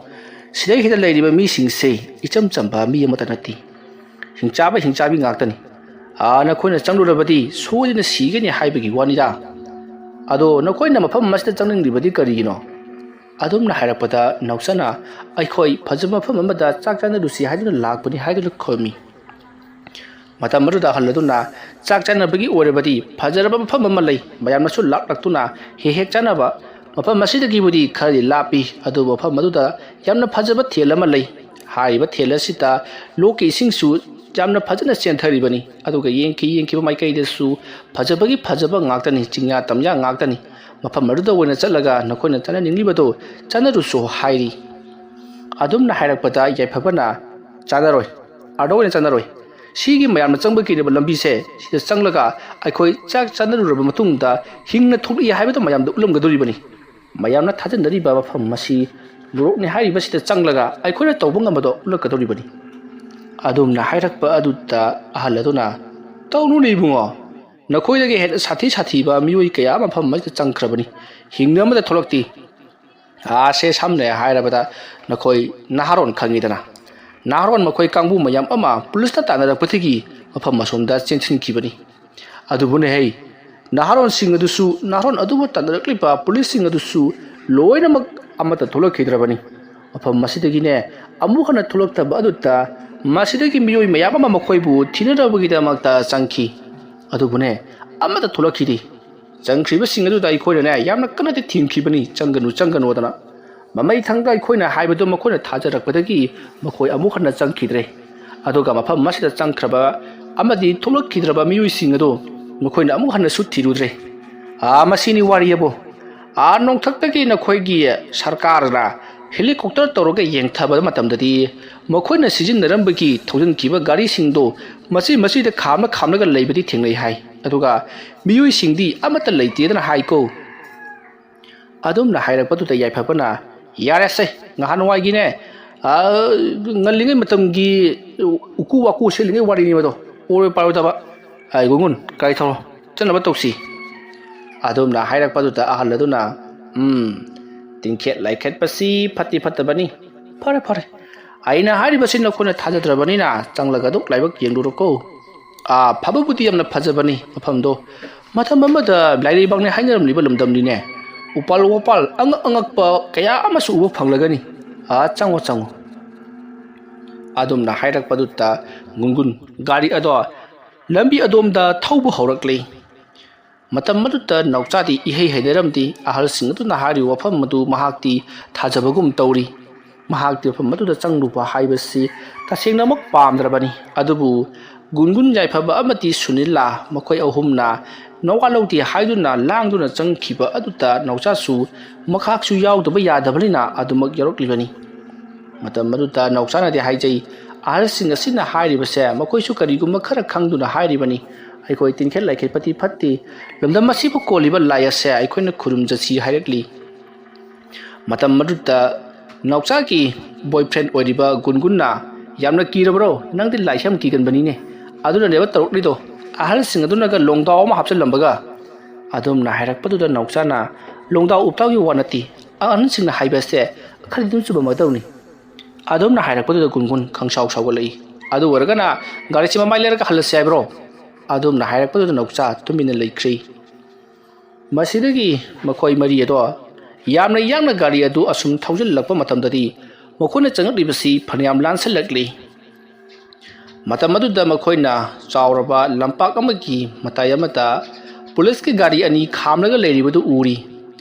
ꯁꯤꯗꯩꯁꯤꯗ ꯂꯩꯔꯤꯕ ꯃꯤꯁꯤꯡꯁꯦ ꯏꯆꯝ ꯆꯝꯕ ꯃꯤ ꯑꯃꯠꯇ ꯅꯠꯇꯦ꯫ ꯍꯤꯡꯆꯥꯕ ꯍꯤꯡꯆꯥꯕꯤ ꯉꯥꯛꯇꯅꯤ꯫ ꯑꯥ, ꯅꯈꯣꯏꯅ ꯆꯪꯂꯨꯔꯕꯗꯤ ꯁꯣꯏꯗꯅ ꯁꯤꯒꯅꯤ ꯍꯥꯏꯕꯒꯤ ꯋꯥꯅꯤꯗ꯫ ꯑꯗꯣ ꯅꯈꯣꯏꯅ ꯃꯐꯝ ꯑꯁꯤꯗ ꯆꯪꯅꯤꯡꯂꯤꯕꯗꯤ ꯀꯔꯤꯒꯤꯅꯣ?" ꯑꯗꯨꯝꯅ ꯍꯥꯏꯔꯛꯄꯗ ꯅꯥꯎꯆꯥꯅ, "ꯑꯩꯈꯣꯏ ꯐꯖꯕ ꯃꯐꯝ ꯑꯃꯗ ꯆꯥꯛ ꯆꯥꯅꯔꯨꯁꯤ ꯍꯥꯏꯗꯨꯅ ꯂꯥꯛꯄꯅꯤ" ꯍꯥꯏꯗꯨꯅ ꯈꯨꯝꯃꯤ꯫ ꯃꯇꯝ ꯑꯗꯨꯗ ꯑꯍꯜ ꯑꯗꯨꯅ, "ꯆꯥꯛ ꯆꯥꯅꯕꯒꯤ ꯑꯣꯏꯔꯕꯗꯤ ꯐꯖꯔꯕ ꯃꯐꯝ ꯑꯃ ꯂꯩ, ꯃꯌꯥꯝꯅꯁꯨ ꯂꯥꯛꯂꯛꯇꯨꯅ ꯍꯦꯛ ꯍꯦꯛ ꯆꯥꯅꯕ ꯃꯐꯝ ꯑꯁꯤꯗꯒꯤꯕꯨꯗꯤ ꯈꯔꯗꯤ ꯂꯥꯞꯄꯤ, ꯑꯗꯨꯕꯨ ꯃꯐꯝ ꯑꯗꯨꯗ ꯌꯥꯝꯅ ꯐꯖꯕ ꯊꯦꯜ ꯑꯃ ꯂꯩ꯫ ꯍꯥꯏꯔꯤꯕ ꯊꯦꯜ ꯑꯁꯤꯗ ꯂꯣꯛꯀꯤ ꯏꯁꯤꯡꯁꯨ ꯌꯥꯝꯅ ꯐꯖꯅ ꯆꯦꯟꯊꯔꯤꯕꯅꯤ꯫ ꯑꯗꯨꯒ ꯌꯦꯡꯈꯤ ꯌꯦꯡꯈꯤꯕ ꯃꯥꯏꯀꯩꯗꯁꯨ ꯐꯖꯕꯒꯤ ꯐꯖꯕ ꯉꯥꯛꯇꯅꯤ, ꯆꯤꯡꯌꯥ ꯇꯝꯌꯥ ꯉꯥꯛꯇꯅꯤ꯫ ꯃꯐꯝ ꯑꯗꯨꯗ ꯑꯣꯏꯅ ꯆꯠꯂꯒ ꯅꯈꯣꯏꯅ ꯆꯠꯅꯅꯤꯡꯂꯤꯕꯗꯣ ꯆꯠꯅꯔꯨꯁꯨ ꯍꯥꯏꯔꯤ꯫ ꯑꯗꯨꯝꯅ ꯍꯥꯏꯔꯛꯄꯗ ꯌꯥꯏꯐꯕꯅ, "ꯆꯥꯟꯅꯔꯣꯏ, ꯑꯥꯗ ꯑꯣꯏꯅ ꯆꯥꯟꯅꯔꯣꯏ꯫ ꯁꯤꯒꯤ ꯃꯌꯥꯝꯅ ꯆꯪꯕꯒꯤꯔꯤꯕ ꯂꯝꯕꯤꯁꯦ ꯁꯤꯗ ꯆꯪꯂꯒ ꯑꯩꯈꯣꯏ ꯆꯥꯛ ꯆꯥꯅꯔꯨꯔꯕ ꯃꯇꯨꯡꯗ ꯍꯤꯡꯅ ꯊꯣꯛꯂꯛꯏ ꯍꯥꯏꯕꯗꯨ ꯃꯌꯥꯝꯗ ꯎꯠꯂꯝꯒꯗꯧꯔꯤꯕꯅꯤ꯫ ꯃꯌꯥꯝꯅ ꯊꯥꯖꯅꯔꯤꯕ ꯃꯐꯝ ꯑꯁꯤ ꯂꯣꯔꯣꯛꯅꯤ ꯍꯥꯏꯔꯤꯕꯁꯤꯗ ꯆꯪꯂꯒ ꯑꯩꯈꯣꯏꯅ ꯇꯧꯕ ꯉꯝꯕꯗꯣ ꯎꯠꯂꯛꯀꯗꯧꯔꯤꯕꯅꯤ"꯫ ꯑꯗꯨꯝꯅ ꯍꯥꯏꯔꯛꯄ ꯑꯗꯨꯗ ꯑꯍꯜ ꯑꯗꯨꯅ, "ꯇꯧꯅꯨꯅꯦ ꯏꯕꯨꯡꯉꯣ, ꯅꯈꯣꯏꯗꯒꯤ ꯍꯦꯟꯅ ꯁꯥꯊꯤ ꯁꯥꯊꯤꯕ ꯃꯤꯑꯣꯏ ꯀꯌꯥ ꯃꯐꯝ ꯑꯁꯤꯗ ꯆꯪꯈ꯭ꯔꯕꯅꯤ, ꯍꯤꯡꯅ ꯑꯃꯠꯇ ꯊꯣꯛꯂꯛꯇꯦ꯫ ꯑꯥꯁꯦ ꯁꯝꯅ ꯍꯥꯏꯔꯕꯗ ꯅꯈꯣꯏ ꯅꯍꯥꯔꯣꯟ ꯈꯪꯉꯤꯗꯅ꯫ ꯅꯍꯥꯔꯣꯟ ꯃꯈꯣꯏ ꯀꯥꯡꯕꯨ ꯃꯌꯥꯝ ꯑꯃ ꯄꯨꯂꯤꯁꯅ ꯇꯥꯟꯅꯔꯛꯄꯗꯒꯤ ꯃꯐꯝ ꯑꯁꯣꯝꯗ ꯆꯦꯟꯁꯤꯟꯈꯤꯕꯅꯤ꯫ ꯑꯗꯨꯕꯨꯅꯦ ꯍꯩ, ꯅꯍꯥꯔꯣꯟꯁꯤꯡ ꯑꯗꯨꯁꯨ, ꯅꯍꯥꯔꯣꯟ ꯑꯗꯨꯕꯨ ꯇꯥꯟꯅꯔꯛꯂꯤꯕ ꯄꯨꯂꯤꯁꯁꯤꯡ ꯑꯗꯨꯁꯨ ꯂꯣꯏꯅꯃꯛ ꯑꯃꯠꯇ ꯊꯣꯛꯂꯛꯈꯤꯗ꯭ꯔꯕꯅꯤ꯫ ꯃꯐꯝ ꯑꯁꯤꯗꯒꯤꯅꯦ ꯑꯃꯨꯛ ꯍꯟꯅ ꯊꯣꯛꯂꯛꯇꯕ ꯑꯗꯨꯗ ꯃꯁꯤꯗꯒꯤ ꯃꯤꯑꯣꯏ ꯃꯌꯥꯝ ꯑꯃ ꯃꯈꯣꯏꯕꯨ ꯊꯤꯅꯅꯕꯒꯤꯗꯃꯛꯇ ꯆꯪꯈꯤ꯫ ꯑꯗꯨꯕꯨꯅꯦ ꯑꯃꯠꯇ ꯊꯣꯛꯂꯛꯈꯤꯗꯦ꯫ ꯆꯪꯈ꯭ꯔꯤꯕꯁꯤꯡ ꯑꯗꯨꯗ ꯑꯩꯈꯣꯏꯅꯅꯦ ꯌꯥꯝꯅ ꯀꯟꯅꯗꯤ ꯊꯤꯡꯈꯤꯕꯅꯤ, "ꯆꯪꯒꯅꯨ, ꯆꯪꯒꯅꯨ" ꯑꯗꯨꯅ꯫ ꯃꯃꯩ ꯊꯪꯗ ꯑꯩꯈꯣꯏꯅ ꯍꯥꯏꯕꯗꯨ ꯃꯈꯣꯏꯅ ꯊꯥꯖꯔꯛꯄꯗꯒꯤ ꯃꯈꯣꯏ ꯑꯃꯨꯛ ꯍꯟꯅ ꯆꯪꯈꯤꯗ꯭ꯔꯦ꯫ ꯑꯗꯨꯒ ꯃꯐꯝ ꯑꯁꯤꯗ ꯆꯪꯈ꯭ꯔꯕ ꯑꯃꯗꯤ ꯊꯣꯛꯂꯛꯈꯤꯗ꯭ꯔꯕ ꯃꯤꯑꯣꯏꯁꯤꯡ ꯑꯗꯨ ꯃꯈꯣꯏꯅ ꯑꯃꯨꯛ ꯍꯟꯅꯁꯨ ꯊꯤꯔꯨꯗ꯭ꯔꯦ꯫ ꯑꯥ, ꯃꯁꯤꯅꯤ ꯋꯥꯔꯤ ꯑꯕꯨ꯫ ꯑꯥ ꯅꯣꯡꯊꯛꯇꯒꯤ ꯅꯈꯣꯏꯒꯤ ꯁꯔꯀꯥꯔꯅ ꯍꯦꯂꯤꯀꯣꯞꯇꯔ ꯇꯧꯔꯒ ꯌꯦꯡꯊꯕ ꯃꯇꯝꯗꯗꯤ ꯃꯈꯣꯏꯅ ꯁꯤꯖꯤꯟꯅꯔꯝꯕꯒꯤ ꯊꯧꯖꯤꯟꯈꯤꯕ ꯒꯥꯔꯤꯁꯤꯡꯗꯣ ꯃꯆꯤ ꯃꯆꯤꯗ ꯈꯥꯝꯂ ꯈꯥꯝꯂꯒ ꯂꯩꯕꯗꯤ ꯊꯦꯡꯅꯩ ꯍꯥꯏ꯫ ꯑꯗꯨꯒ ꯃꯤꯑꯣꯏꯁꯤꯡꯗꯤ ꯑꯃꯠꯇ ꯂꯩꯇꯦꯗꯅ ꯍꯥꯏꯀꯣ꯫ ꯑꯗꯨꯝꯅ ꯍꯥꯏꯔꯛꯄꯗꯨꯗ ꯌꯥꯏꯐꯕꯅ, "ꯌꯥꯔꯦꯁꯦ, ꯉꯍꯥꯟꯋꯥꯏꯒꯤꯅꯦ, ꯑ, ꯉꯜꯂꯤꯉꯩ ꯃꯇꯝꯒꯤ ꯎꯀꯨ ꯋꯥꯀꯨ ꯁꯦꯠꯂꯤꯉꯩ ꯋꯥꯔꯤꯅꯤ ꯃꯗꯣ, ꯑꯣꯏꯔꯣꯏ ꯄꯥꯔꯣꯏꯗꯕ꯫ ꯑꯩ ꯒꯨꯡꯒꯨꯟ, ꯒꯥꯔꯤ ꯊꯧꯔꯣ, ꯆꯠꯅꯕ ꯇꯧꯁꯤ"꯫ ꯑꯗꯨꯝꯅ ꯍꯥꯏꯔꯛꯄꯗꯨꯗ ꯑꯍꯜ ꯑꯗꯨꯅ, "ꯎꯝ, ꯇꯤꯡꯈꯦꯠ ꯂꯥꯏꯈꯦꯠꯄꯁꯤ ꯐꯠꯇꯤ ꯐꯠꯇꯕꯅꯤ꯫ ꯐꯔꯦ, ꯐꯔꯦ, ꯑꯩꯅ ꯍꯥꯏꯔꯤꯕꯁꯤ ꯅꯈꯣꯏꯅ ꯊꯥꯖꯗ꯭ꯔꯕꯅꯤꯅ ꯆꯪꯂꯒ ꯑꯗꯨꯝ ꯂꯥꯏꯕꯛ ꯌꯦꯡꯂꯨꯔꯣꯀꯣ꯫ ꯑꯥ, ꯐꯕꯕꯨꯗꯤ ꯌꯥꯝꯅ ꯐꯖꯕꯅꯤ ꯃꯐꯝꯗꯣ꯫ ꯃꯇꯝ ꯑꯃꯗ ꯂꯥꯏꯔꯩꯕꯥꯛꯅꯤ ꯍꯥꯏꯅꯔꯝꯂꯤꯕ ꯂꯝꯗꯝꯅꯤꯅꯦ꯫ ꯎꯄꯥꯜ ꯋꯥꯄꯥꯜ ꯑꯉꯛ ꯑꯉꯛꯄ ꯀꯌꯥ ꯑꯃꯁꯨ ꯎꯕ ꯐꯪꯂꯒꯅꯤ꯫ ꯑꯥ, ꯆꯪꯉꯣ, ꯆꯪꯉꯣ"꯫ ꯑꯗꯨꯝꯅ ꯍꯥꯏꯔꯛꯄꯗꯨꯗ ꯒꯨꯟꯒꯨꯟ ꯒꯥꯔꯤ ꯑꯗꯣ ꯂꯝꯕꯤ ꯑꯗꯣꯝꯗ ꯊꯧꯕ ꯍꯧꯔꯛꯂꯤ꯫ ꯃꯇꯝ ꯑꯗꯨꯗ ꯅꯥꯎꯆꯥꯗꯤ ꯏꯍꯩ ꯍꯩꯅꯔꯝꯗꯦ꯫ ꯑꯍꯜꯁꯤꯡ ꯑꯗꯨꯅ ꯍꯥꯏꯔꯤꯕ ꯋꯥꯐꯝ ꯑꯗꯨ ꯃꯍꯥꯛꯇꯤ ꯊꯥꯖꯕꯒꯨꯝ ꯇꯧꯔꯤ꯫ ꯃꯍꯥꯛꯇꯤ ꯃꯐꯝ ꯑꯗꯨꯗ ꯆꯪꯂꯨꯕ ꯍꯥꯏꯕꯁꯤ ꯇꯁꯦꯡꯅꯃꯛ ꯄꯥꯝꯗ꯭ꯔꯕꯅꯤ꯫ ꯑꯗꯨꯕꯨ ꯒꯨꯟꯒꯨꯟ, ꯌꯥꯏꯐꯕ ꯑꯃꯗꯤ ꯁꯨꯅꯤꯂꯥ ꯃꯈꯣꯏ ꯑꯍꯨꯝꯅ ꯅꯋꯥ ꯂꯧꯗꯦ ꯍꯥꯏꯗꯨꯅ ꯂꯥꯡꯗꯨꯅ ꯆꯪꯈꯤꯕ ꯑꯗꯨꯗ ꯅꯥꯎꯆꯥꯁꯨ ꯃꯈꯥꯛꯁꯨ ꯌꯥꯎꯗꯕ ꯌꯥꯗꯕꯅꯤꯅ ꯑꯗꯨꯃꯛ ꯌꯥꯎꯔꯛꯂꯤꯕꯅꯤ꯫ ꯃꯇꯝ ꯑꯗꯨꯗ ꯅꯥꯎꯆꯥꯅꯗꯤ ꯍꯥꯏꯖꯩ, "ꯑꯍꯜꯁꯤꯡ ꯑꯁꯤꯅ ꯍꯥꯏꯔꯤꯕꯁꯦ ꯃꯈꯣꯏꯁꯨ ꯀꯔꯤꯒꯨꯝꯕ ꯈꯔ ꯈꯪꯗꯨꯅ ꯍꯥꯏꯔꯤꯕꯅꯤ꯫ ꯑꯩꯈꯣꯏ ꯇꯤꯟꯈꯦꯠ ꯂꯥꯏꯈꯦꯠꯄꯗꯤ ꯐꯠꯇꯦ꯫ ꯂꯝꯗꯝ ꯑꯁꯤꯕꯨ ꯀꯣꯜꯂꯤꯕ ꯂꯥꯏ ꯑꯁꯦ ꯑꯩꯈꯣꯏꯅ ꯈꯨꯔꯨꯝꯖꯁꯤ" ꯍꯥꯏꯔꯛꯂꯤ꯫ ꯃꯇꯝ ꯑꯗꯨꯗ ꯅꯥꯎꯆꯥꯒꯤ boyfriend ꯑꯣꯏꯔꯤꯕ ꯒꯨꯟꯒꯨꯟꯅ, "ꯌꯥꯝꯅ ꯀꯤꯔꯕ꯭ꯔꯣ? ꯅꯪꯗꯤ ꯂꯥꯏꯁꯤ ꯌꯥꯝ ꯀꯤꯒꯟꯕꯅꯤꯅꯦ꯫ ꯑꯗꯨꯅꯅꯦꯕ ꯇꯧꯔꯛꯂꯤꯗꯣ, ꯑꯍꯜꯁꯤꯡ ꯑꯗꯨꯅꯒ ꯂꯣꯡꯗꯥꯎ ꯑꯃ ꯍꯥꯞꯆꯤꯜꯂꯝꯕꯒ"꯫ ꯑꯗꯨꯝꯅ ꯍꯥꯏꯔꯛꯄꯗꯨꯗ ꯅꯥꯎꯆꯥꯅ, "ꯂꯣꯡꯗꯥꯎ ꯎꯞꯇꯥꯎꯒꯤ ꯋꯥ ꯅꯠꯇꯦ꯫ ꯑꯍꯟꯁꯤꯡꯅ ꯍꯥꯏꯕꯁꯦ ꯈꯔꯗꯤ ꯑꯗꯨꯝ ꯆꯨꯝꯃꯝꯃꯗꯧꯅꯤ"꯫ ꯑꯗꯨꯝꯅ ꯍꯥꯏꯔꯛꯄꯗꯨꯗ ꯒꯨꯟꯒꯨꯟ ꯈꯪꯁꯥꯎ ꯁꯥꯎꯒꯠꯂꯛꯏ꯫ "ꯑꯗꯨ ꯑꯣꯏꯔꯒꯅ ꯒꯥꯔꯤꯁꯤ ꯃꯃꯥꯏ ꯂꯩꯔꯒ ꯍꯜꯂꯁꯤ ꯍꯥꯏꯕ꯭ꯔꯣ?" ꯑꯗꯨꯝꯅ ꯍꯥꯏꯔꯛꯄꯗꯨꯗ ꯅꯥꯎꯆꯥ ꯇꯨꯃꯤꯟꯅ ꯂꯩꯈ꯭ꯔꯦ꯫ ꯃꯁꯤꯗꯒꯤ ꯃꯈꯣꯏ ꯃꯔꯤ ꯑꯗꯣ ꯌꯥꯝꯅ ꯌꯥꯡꯅ ꯒꯥꯔꯤ ꯑꯗꯨ ꯑꯁꯨꯝ ꯊꯧꯖꯤꯜꯂꯛꯄ ꯃꯇꯝꯗꯗꯤ ꯃꯈꯣꯏꯅ ꯆꯪꯂꯛꯂꯤꯕꯁꯤ ꯐꯅꯌꯥꯝ ꯂꯥꯟꯁꯤꯜꯂꯛꯂꯤ꯫ ꯃꯇꯝ ꯑꯗꯨꯗ ꯃꯈꯣꯏꯅ ꯆꯥꯎꯔꯕ ꯂꯝꯄꯥꯛ ꯑꯃꯒꯤ ꯃꯇꯥꯏ ꯑꯃꯗ ꯄꯨꯂꯤꯁꯀꯤ ꯒꯥꯔꯤ ꯑꯅꯤ ꯈꯥꯝꯂꯒ ꯂꯩꯔꯤꯕꯗꯨ ꯎꯔꯤ꯫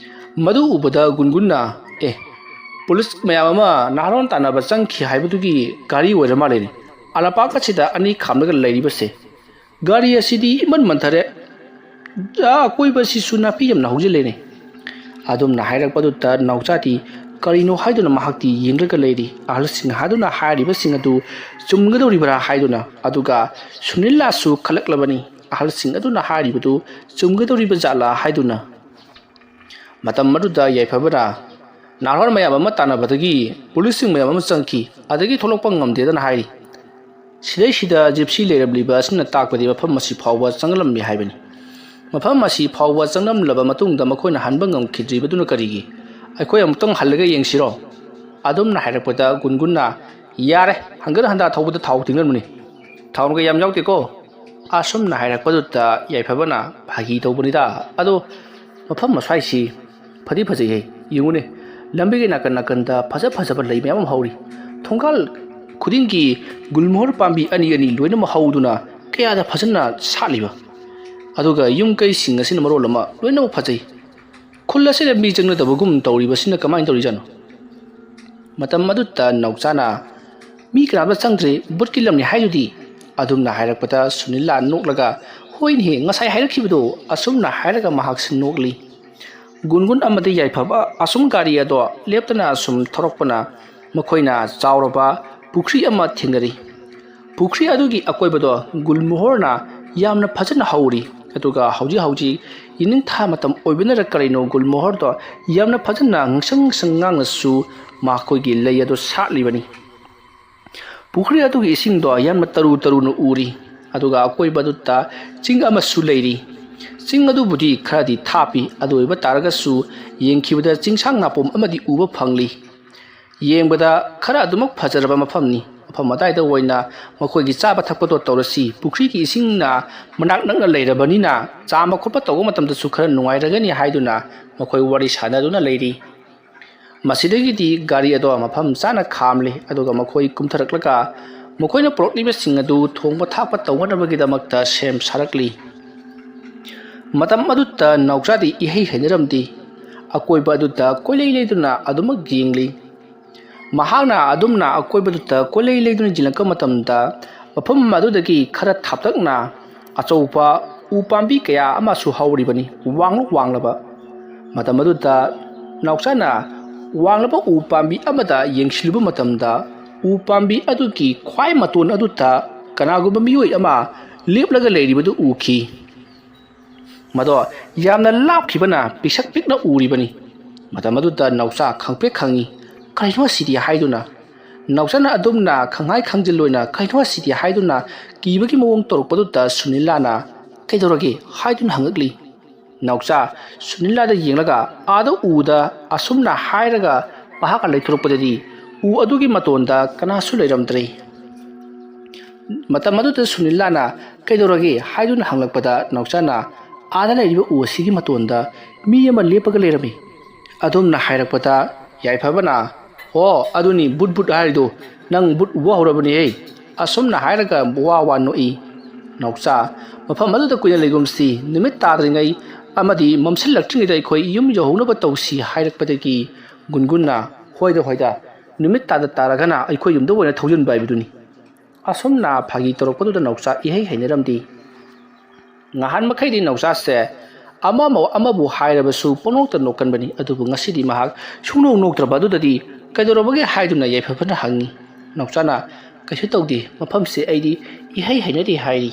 ꯃꯗꯨ ꯎꯕꯗ ꯒꯨꯟꯒꯨꯟꯅ, "ꯑꯦ, ꯄꯨꯂꯤꯁ ꯃꯌꯥꯝ ꯑꯃ ꯅꯍꯥꯔꯣꯟ ꯇꯥꯟꯅꯕ ꯆꯪꯈꯤ ꯍꯥꯏꯕꯗꯨꯒꯤ ꯒꯥꯔꯤ ꯑꯣꯏꯔ ꯃꯥꯜꯂꯦꯅꯦ꯫ ꯑ, ꯂꯝꯄꯥꯛ ꯑꯁꯤꯗ ꯑꯅꯤ ꯈꯥꯝꯂꯒ ꯂꯩꯔꯤꯕꯁꯦ꯫ ꯒꯥꯔꯤ ꯑꯁꯤꯗꯤ ꯏꯃꯟ ꯃꯟꯊꯔꯦ꯫ ꯑ, ꯑꯀꯣꯏꯕꯁꯤꯁꯨ ꯅꯥꯄꯤ ꯌꯥꯝꯅ ꯍꯧꯖꯤꯜꯂꯦꯅꯦ"꯫ ꯑꯗꯨꯝꯅ ꯍꯥꯏꯔꯛꯄꯗꯨꯗ ꯅꯥꯎꯆꯥꯗꯤ ꯀꯔꯤꯅꯣ ꯍꯥꯏꯗꯨꯅ ꯃꯍꯥꯛꯇꯤ ꯌꯦꯡꯂꯒ ꯂꯩꯔꯤ꯫ ꯑꯍꯜꯁꯤꯡꯅ ꯍꯥꯏꯗꯨꯅ ꯍꯥꯏꯔꯤꯕꯁꯤꯡ ꯑꯗꯨ ꯆꯨꯝꯒꯗꯧꯔꯤꯕ꯭ꯔꯥ ꯍꯥꯏꯗꯨꯅ, ꯑꯗꯨꯒ ꯁꯨꯅꯤꯂꯥꯁꯨ ꯈꯜꯂꯛꯂꯕꯅꯤ, ꯑꯍꯜꯁꯤꯡ ꯑꯗꯨꯅ ꯍꯥꯏꯔꯤꯕꯗꯨ ꯆꯨꯝꯒꯗꯧꯔꯤꯕ ꯖꯥꯠꯂꯥ ꯍꯥꯏꯗꯨꯅ꯫ ꯃꯇꯝ ꯑꯗꯨꯗ ꯌꯥꯏꯐꯕꯅ, "ꯅꯍꯥꯔꯣꯜ ꯃꯌꯥꯝ ꯑꯃ ꯇꯥꯟꯅꯕꯗꯒꯤ ꯄꯨꯂꯤꯁꯁꯤꯡ ꯃꯌꯥꯝ ꯑꯃ ꯆꯪꯈꯤ, ꯑꯗꯒꯤ ꯊꯣꯛꯂꯛꯄ ꯉꯝꯗꯦꯗꯅ ꯍꯥꯏꯔꯤ꯫ ꯁꯤꯗꯩꯁꯤꯗ ꯖꯤꯞꯁꯤ ꯂꯩꯔꯝꯂꯤꯕ ꯑꯁꯤꯅ ꯇꯥꯛꯄꯗꯤ ꯃꯐꯝ ꯑꯁꯤ ꯐꯥꯎꯕ ꯆꯪꯂꯝꯃꯤ ꯍꯥꯏꯕꯅꯤ꯫ ꯃꯐꯝ ꯑꯁꯤ ꯐꯥꯎꯕ ꯆꯪꯂꯝꯂꯕ ꯃꯇꯨꯡꯗ ꯃꯈꯣꯏꯅ ꯍꯟꯕ ꯉꯝꯈꯤꯗ꯭ꯔꯤꯕꯗꯨꯅ ꯀꯔꯤꯒꯤ? ꯑꯩꯈꯣꯏ ꯑꯃꯨꯛꯇꯪ ꯍꯜꯂꯒ ꯌꯦꯡꯁꯤꯔꯣ?" ꯑꯗꯨꯝꯅ ꯍꯥꯏꯔꯛꯄꯗ ꯒꯨꯟꯒꯨꯟꯅ, "ꯌꯥꯔꯦ, ꯍꯪꯒꯠ ꯍꯟꯗꯥ ꯊꯧꯕꯗ ꯊꯥꯎ ꯇꯤꯡꯅꯔꯝꯃꯅꯤ꯫ ꯊꯥꯎꯅꯒ ꯌꯥꯝ ꯌꯥꯎꯗꯦꯀꯣ"꯫ ꯑꯁꯨꯝꯅ ꯍꯥꯏꯔꯛꯄꯗꯨꯗ ꯌꯥꯏꯐꯕꯅ, "ꯐꯥꯒꯤ ꯇꯧꯕꯅꯤꯗ꯫ ꯑꯗꯣ ꯃꯐꯝ ꯑꯁ꯭ꯋꯥꯏꯁꯤ ꯐꯗꯤ ꯐꯖꯩꯍꯦ꯫ ꯌꯦꯡꯉꯨꯅꯦ, ꯂꯝꯕꯤꯒꯤ ꯅꯥꯀꯟ ꯅꯥꯀꯟꯗ ꯐꯖ ꯐꯖꯕ ꯂꯩ ꯃꯌꯥꯝ ꯑꯃ ꯍꯧꯔꯤ꯫ ꯊꯣꯡꯒꯥꯜ ꯈꯨꯗꯤꯡꯒꯤ ꯒꯨꯜꯃꯣꯍꯔ ꯄꯥꯝꯕꯤ ꯑꯅꯤ ꯑꯅꯤ ꯂꯣꯏꯅꯃꯛ ꯍꯧꯗꯨꯅ ꯀꯌꯥꯗ ꯐꯖꯅ ꯁꯥꯠꯂꯤꯕ! ꯑꯗꯨꯒ ꯌꯨꯝ ꯀꯩꯁꯤꯡ ꯑꯁꯤꯅ ꯃꯔꯣꯜ ꯑꯃ ꯂꯣꯏꯅꯃꯛ ꯐꯖꯩ꯫ ꯈꯨꯜ ꯑꯁꯤꯗ ꯃꯤ ꯆꯪꯅꯗꯕꯒꯨꯝ ꯇꯧꯔꯤꯕꯁꯤꯅ ꯀꯃꯥꯏꯅ ꯇꯧꯔꯤꯖꯥꯠꯅꯣ? ꯃꯇꯝ ꯑꯗꯨꯗ ꯅꯥꯎꯆꯥꯅ, "ꯃꯤ ꯀꯅꯥꯝꯇ ꯆꯪꯗ꯭ꯔꯦ, ꯚꯨꯠꯀꯤ ꯂꯝꯅꯤ ꯍꯥꯏꯗꯨꯗꯤ?" ꯑꯗꯨꯝꯅ ꯍꯥꯏꯔꯛꯄꯗ ꯁꯨꯅꯤꯂꯥ ꯅꯣꯛꯂꯒ, "ꯍꯣꯏꯅꯦꯍꯦ, ꯉꯁꯥꯏ ꯍꯥꯏꯔꯛꯈꯤꯕꯗꯣ," ꯑꯁꯨꯝꯅ ꯍꯥꯏꯔꯒ ꯃꯍꯥꯛꯁꯨ ꯅꯣꯛꯂꯤ꯫ ꯒꯨꯟꯒꯨꯟ ꯑꯃꯗꯤ ꯌꯥꯏꯐꯕ ꯑꯁꯨꯝ ꯒꯥꯔꯤ ꯑꯗꯣ ꯂꯦꯞꯇꯅ ꯑꯁꯨꯝ ꯊꯧꯔꯛꯄꯅ ꯃꯈꯣꯏꯅ ꯆꯥꯎꯔꯕ ꯄꯨꯈ꯭ꯔꯤ ꯑꯃ ꯊꯦꯡꯅꯔꯤ꯫ ꯄꯨꯈ꯭ꯔꯤ ꯑꯗꯨꯒꯤ ꯑꯀꯣꯏꯕꯗꯣ ꯒꯨꯜꯃꯣꯍꯣꯔꯅ ꯌꯥꯝꯅ ꯐꯖꯅ ꯍꯧꯔꯤ꯫ ꯑꯗꯨꯒ ꯍꯧꯖꯤꯛ ꯍꯧꯖꯤꯛ ꯌꯦꯅꯤꯡꯊꯥ ꯃꯇꯝ ꯑꯣꯏꯕꯅꯔ ꯀꯔꯤꯅꯣ, ꯒꯨꯜꯃꯣꯍꯣꯔꯗꯣ ꯌꯥꯝꯅ ꯐꯖꯅ ꯉꯥꯡꯁꯪ ꯉꯥꯡꯁꯪ ꯉꯥꯡꯅꯁꯨ ꯃꯈꯣꯏꯒꯤ ꯂꯩ ꯑꯗꯨ ꯁꯥꯠꯂꯤꯕꯅꯤ꯫ ꯄꯨꯈ꯭ꯔꯤ ꯑꯗꯨꯒꯤ ꯏꯁꯤꯡꯗꯣ ꯌꯥꯝꯅ ꯇꯔꯨ ꯇꯔꯨꯅ ꯎꯔꯤ꯫ ꯑꯗꯨꯒ ꯑꯀꯣꯏꯕꯗꯨꯗ ꯆꯤꯡ ꯑꯃꯁꯨ ꯂꯩꯔꯤ꯫ ꯆꯤꯡ ꯑꯗꯨꯕꯨꯗꯤ ꯈꯔꯗꯤ ꯊꯥꯞꯄꯤ, ꯑꯗꯨ ꯑꯣꯏꯕ ꯇꯥꯔꯒꯁꯨ ꯌꯦꯡꯈꯤꯕꯗ ꯆꯤꯡꯁꯥꯡ ꯅꯥꯄꯣꯝ ꯑꯃꯗꯤ ꯎꯕ ꯐꯪꯂꯤ꯫ ꯌꯦꯡꯕꯗ ꯈꯔ ꯑꯗꯨꯃꯛ ꯐꯖꯔꯕ ꯃꯐꯝꯅꯤ꯫ ꯃꯐꯝ ꯑꯗꯥꯏꯗ ꯑꯣꯏꯅ ꯃꯈꯣꯏꯒꯤ ꯆꯥꯕ ꯊꯛꯄꯗꯣ ꯇꯧꯔꯁꯤ꯫ ꯄꯨꯈ꯭ꯔꯤꯒꯤ ꯏꯁꯤꯡꯅ ꯃꯅꯥꯛ ꯅꯛꯅ ꯂꯩꯔꯕꯅꯤꯅ ꯆꯥꯝꯕ ꯈꯣꯠꯄ ꯇꯧꯕ ꯃꯇꯝꯗꯁꯨ ꯈꯔ ꯅꯨꯡꯉꯥꯏꯔꯒꯅꯤ ꯍꯥꯏꯗꯨꯅ ꯃꯈꯣꯏ ꯋꯥꯔꯤ ꯁꯥꯟꯅꯗꯨꯅ ꯂꯩꯔꯤ꯫ ꯃꯁꯤꯗꯒꯤꯗꯤ ꯒꯥꯔꯤ ꯑꯗꯣ ꯃꯐꯝ ꯆꯥꯅ ꯈꯥꯝꯂꯤ, ꯑꯗꯨꯒ ꯃꯈꯣꯏ ꯀꯨꯝꯊꯔꯛꯂꯒ ꯃꯈꯣꯏꯅ ꯄꯨꯔꯛꯂꯤꯕꯁꯤꯡ ꯑꯗꯨ ꯊꯣꯡꯕ ꯊꯥꯛꯄ ꯇꯧꯅꯅꯕꯒꯤꯗꯃꯛꯇ ꯁꯦꯝ ꯁꯥꯔꯛꯂꯤ꯫ ꯃꯇꯝ ꯑꯗꯨꯗ ꯅꯥꯎꯆꯥꯗꯤ ꯏꯍꯩ ꯍꯩꯅꯔꯝꯗꯦ꯫ ꯑꯀꯣꯏꯕ ꯑꯗꯨꯗ ꯀꯣꯏꯂꯩ ꯂꯩꯗꯨꯅ ꯑꯗꯨꯃꯛ ꯌꯦꯡꯂꯤ꯫ ꯃꯍꯥꯛꯅ ꯑꯗꯨꯝꯅ ꯑꯀꯣꯏꯕꯗꯨꯗ ꯀꯣꯏꯂꯩ ꯂꯩꯗꯨꯅ ꯌꯦꯡꯂꯛꯄ ꯃꯇꯝꯗ, ꯃꯐꯝ ꯑꯗꯨꯗꯒꯤ ꯈꯔ ꯊꯥꯞꯇꯛꯅ ꯑꯆꯧꯕ ꯎ ꯄꯥꯝꯕꯤ ꯀꯌꯥ ꯑꯃꯁꯨ ꯍꯧꯔꯤꯕꯅꯤ, ꯋꯥꯡꯂ ꯋꯥꯡꯂꯕ꯫ ꯃꯇꯝ ꯑꯗꯨꯗ ꯅꯥꯎꯆꯥꯅ ꯋꯥꯡꯂꯕ ꯎ ꯄꯥꯝꯕꯤ ꯑꯃꯗ ꯌꯦꯡꯁꯤꯜꯂꯨꯕ ꯃꯇꯝꯗ, ꯎ ꯄꯥꯝꯕꯤ ꯑꯗꯨꯒꯤ ꯈ꯭ꯋꯥꯏ ꯃꯇꯣꯟ ꯑꯗꯨꯗ ꯀꯅꯥꯒꯨꯝꯕ ꯃꯤꯑꯣꯏ ꯑꯃ ꯂꯦꯞꯂꯒ ꯂꯩꯔꯤꯕꯗꯨ ꯎꯈꯤ꯫ ꯃꯗꯣ ꯌꯥꯝꯅ ꯂꯥꯞꯈꯤꯕꯅ ꯄꯤꯁꯛ ꯄꯤꯛꯅ ꯎꯔꯤꯕꯅꯤ꯫ ꯃꯇꯝ ꯑꯗꯨꯗ ꯅꯥꯎꯆꯥ ꯈꯪꯄ꯭ꯔꯦꯛ ꯈꯪꯉꯤ꯫ "ꯀꯔꯤꯅꯣ ꯑꯁꯤꯗꯤ?" ꯍꯥꯏꯗꯨꯅ ꯅꯥꯎꯆꯥꯅ ꯑꯗꯨꯝꯅ ꯈꯪꯍꯥꯏ ꯈꯪꯖꯤꯜ ꯑꯣꯏꯅ "ꯀꯔꯤꯅꯣ ꯑꯁꯤꯗꯤ?" ꯍꯥꯏꯗꯨꯅ ꯀꯤꯕꯒꯤ ꯃꯑꯣꯡ ꯇꯧꯔꯛꯄꯗꯨꯗ ꯁꯨꯅꯤꯂꯥꯅ, "ꯀꯩꯗꯧꯔꯒꯦ?" ꯍꯥꯏꯗꯨꯅ ꯍꯪꯉꯛꯂꯤ꯫ ꯅꯥꯎꯆꯥ ꯁꯨꯅꯤꯂꯥꯗ ꯌꯦꯡꯂꯒ ꯑꯥꯗ ꯎꯗ ꯑꯁꯨꯝꯅ ꯍꯥꯏꯔꯒ ꯃꯍꯥꯛꯅ ꯂꯩꯊꯣꯔꯛꯄꯗꯗꯤ ꯎ ꯑꯗꯨꯒꯤ ꯃꯇꯣꯟꯗ ꯀꯅꯥꯁꯨ ꯂꯩꯔꯝꯗ꯭ꯔꯦ꯫ ꯃꯇꯝ ꯑꯗꯨꯗ ꯁꯨꯅꯤꯂꯥꯅ "ꯀꯩꯗꯧꯔꯒꯦ?" ꯍꯥꯏꯗꯨꯅ ꯍꯪꯂꯛꯄꯗ ꯅꯥꯎꯆꯥꯅ, "ꯑꯥꯗ ꯂꯩꯔꯤꯕ ꯎ ꯑꯁꯤꯒꯤ ꯃꯇꯣꯟꯗ ꯃꯤ ꯑꯃ ꯂꯦꯞꯄꯒ ꯂꯩꯔꯝꯃꯤ꯫" ꯑꯗꯨꯝꯅ ꯍꯥꯏꯔꯛꯄꯗ ꯌꯥꯏꯐꯕꯅ, "ꯑꯣ, ꯑꯗꯨꯅꯤ ꯕꯨꯠ ꯕꯨꯠ ꯍꯥꯏꯔꯤꯗꯣ, ꯅꯪ ꯕꯨꯠ ꯎꯕ ꯍꯧꯔꯕꯅꯤꯍꯦ꯫" ꯑꯁꯨꯝꯅ ꯍꯥꯏꯔꯒ ꯋꯥ ꯋꯥ ꯅꯣꯛꯏ꯫ "ꯅꯥꯎꯆꯥ, ꯃꯐꯝ ꯑꯗꯨꯗ ꯀꯨꯏꯅ ꯂꯩꯒꯨꯝꯁꯤ, ꯅꯨꯃꯤꯠ ꯇꯥꯗ꯭ꯔꯤꯉꯩ ꯑꯃꯗꯤ ꯃꯝꯁꯤꯜꯂꯛꯇ꯭ꯔꯤꯉꯩꯗ ꯑꯩꯈꯣꯏ ꯌꯨꯝ ꯌꯧꯍꯧꯅꯕ ꯇꯧꯁꯤ" ꯍꯥꯏꯔꯛꯄꯗꯒꯤ ꯒꯨꯟꯒꯨꯟꯅ, "ꯍꯣꯏꯗ, ꯍꯣꯏꯗ, ꯅꯨꯃꯤꯠ ꯇꯥꯗ ꯇꯥꯔꯒꯅ ꯑꯩꯈꯣꯏ ꯌꯨꯝꯗ ꯑꯣꯏꯅ ꯊꯧꯖꯤꯟꯕ ꯍꯥꯏꯕꯗꯨꯅꯤ"꯫ ꯑꯁꯨꯝꯅ ꯐꯥꯒꯤ ꯇꯧꯔꯛꯄꯗꯨꯗ ꯅꯥꯎꯆꯥ ꯏꯍꯩ ꯍꯩꯅꯔꯝꯗꯦ꯫ ꯉꯍꯥꯟ ꯃꯈꯩꯗꯤ ꯅꯥꯎꯆꯥꯁꯦ ꯑꯃ ꯑꯃ-, ꯑꯃꯕꯨ ꯍꯥꯏꯔꯕꯁꯨ ꯄꯪꯅꯣꯛꯇ ꯅꯣꯛꯀꯟꯕꯅꯤ, ꯑꯗꯨꯕꯨ ꯉꯁꯤꯗꯤ ꯃꯍꯥꯛ ꯁꯨꯡꯅꯣꯛ ꯅꯣꯛꯇ꯭ꯔꯕ ꯑꯗꯨꯗꯗꯤ "ꯀꯩꯗꯧꯔꯕꯒꯦ?" ꯍꯥꯏꯗꯨꯅ ꯌꯥꯏꯐꯕꯅ ꯍꯪꯉꯤ꯫ ꯅꯥꯎꯆꯥꯅ, "ꯀꯩꯁꯨ ꯇꯧꯗꯦ, ꯃꯐꯝꯁꯦ ꯑꯩꯗꯤ ꯏꯍꯩ ꯍꯩꯅꯗꯦ" ꯍꯥꯏꯔꯤ꯫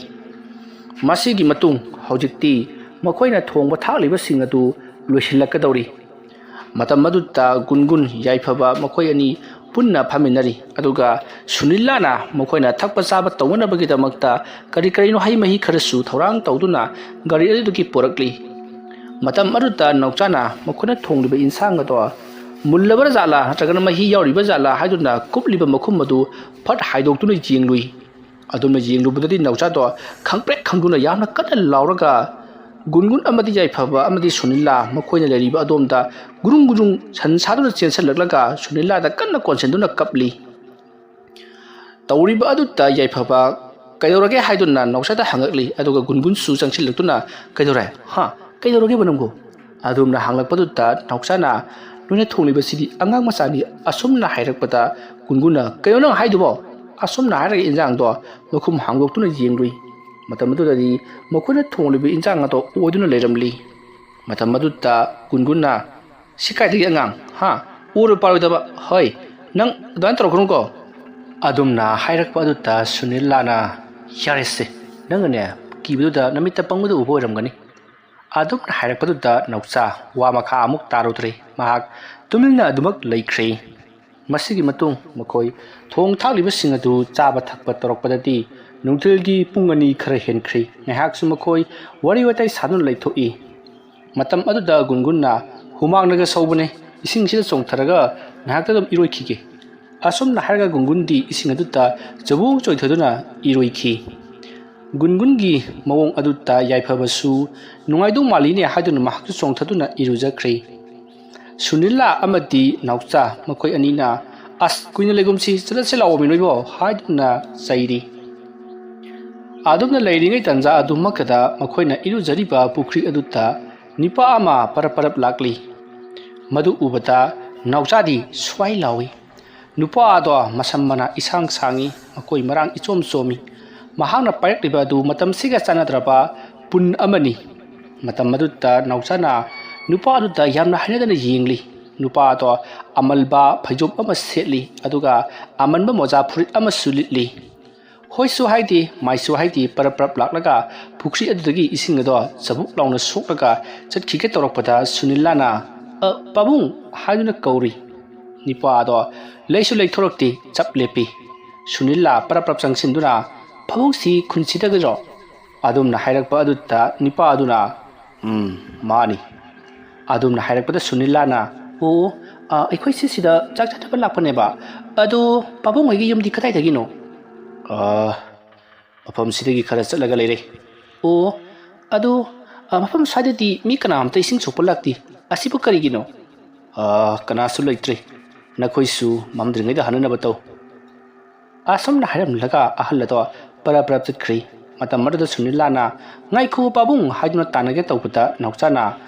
ꯃꯁꯤꯒꯤ ꯃꯇꯨꯡ ꯍꯧꯖꯤꯛꯇꯤ ꯃꯈꯣꯏꯅ ꯊꯣꯡꯕ ꯊꯥꯛꯂꯤꯕꯁꯤꯡ ꯑꯗꯨ ꯂꯣꯏꯁꯤꯜꯂꯛꯀꯗꯧꯔꯤ꯫ ꯃꯇꯝ ꯑꯗꯨꯗ ꯒꯨꯟꯒꯨꯟ, ꯌꯥꯏꯐꯕ ꯃꯈꯣꯏ ꯑꯅꯤ ꯄꯨꯟꯅ ꯐꯝꯃꯤꯟꯅꯔꯤ꯫ ꯑꯗꯨꯒ ꯁꯨꯅꯤꯂꯥꯅ ꯃꯈꯣꯏꯅ ꯊꯛꯄ ꯆꯥꯕ ꯇꯧꯅꯅꯕꯒꯤꯗꯃꯛꯇ ꯀꯔꯤ ꯀꯔꯤꯅꯣ ꯍꯩ ꯃꯍꯤ ꯈꯔꯁꯨ ꯊꯧꯔꯥꯡ ꯇꯧꯗꯨꯅ ꯒꯥꯔꯤ ꯑꯗꯨꯗꯒꯤ ꯄꯨꯔꯛꯂꯤ꯫ ꯃꯇꯝ ꯑꯗꯨꯗ ꯅꯥꯎꯆꯥꯅ ꯃꯈꯣꯏꯅ ꯊꯣꯡꯂꯤꯕ ꯏꯟꯁꯥꯡ ꯑꯗꯣ ꯃꯨꯜꯂꯕ ꯖꯥꯠꯂꯥ ꯅꯠꯇ꯭ꯔꯒꯅ ꯃꯍꯤ ꯌꯥꯎꯔꯤꯕ ꯖꯥꯠꯂꯥ ꯍꯥꯏꯗꯨꯅ ꯀꯨꯞꯂꯤꯕ ꯃꯈꯨꯝ ꯑꯗꯨ ꯐꯠ ꯍꯥꯏꯗꯣꯛꯇꯨꯅ ꯌꯦꯡꯂꯨꯏ꯫ ꯑꯗꯨꯝꯅ ꯌꯦꯡꯂꯨꯕꯗꯗꯤ ꯅꯥꯎꯆꯥꯗꯣ ꯈꯪꯄ꯭ꯔꯦꯛ ꯈꯪꯗꯨꯅ ꯌꯥꯝꯅ ꯀꯟꯅ ꯂꯥꯎꯔꯒ ꯒꯨꯟꯒꯨꯟ ꯑꯃꯗꯤ ꯌꯥꯏꯐꯕ ꯑꯃꯗꯤ ꯁꯨꯅꯤꯂꯥ ꯃꯈꯣꯏꯅ ꯂꯩꯔꯤꯕ ꯑꯗꯣꯝꯗ ꯒꯨꯔꯨꯡ ꯒꯨꯔꯨꯡ ꯁꯟ ꯁꯥꯗꯨꯅ ꯆꯦꯟꯁꯤꯜꯂꯛꯂꯒ ꯁꯨꯅꯤꯂꯥꯗ ꯀꯟꯅ ꯀꯣꯟꯁꯤꯟꯗꯨꯅ ꯀꯞꯂꯤ꯫ ꯇꯧꯔꯤꯕ ꯑꯗꯨꯗ ꯌꯥꯏꯐꯕ "ꯀꯩꯗꯧꯔꯒꯦ?" ꯍꯥꯏꯗꯨꯅ ꯅꯥꯎꯆꯥꯗ ꯍꯪꯉꯛꯂꯤ꯫ ꯑꯗꯨꯒ ꯒꯨꯟꯒꯨꯟꯁꯨ ꯆꯪꯁꯤꯜꯂꯛꯇꯨꯅ, "ꯀꯩꯗꯧꯔꯦ? ꯍꯥ? ꯀꯩꯗꯧꯔꯒꯦꯕ ꯅꯪꯕꯨ?" ꯑꯗꯨꯝꯅ ꯍꯪꯂꯛꯄꯗꯨꯗ ꯅꯥꯎꯆꯥꯅ, "ꯅꯣꯏꯅ ꯊꯣꯡꯂꯤꯕꯁꯤꯗꯤ ꯑꯉꯥꯡ ꯃꯆꯥꯅꯤ" ꯑꯁꯨꯝꯅ ꯍꯥꯏꯔꯛꯄꯗ ꯒꯨꯟꯒꯨꯟꯅ, "ꯀꯩꯅꯣ ꯅꯪ ꯍꯥꯏꯗꯨꯕꯣ?" ꯑꯁꯨꯝꯅ ꯍꯥꯏꯔꯒ ꯏꯟꯖꯥꯡꯗꯣ ꯃꯈꯨꯝ ꯍꯥꯡꯗꯣꯛꯇꯨꯅ ꯌꯦꯡꯂꯨꯏ꯫ ꯃꯇꯝ ꯑꯗꯨꯗꯗꯤ ꯃꯈꯣꯏꯅ ꯊꯣꯡꯂꯤꯕ ꯏꯟꯖꯥꯡ ꯑꯗꯣ ꯑꯣꯏꯗꯨꯅ ꯂꯩꯔꯝꯂꯤ꯫ ꯃꯇꯝ ꯑꯗꯨꯗ ꯒꯨꯟꯒꯨꯟꯅ, "ꯁꯤ ꯀꯥꯏꯗꯒꯤ ꯑꯉꯥꯡ? ꯍꯥ? ꯑꯣꯏꯔꯣꯏ ꯄꯥꯔꯣꯏꯗꯕ? ꯍꯣꯏ, ꯅꯪ ꯑꯗꯨꯃꯥꯏꯅ ꯇꯧꯔꯛꯀꯅꯨꯀꯣ"꯫ ꯑꯗꯨꯝꯅ ꯍꯥꯏꯔꯛꯄ ꯑꯗꯨꯗ ꯁꯨꯅꯤꯂꯥꯅ, "ꯌꯥꯔꯦꯁꯦ, ꯅꯪꯅꯅꯦ ꯀꯤꯕꯗꯨꯗ ꯅꯃꯤꯠꯇ ꯄꯪꯕꯗ ꯎꯕ ꯑꯣꯏꯔꯝꯒꯅꯤ"꯫ ꯑꯗꯨꯝꯅ ꯍꯥꯏꯔꯛꯄꯗꯨꯗ ꯅꯥꯎꯆꯥ ꯋꯥ ꯃꯈꯥ ꯑꯃꯨꯛ ꯇꯥꯔꯨꯗ꯭ꯔꯦ꯫ ꯃꯍꯥꯛ ꯇꯨꯃꯤꯟꯅ ꯑꯗꯨꯃꯛ ꯂꯩꯈ꯭ꯔꯦ꯫ ꯃꯁꯤꯒꯤ ꯃꯇꯨꯡ ꯃꯈꯣꯏ ꯊꯣꯡ ꯊꯥꯛꯂꯤꯕꯁꯤꯡ ꯑꯗꯨ ꯆꯥꯕ ꯊꯛꯄ ꯇꯧꯔꯛꯄꯗꯗꯤ ꯅꯨꯡꯊꯤꯜꯒꯤ ꯄꯨꯡ ꯑꯅꯤ ꯈꯔ ꯍꯦꯟꯈ꯭ꯔꯦ꯫ ꯉꯥꯏꯍꯥꯛꯁꯨ ꯃꯈꯣꯏ ꯋꯥꯔꯤ ꯋꯥꯇꯥꯏ ꯁꯥꯗꯨꯅ ꯂꯩꯊꯣꯛꯏ꯫ ꯃꯇꯝ ꯑꯗꯨꯗ ꯒꯨꯟꯒꯨꯟꯅ, "ꯍꯨꯃꯥꯡꯅꯒ ꯁꯧꯕꯅꯦ, ꯏꯁꯤꯡꯁꯤꯗ ꯆꯣꯡꯊꯔꯒ ꯉꯥꯏꯍꯥꯛꯇ ꯑꯗꯨꯝ ꯏꯔꯣꯏꯈꯤꯒꯦ"꯫ ꯑꯁꯨꯝꯅ ꯍꯥꯏꯔꯒ ꯒꯨꯟꯒꯨꯟꯗꯤ ꯏꯁꯤꯡ ꯑꯗꯨꯗ ꯆꯕꯨꯡ ꯆꯣꯏꯊꯗꯨꯅ ꯏꯔꯣꯏꯈꯤ꯫ ꯒꯨꯟꯒꯨꯟꯒꯤ ꯃꯑꯣꯡ ꯑꯗꯨꯗ ꯌꯥꯏꯐꯕꯁꯨ ꯅꯨꯡꯉꯥꯏꯗꯧ ꯃꯥꯜꯂꯤꯅꯦ ꯍꯥꯏꯗꯨꯅ ꯃꯍꯥꯛꯁꯨ ꯆꯣꯡꯊꯗꯨꯅ ꯏꯔꯨꯖꯈ꯭ꯔꯦ꯫ ꯁꯨꯅꯤꯂꯥ ꯑꯃꯗꯤ ꯅꯥꯎꯆꯥ ꯃꯈꯣꯏ ꯑꯅꯤꯅ, "ꯑꯁ, ꯀꯨꯏꯅ ꯂꯩꯒꯨꯝꯁꯤ, ꯆꯠꯂꯁꯤ ꯂꯥꯛꯑꯣ ꯃꯤ ꯅꯣꯏꯕꯣ" ꯍꯥꯏꯗꯨꯅ ꯆꯩꯔꯤ꯫ ꯑꯗꯨꯝꯅ ꯂꯩꯔꯤꯉꯩ ꯇꯥꯟꯖꯥ ꯑꯗꯨꯃꯛꯇꯗ ꯃꯈꯣꯏꯅ ꯏꯔꯨꯖꯔꯤꯕ ꯄꯨꯈ꯭ꯔꯤ ꯑꯗꯨꯗ ꯅꯨꯄꯥ ꯑꯃ ꯄꯔꯞ ꯄꯔꯞ ꯂꯥꯛꯂꯤ꯫ ꯃꯗꯨ ꯎꯕꯗ ꯅꯥꯎꯆꯥꯗꯤ ꯁ꯭ꯋꯥꯏ ꯂꯥꯎꯏ꯫ ꯅꯨꯄꯥ ꯑꯗꯣ ꯃꯁꯝ ꯃꯅꯥ ꯏꯁꯥꯡ ꯁꯥꯡꯏ, ꯃꯀꯣꯏ ꯃꯔꯥꯡ ꯏꯆꯣꯝ ꯆꯣꯝꯃꯤ꯫ ꯃꯍꯥꯛꯅ ꯄꯥꯏꯔꯛꯂꯤꯕ ꯑꯗꯨ ꯃꯇꯝꯁꯤꯒ ꯆꯥꯟꯅꯗ꯭ꯔꯕ ꯄꯨꯟ ꯑꯃꯅꯤ꯫ ꯃꯇꯝ ꯑꯗꯨꯗ ꯅꯥꯎꯆꯥꯅ ꯅꯨꯄꯥ ꯑꯗꯨꯗ ꯌꯥꯝꯅ ꯍꯩꯅꯗꯅ ꯌꯦꯡꯂꯤ꯫ ꯅꯨꯄꯥ ꯑꯗꯣ ꯑꯃꯜꯕ ꯐꯩꯖꯣꯝ ꯑꯃ ꯁꯦꯠꯂꯤ, ꯑꯗꯨꯒ ꯑꯃꯟꯕ ꯃꯣꯖꯥ ꯐꯨꯔꯤꯠ ꯑꯃꯁꯨ ꯂꯤꯠꯂꯤ꯫ ꯍꯣꯏꯁꯨ ꯍꯥꯏꯗꯦ, ꯃꯥꯏꯁꯨ ꯍꯥꯏꯗꯦ, ꯄꯔꯞ ꯄꯔꯞ ꯂꯥꯛꯂꯒ ꯄꯨꯈ꯭ꯔꯤ ꯑꯗꯨꯗꯒꯤ ꯏꯁꯤꯡ ꯑꯗꯣ ꯆꯕꯨꯛ ꯂꯥꯎꯅ ꯁꯣꯛꯂꯒ ꯆꯠꯈꯤꯒꯦ ꯇꯧꯔꯛꯄꯗ ꯁꯨꯅꯤꯂꯥꯅ "ꯑ, ꯄꯥꯕꯨꯡ" ꯍꯥꯏꯗꯨꯅ ꯀꯧꯔꯤ꯫ ꯅꯨꯄꯥ ꯑꯗꯣ ꯂꯩꯁꯨ ꯂꯩꯊꯣꯔꯛꯇꯦ, ꯆꯞ ꯂꯦꯞꯄꯤ꯫ ꯁꯨꯅꯤꯂꯥ ꯄꯔꯞ ꯄꯔꯞ ꯆꯪꯁꯤꯟꯗꯨꯅ "ꯄꯥꯕꯨꯡꯁꯤ ꯈꯨꯟꯁꯤꯗꯒꯤꯔꯣ?" ꯑꯗꯨꯝꯅ ꯍꯥꯏꯔꯛꯄ ꯑꯗꯨꯗ ꯅꯨꯄꯥ ꯑꯗꯨꯅ "ꯎꯝ, ꯃꯥꯅꯤ" ꯑꯗꯨꯝꯅ ꯍꯥꯏꯔꯛꯄꯗ ꯁꯨꯅꯤꯂꯥꯅ "ꯑꯣ, ꯑ, ꯑꯩꯈꯣꯏꯁꯤ ꯁꯤꯗ ꯆꯥꯛ ꯆꯥꯅꯕ ꯂꯥꯛꯄꯅꯦꯕ꯫ ꯑꯗꯣ ꯄꯥꯕꯨꯡ ꯍꯣꯏꯒꯤ ꯌꯨꯝꯗꯤ ꯀꯗꯥꯏꯗꯒꯤꯅꯣ?" "ꯑ, ꯃꯐꯝꯁꯤꯗꯒꯤ ꯈꯔ ꯆꯠꯂꯒ ꯂꯩꯔꯦ꯫" "ꯑꯣ, ꯑꯗꯣ, ꯑ, ꯃꯐꯝ ꯁ꯭ꯋꯥꯏꯗꯗꯤ ꯃꯤ ꯀꯅꯥꯝꯇ ꯏꯁꯤꯡ ꯁꯣꯛꯄ ꯂꯥꯛꯇꯦ꯫ ꯑꯁꯤꯕꯨ ꯀꯔꯤꯒꯤꯅꯣ?" "ꯑ, ꯀꯅꯥꯁꯨ ꯂꯩꯇ꯭ꯔꯦ꯫ ꯅꯈꯣꯏꯁꯨ ꯃꯝꯗ꯭ꯔꯤꯉꯩꯗ ꯍꯟꯅꯅꯕ ꯇꯧ꯫" ꯑꯁꯨꯝꯅ ꯍꯥꯏꯔꯝꯂꯒ ꯑꯍꯜ ꯑꯗꯣ ꯄꯔꯞ ꯄꯔꯞ ꯆꯠꯈ꯭ꯔꯦ꯫ ꯃꯇꯝ ꯑꯗꯨꯗ ꯁꯨꯅꯤꯂꯥꯅ "ꯉꯥꯏꯈꯣ ꯄꯥꯕꯨꯡ" ꯍꯥꯏꯗꯨꯅ ꯇꯥꯟꯅꯒꯦ ꯇꯧꯕꯗ ꯅꯥꯎꯆꯥꯅ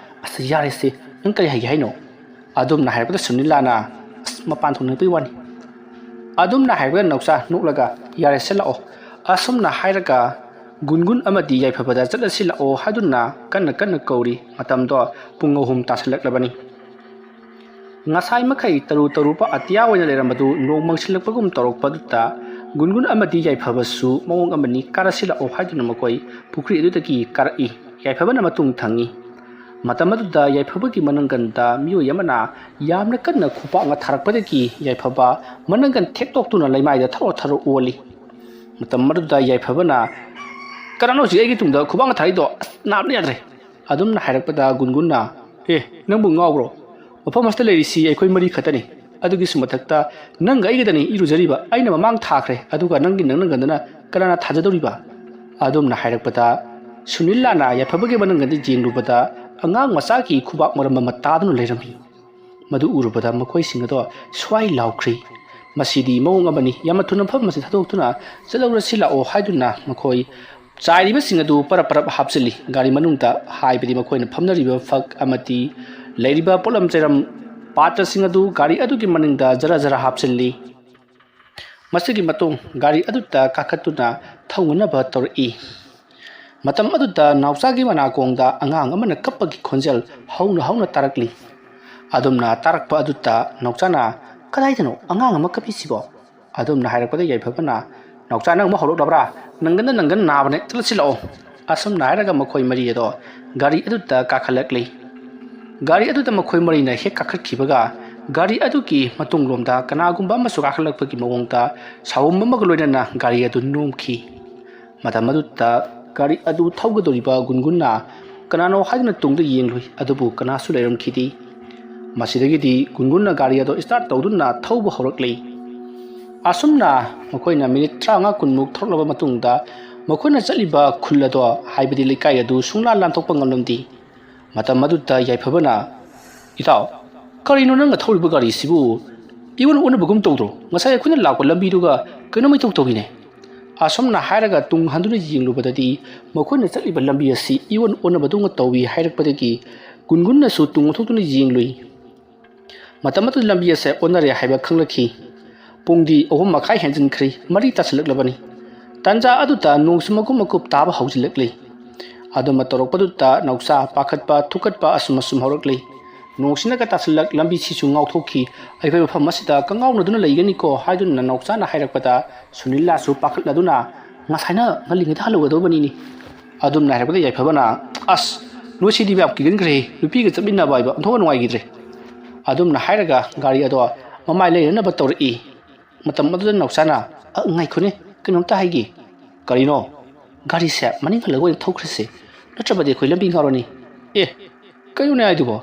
"ꯑꯁ, ꯌꯥꯔꯦꯁꯦ, ꯅꯪ ꯀꯔꯤ ꯍꯥꯏꯒꯦ ꯍꯥꯏꯅꯣ?" ꯑꯗꯨꯝꯅ ꯍꯥꯏꯔꯛꯄꯗ ꯁꯨꯅꯤꯂꯥꯅ "ꯑꯁ, ꯃꯄꯥꯟ ꯊꯣꯛꯅꯤꯡꯉꯛꯄꯒꯤ ꯋꯥꯅꯤ" ꯑꯗꯨꯝꯅ ꯍꯥꯏꯔꯛꯄꯗ ꯅꯥꯎꯆꯥ ꯅꯣꯛꯂꯒ "ꯌꯥꯔꯦꯁꯦ, ꯂꯥꯛꯑꯣ" ꯑꯁꯨꯝꯅ ꯍꯥꯏꯔꯒ "ꯒꯨꯟꯒꯨꯟ ꯑꯃꯗꯤ ꯌꯥꯏꯐꯕꯗ ꯆꯠꯂꯁꯤ ꯂꯥꯛꯑꯣ" ꯍꯥꯏꯗꯨꯅ ꯀꯟꯅ ꯀꯟꯅ ꯀꯧꯔꯤ꯫ ꯃꯇꯝꯗꯣ ꯄꯨꯡ ꯑꯍꯨꯝ ꯇꯥꯁꯤꯜꯂꯛꯂꯕꯅꯤ꯫ ꯉꯁꯥꯏ ꯃꯈꯩ ꯇꯔꯨ ꯇꯔꯨꯕ ꯑꯇꯤꯌꯥ ꯑꯣꯏꯅ ꯂꯩꯔꯝꯕꯗꯨ ꯅꯣꯡ ꯃꯪꯁꯤꯜꯂꯛꯄꯒꯨꯝ ꯇꯧꯔꯛꯄꯗꯨꯗ ꯒꯨꯟꯒꯨꯟ ꯑꯃꯗꯤ ꯌꯥꯏꯐꯕꯁꯨ ꯃꯑꯣꯡ ꯑꯃꯅꯤ ꯀꯥꯔꯁꯤꯜꯂꯛꯑꯣ ꯍꯥꯏꯗꯨꯅ ꯃꯈꯣꯏ ꯄꯨꯈ꯭ꯔꯤ ꯑꯗꯨꯗꯒꯤ ꯀꯥꯔꯛꯏ꯫ ꯌꯥꯏꯐꯕꯅ ꯃꯇꯨꯡ ꯊꯪꯉꯤ꯫ ꯃꯇꯝ ꯑꯗꯨꯗ ꯌꯥꯏꯐꯕꯒꯤ ꯃꯅꯪꯒꯟꯗ ꯃꯤꯑꯣꯏ ꯑꯃꯅ ꯌꯥꯝꯅ ꯀꯟꯅ ꯈꯨꯄꯥꯛꯅ ꯊꯥꯔꯛꯄꯗꯒꯤ ꯌꯥꯏꯐꯕ ꯃꯅꯪꯒꯟ ꯊꯦꯛꯇꯣꯛꯇꯨꯅ ꯂꯩꯃꯥꯏꯗ ꯊꯔꯣ ꯊꯔꯣ ꯑꯣꯜꯂꯤ꯫ ꯃꯇꯝ ꯑꯗꯨꯗ ꯌꯥꯏꯐꯕꯅ "ꯀꯅꯥꯅꯣ ꯍꯧꯖꯤꯛ ꯑꯩꯒꯤ ꯇꯨꯡꯗ ꯈꯨꯕꯥꯛꯅ ꯊꯥꯔꯛꯏꯗꯣ? ꯑꯁ, ꯅꯥꯕꯅ ꯌꯥꯗ꯭ꯔꯦ!" ꯑꯗꯨꯝꯅ ꯍꯥꯏꯔꯛꯄꯗ ꯒꯨꯟꯒꯨꯟꯅ "ꯑꯦ, ꯅꯪꯕꯨ ꯉꯥꯎꯕ꯭ꯔꯣ? ꯃꯐꯝ ꯑꯁꯤꯗ ꯂꯩꯔꯤꯁꯤ ꯑꯩꯈꯣꯏ ꯃꯔꯤ ꯈꯛꯇꯅꯤ꯫ ꯑꯗꯨꯒꯤꯁꯨ ꯃꯊꯛꯇ ꯅꯪꯒ ꯑꯩꯒꯗꯅꯤ ꯏꯔꯨꯖꯔꯤꯕ꯫ ꯑꯩꯅ ꯃꯃꯥꯡ ꯊꯥꯈ꯭ꯔꯦ, ꯑꯗꯨꯒ ꯅꯪꯒꯤ ꯅꯪꯅꯒꯟꯗꯅ ꯀꯅꯥꯅ ꯊꯥꯖꯗꯧꯔꯤꯕ?" ꯑꯗꯨꯝꯅ ꯍꯥꯏꯔꯛꯄꯗ ꯁꯨꯅꯤꯂꯥꯅ ꯌꯥꯏꯐꯕꯒꯤ ꯃꯅꯪꯒꯟꯗ ꯌꯦꯡꯂꯨꯕꯗ ꯑꯉꯥꯡ ꯃꯆꯥꯒꯤ ꯈꯨꯕꯥꯛ ꯃꯔꯝ ꯑꯃ ꯇꯥꯗꯨꯅ ꯂꯩꯔꯝꯃꯤ꯫ ꯃꯗꯨ ꯎꯔꯨꯕꯗ ꯃꯈꯣꯏꯁꯤꯡ ꯑꯗꯣ ꯁ꯭ꯋꯥꯏ ꯂꯥꯎꯈ꯭ꯔꯤ꯫ "ꯃꯁꯤꯗꯤ ꯃꯑꯣꯡ ꯑꯃꯅꯤ, ꯌꯥꯝꯅ ꯊꯨꯅ ꯃꯐꯝ ꯑꯁꯤ ꯊꯥꯗꯣꯛꯇꯨꯅ ꯆꯠꯍꯧꯔꯁꯤ ꯂꯥꯛꯑꯣ" ꯍꯥꯏꯗꯨꯅ ꯃꯈꯣꯏ ꯆꯥꯏꯔꯤꯕꯁꯤꯡ ꯑꯗꯨ ꯄꯔꯞ ꯄꯔꯞ ꯍꯥꯞꯆꯤꯜꯂꯤ꯫ ꯒꯥꯔꯤ ꯃꯅꯨꯡꯗ ꯍꯥꯏꯕꯗꯤ ꯃꯈꯣꯏꯅ ꯐꯝꯅꯔꯤꯕ ꯐꯛ ꯑꯃꯗꯤ ꯂꯩꯔꯤꯕ ꯄꯣꯠꯂꯝ ꯆꯩꯔꯝ ꯄꯥꯇ꯭ꯔꯁꯤꯡ ꯑꯗꯨ ꯒꯥꯔꯤ ꯑꯗꯨꯒꯤ ꯃꯅꯤꯡꯗ ꯖꯔ ꯖꯔ ꯍꯥꯞꯆꯤꯜꯂꯤ꯫ ꯃꯁꯤꯒꯤ ꯃꯇꯨꯡ ꯒꯥꯔꯤ ꯑꯗꯨꯗ ꯀꯥꯈꯠꯇꯨꯅ ꯊꯧꯅꯅꯕ ꯇꯧꯔꯛꯏ꯫ ꯃꯇꯝ ꯑꯗꯨꯗ ꯅꯥꯎꯆꯥꯒꯤ ꯃꯅꯥꯀꯣꯡꯗ ꯑꯉꯥꯡ ꯑꯃꯅ ꯀꯞꯄꯒꯤ ꯈꯣꯟꯖꯦꯜ ꯍꯧꯅ ꯍꯧꯅ ꯇꯥꯔꯛꯂꯤ꯫ ꯑꯗꯨꯝꯅ ꯇꯥꯔꯛꯄ ꯑꯗꯨꯗ ꯅꯥꯎꯆꯥꯅ, "ꯀꯗꯥꯏꯗꯅꯣ ꯑꯉꯥꯡ ꯑꯃ ꯀꯞꯄꯤꯁꯤꯕꯣ?" ꯑꯗꯨꯝꯅ ꯍꯥꯏꯔꯛꯄꯗ ꯌꯥꯏꯐꯕꯅ, "ꯅꯥꯎꯆꯥ, ꯅꯪ ꯑꯃꯨꯛ ꯍꯧꯔꯛꯂꯕ꯭ꯔꯥ? ꯅꯪꯒꯟꯗ ꯅꯪꯒꯟ ꯅꯥꯕꯅꯦ, ꯆꯠꯂꯁꯤ ꯂꯥꯛꯑꯣ"꯫ ꯑꯁꯨꯝꯅ ꯍꯥꯏꯔꯒ ꯃꯈꯣꯏ ꯃꯔꯤ ꯑꯗꯣ ꯒꯥꯔꯤ ꯑꯗꯨꯗ ꯀꯥꯈꯠꯂꯛꯂꯤ꯫ ꯒꯥꯔꯤ ꯑꯗꯨꯗ ꯃꯈꯣꯏ ꯃꯔꯤꯅ ꯍꯦꯛ ꯀꯥꯈꯠꯈꯤꯕꯒ ꯒꯥꯔꯤ ꯑꯗꯨꯒꯤ ꯃꯇꯨꯡꯂꯣꯝꯗ ꯀꯅꯥꯒꯨꯝꯕ ꯑꯃꯁꯨ ꯀꯥꯈꯠꯂꯛꯄꯒꯤ ꯃꯑꯣꯡꯗ ꯁꯥꯎꯝ ꯑꯃꯒ ꯂꯣꯏꯅꯅ ꯒꯥꯔꯤ ꯑꯗꯨ ꯅꯣꯝꯈꯤ꯫ ꯃꯇꯝ ꯑꯗꯨꯗ ꯒꯥꯔꯤ ꯑꯗꯨ ꯊꯧꯒꯗꯧꯔꯤꯕ ꯒꯨꯟꯒꯨꯟꯅ ꯀꯅꯥꯅꯣ ꯍꯥꯏꯗꯨꯅ ꯇꯨꯡꯗ ꯌꯦꯡꯂꯨꯏ, ꯑꯗꯨꯕꯨ ꯀꯅꯥꯁꯨ ꯂꯩꯔꯝꯈꯤꯗꯦ꯫ ꯃꯁꯤꯗꯒꯤꯗꯤ ꯒꯨꯟꯒꯨꯟꯅ ꯒꯥꯔꯤ ꯑꯗꯨ start ꯇꯧꯗꯨꯅ ꯊꯧꯕ ꯍꯧꯔꯛꯂꯤ꯫ ꯑꯁꯨꯝꯅ ꯃꯈꯣꯏꯅ minute ꯇꯔꯥꯃꯉꯥ ꯀꯨꯟꯃꯨꯛ ꯊꯧꯔꯛꯂꯕ ꯃꯇꯨꯡꯗ ꯃꯈꯣꯏꯅ ꯆꯠꯂꯤꯕ ꯈꯨꯜ ꯑꯗꯣ, ꯍꯥꯏꯕꯗꯤ ꯂꯩꯀꯥꯏ ꯑꯗꯨ ꯁꯨꯡꯂꯥꯟ ꯂꯥꯟꯊꯣꯛꯄ ꯉꯝꯂꯝꯗꯦ꯫ ꯃꯇꯝ ꯑꯗꯨꯗ ꯌꯥꯏꯐꯕꯅ, "ꯏꯇꯥꯎ, ꯀꯔꯤꯅꯣ ꯅꯪꯅ ꯊꯧꯔꯤꯕ ꯒꯥꯔꯤꯁꯤꯕꯨ? ꯏꯑꯣꯟ ꯑꯣꯟꯅꯕꯒꯨꯝ ꯇꯧꯗ꯭ꯔꯣ? ꯉꯁꯥꯏ ꯑꯩꯈꯣꯏꯅ ꯂꯥꯛꯄ ꯂꯝꯕꯤꯗꯨꯒ ꯀꯩꯅꯣꯝ ꯏꯇꯧ ꯇꯧꯏꯅꯦ"꯫ ꯑꯁꯨꯝꯅ ꯍꯥꯏꯔꯒ ꯇꯨꯡ ꯍꯟꯗꯨꯅ ꯌꯦꯡꯂꯨꯕꯗꯗꯤ ꯃꯈꯣꯏꯅ ꯆꯠꯂꯤꯕ ꯂꯝꯕꯤ ꯑꯁꯤ ꯏꯑꯣꯟ ꯑꯣꯟꯅꯕꯗꯧꯅ ꯇꯧꯏ ꯍꯥꯏꯔꯛꯄꯗꯒꯤ ꯒꯨꯟꯒꯨꯟꯅꯁꯨ ꯇꯨꯡ ꯑꯣꯟꯊꯣꯛꯇꯨꯅ ꯌꯦꯡꯂꯨꯏ꯫ ꯃꯇꯝ ꯑꯗꯨꯗ ꯂꯝꯕꯤ ꯑꯁꯦ ꯑꯣꯟꯅꯔꯦ ꯍꯥꯏꯕ ꯈꯪꯂꯛꯈꯤ꯫ ꯄꯨꯡꯗꯤ ꯑꯍꯨꯝ ꯃꯈꯥꯏ ꯍꯦꯟꯖꯤꯟꯈ꯭ꯔꯦ, ꯃꯔꯤ ꯇꯥꯁꯤꯜꯂꯛꯂꯕꯅꯤ꯫ ꯇꯥꯟꯖꯥ ꯑꯗꯨꯗ ꯅꯣꯡꯁꯨ ꯃꯀꯨꯞ ꯃꯀꯨꯞ ꯇꯥꯕ ꯍꯧꯖꯤꯜꯂꯛꯂꯤ꯫ ꯑꯗꯨꯝꯅ ꯇꯧꯔꯛꯄꯗꯨꯗ ꯅꯥꯎꯆꯥ ꯄꯥꯈꯠꯄ ꯊꯨꯀꯠꯄ ꯑꯁꯨꯝ ꯑꯁꯨꯝ ꯍꯧꯔꯛꯂꯤ꯫ ꯅꯣꯡꯁꯤꯅꯒ ꯇꯥꯁꯤꯜꯂꯛ, ꯂꯝꯕꯤꯁꯤꯁꯨ ꯉꯥꯎꯊꯣꯛꯈꯤ꯫ "ꯑꯩꯈꯣꯏ ꯃꯐꯝ ꯑꯁꯤꯗ ꯀꯪꯉꯥꯎꯅꯗꯨꯅ ꯂꯩꯒꯅꯤꯀꯣ" ꯍꯥꯏꯗꯨꯅ ꯅꯥꯎꯆꯥꯅ ꯍꯥꯏꯔꯛꯄꯗ ꯁꯨꯅꯤꯂꯥꯁꯨ ꯄꯥꯈꯠꯂꯗꯨꯅ, "ꯉꯁꯥꯏꯅ ꯉꯜꯂꯤꯉꯩꯗ ꯍꯜꯂꯨꯒꯗꯧꯕꯅꯤꯅꯦ"꯫ ꯑꯗꯨꯝꯅ ꯍꯥꯏꯔꯛꯄꯗ ꯌꯥꯏꯐꯕꯅ, "ꯑꯁ, ꯅꯣꯏꯁꯤꯗꯤ ꯌꯥꯝ ꯀꯤꯒꯟꯈ꯭ꯔꯦ, ꯅꯨꯄꯤꯒ ꯆꯠꯃꯤꯟꯅꯕ ꯍꯥꯏꯕ ꯑꯣꯟꯊꯣꯛꯅ ꯅꯨꯡꯉꯥꯏꯈꯤꯗ꯭ꯔꯦ"꯫ ꯑꯗꯨꯝꯅ ꯍꯥꯏꯔꯒ ꯒꯥꯔꯤ ꯑꯗꯣ ꯃꯃꯥꯏ ꯂꯩꯅꯅꯕ ꯇꯧꯔꯛꯏ꯫ ꯃꯇꯝ ꯑꯗꯨꯗ ꯅꯥꯎꯆꯥꯅ, "ꯑ, ꯉꯥꯏꯈꯣꯅꯦ, ꯀꯩꯅꯣꯝꯇ ꯍꯥꯏꯒꯦ"꯫ "ꯀꯔꯤꯅꯣ?" "ꯒꯥꯔꯤꯁꯦ ꯃꯅꯤꯡ ꯍꯜꯂꯒ ꯑꯣꯏꯅ ꯊꯧꯈ꯭ꯔꯁꯦ, ꯅꯠꯇ꯭ꯔꯕꯗꯤ ꯑꯩꯈꯣꯏ ꯂꯝꯕꯤ ꯉꯥꯎꯔꯅꯤ"꯫ "ꯑꯦ, ꯀꯩꯅꯣꯅꯦ ꯍꯥꯏꯗꯨꯕꯣ?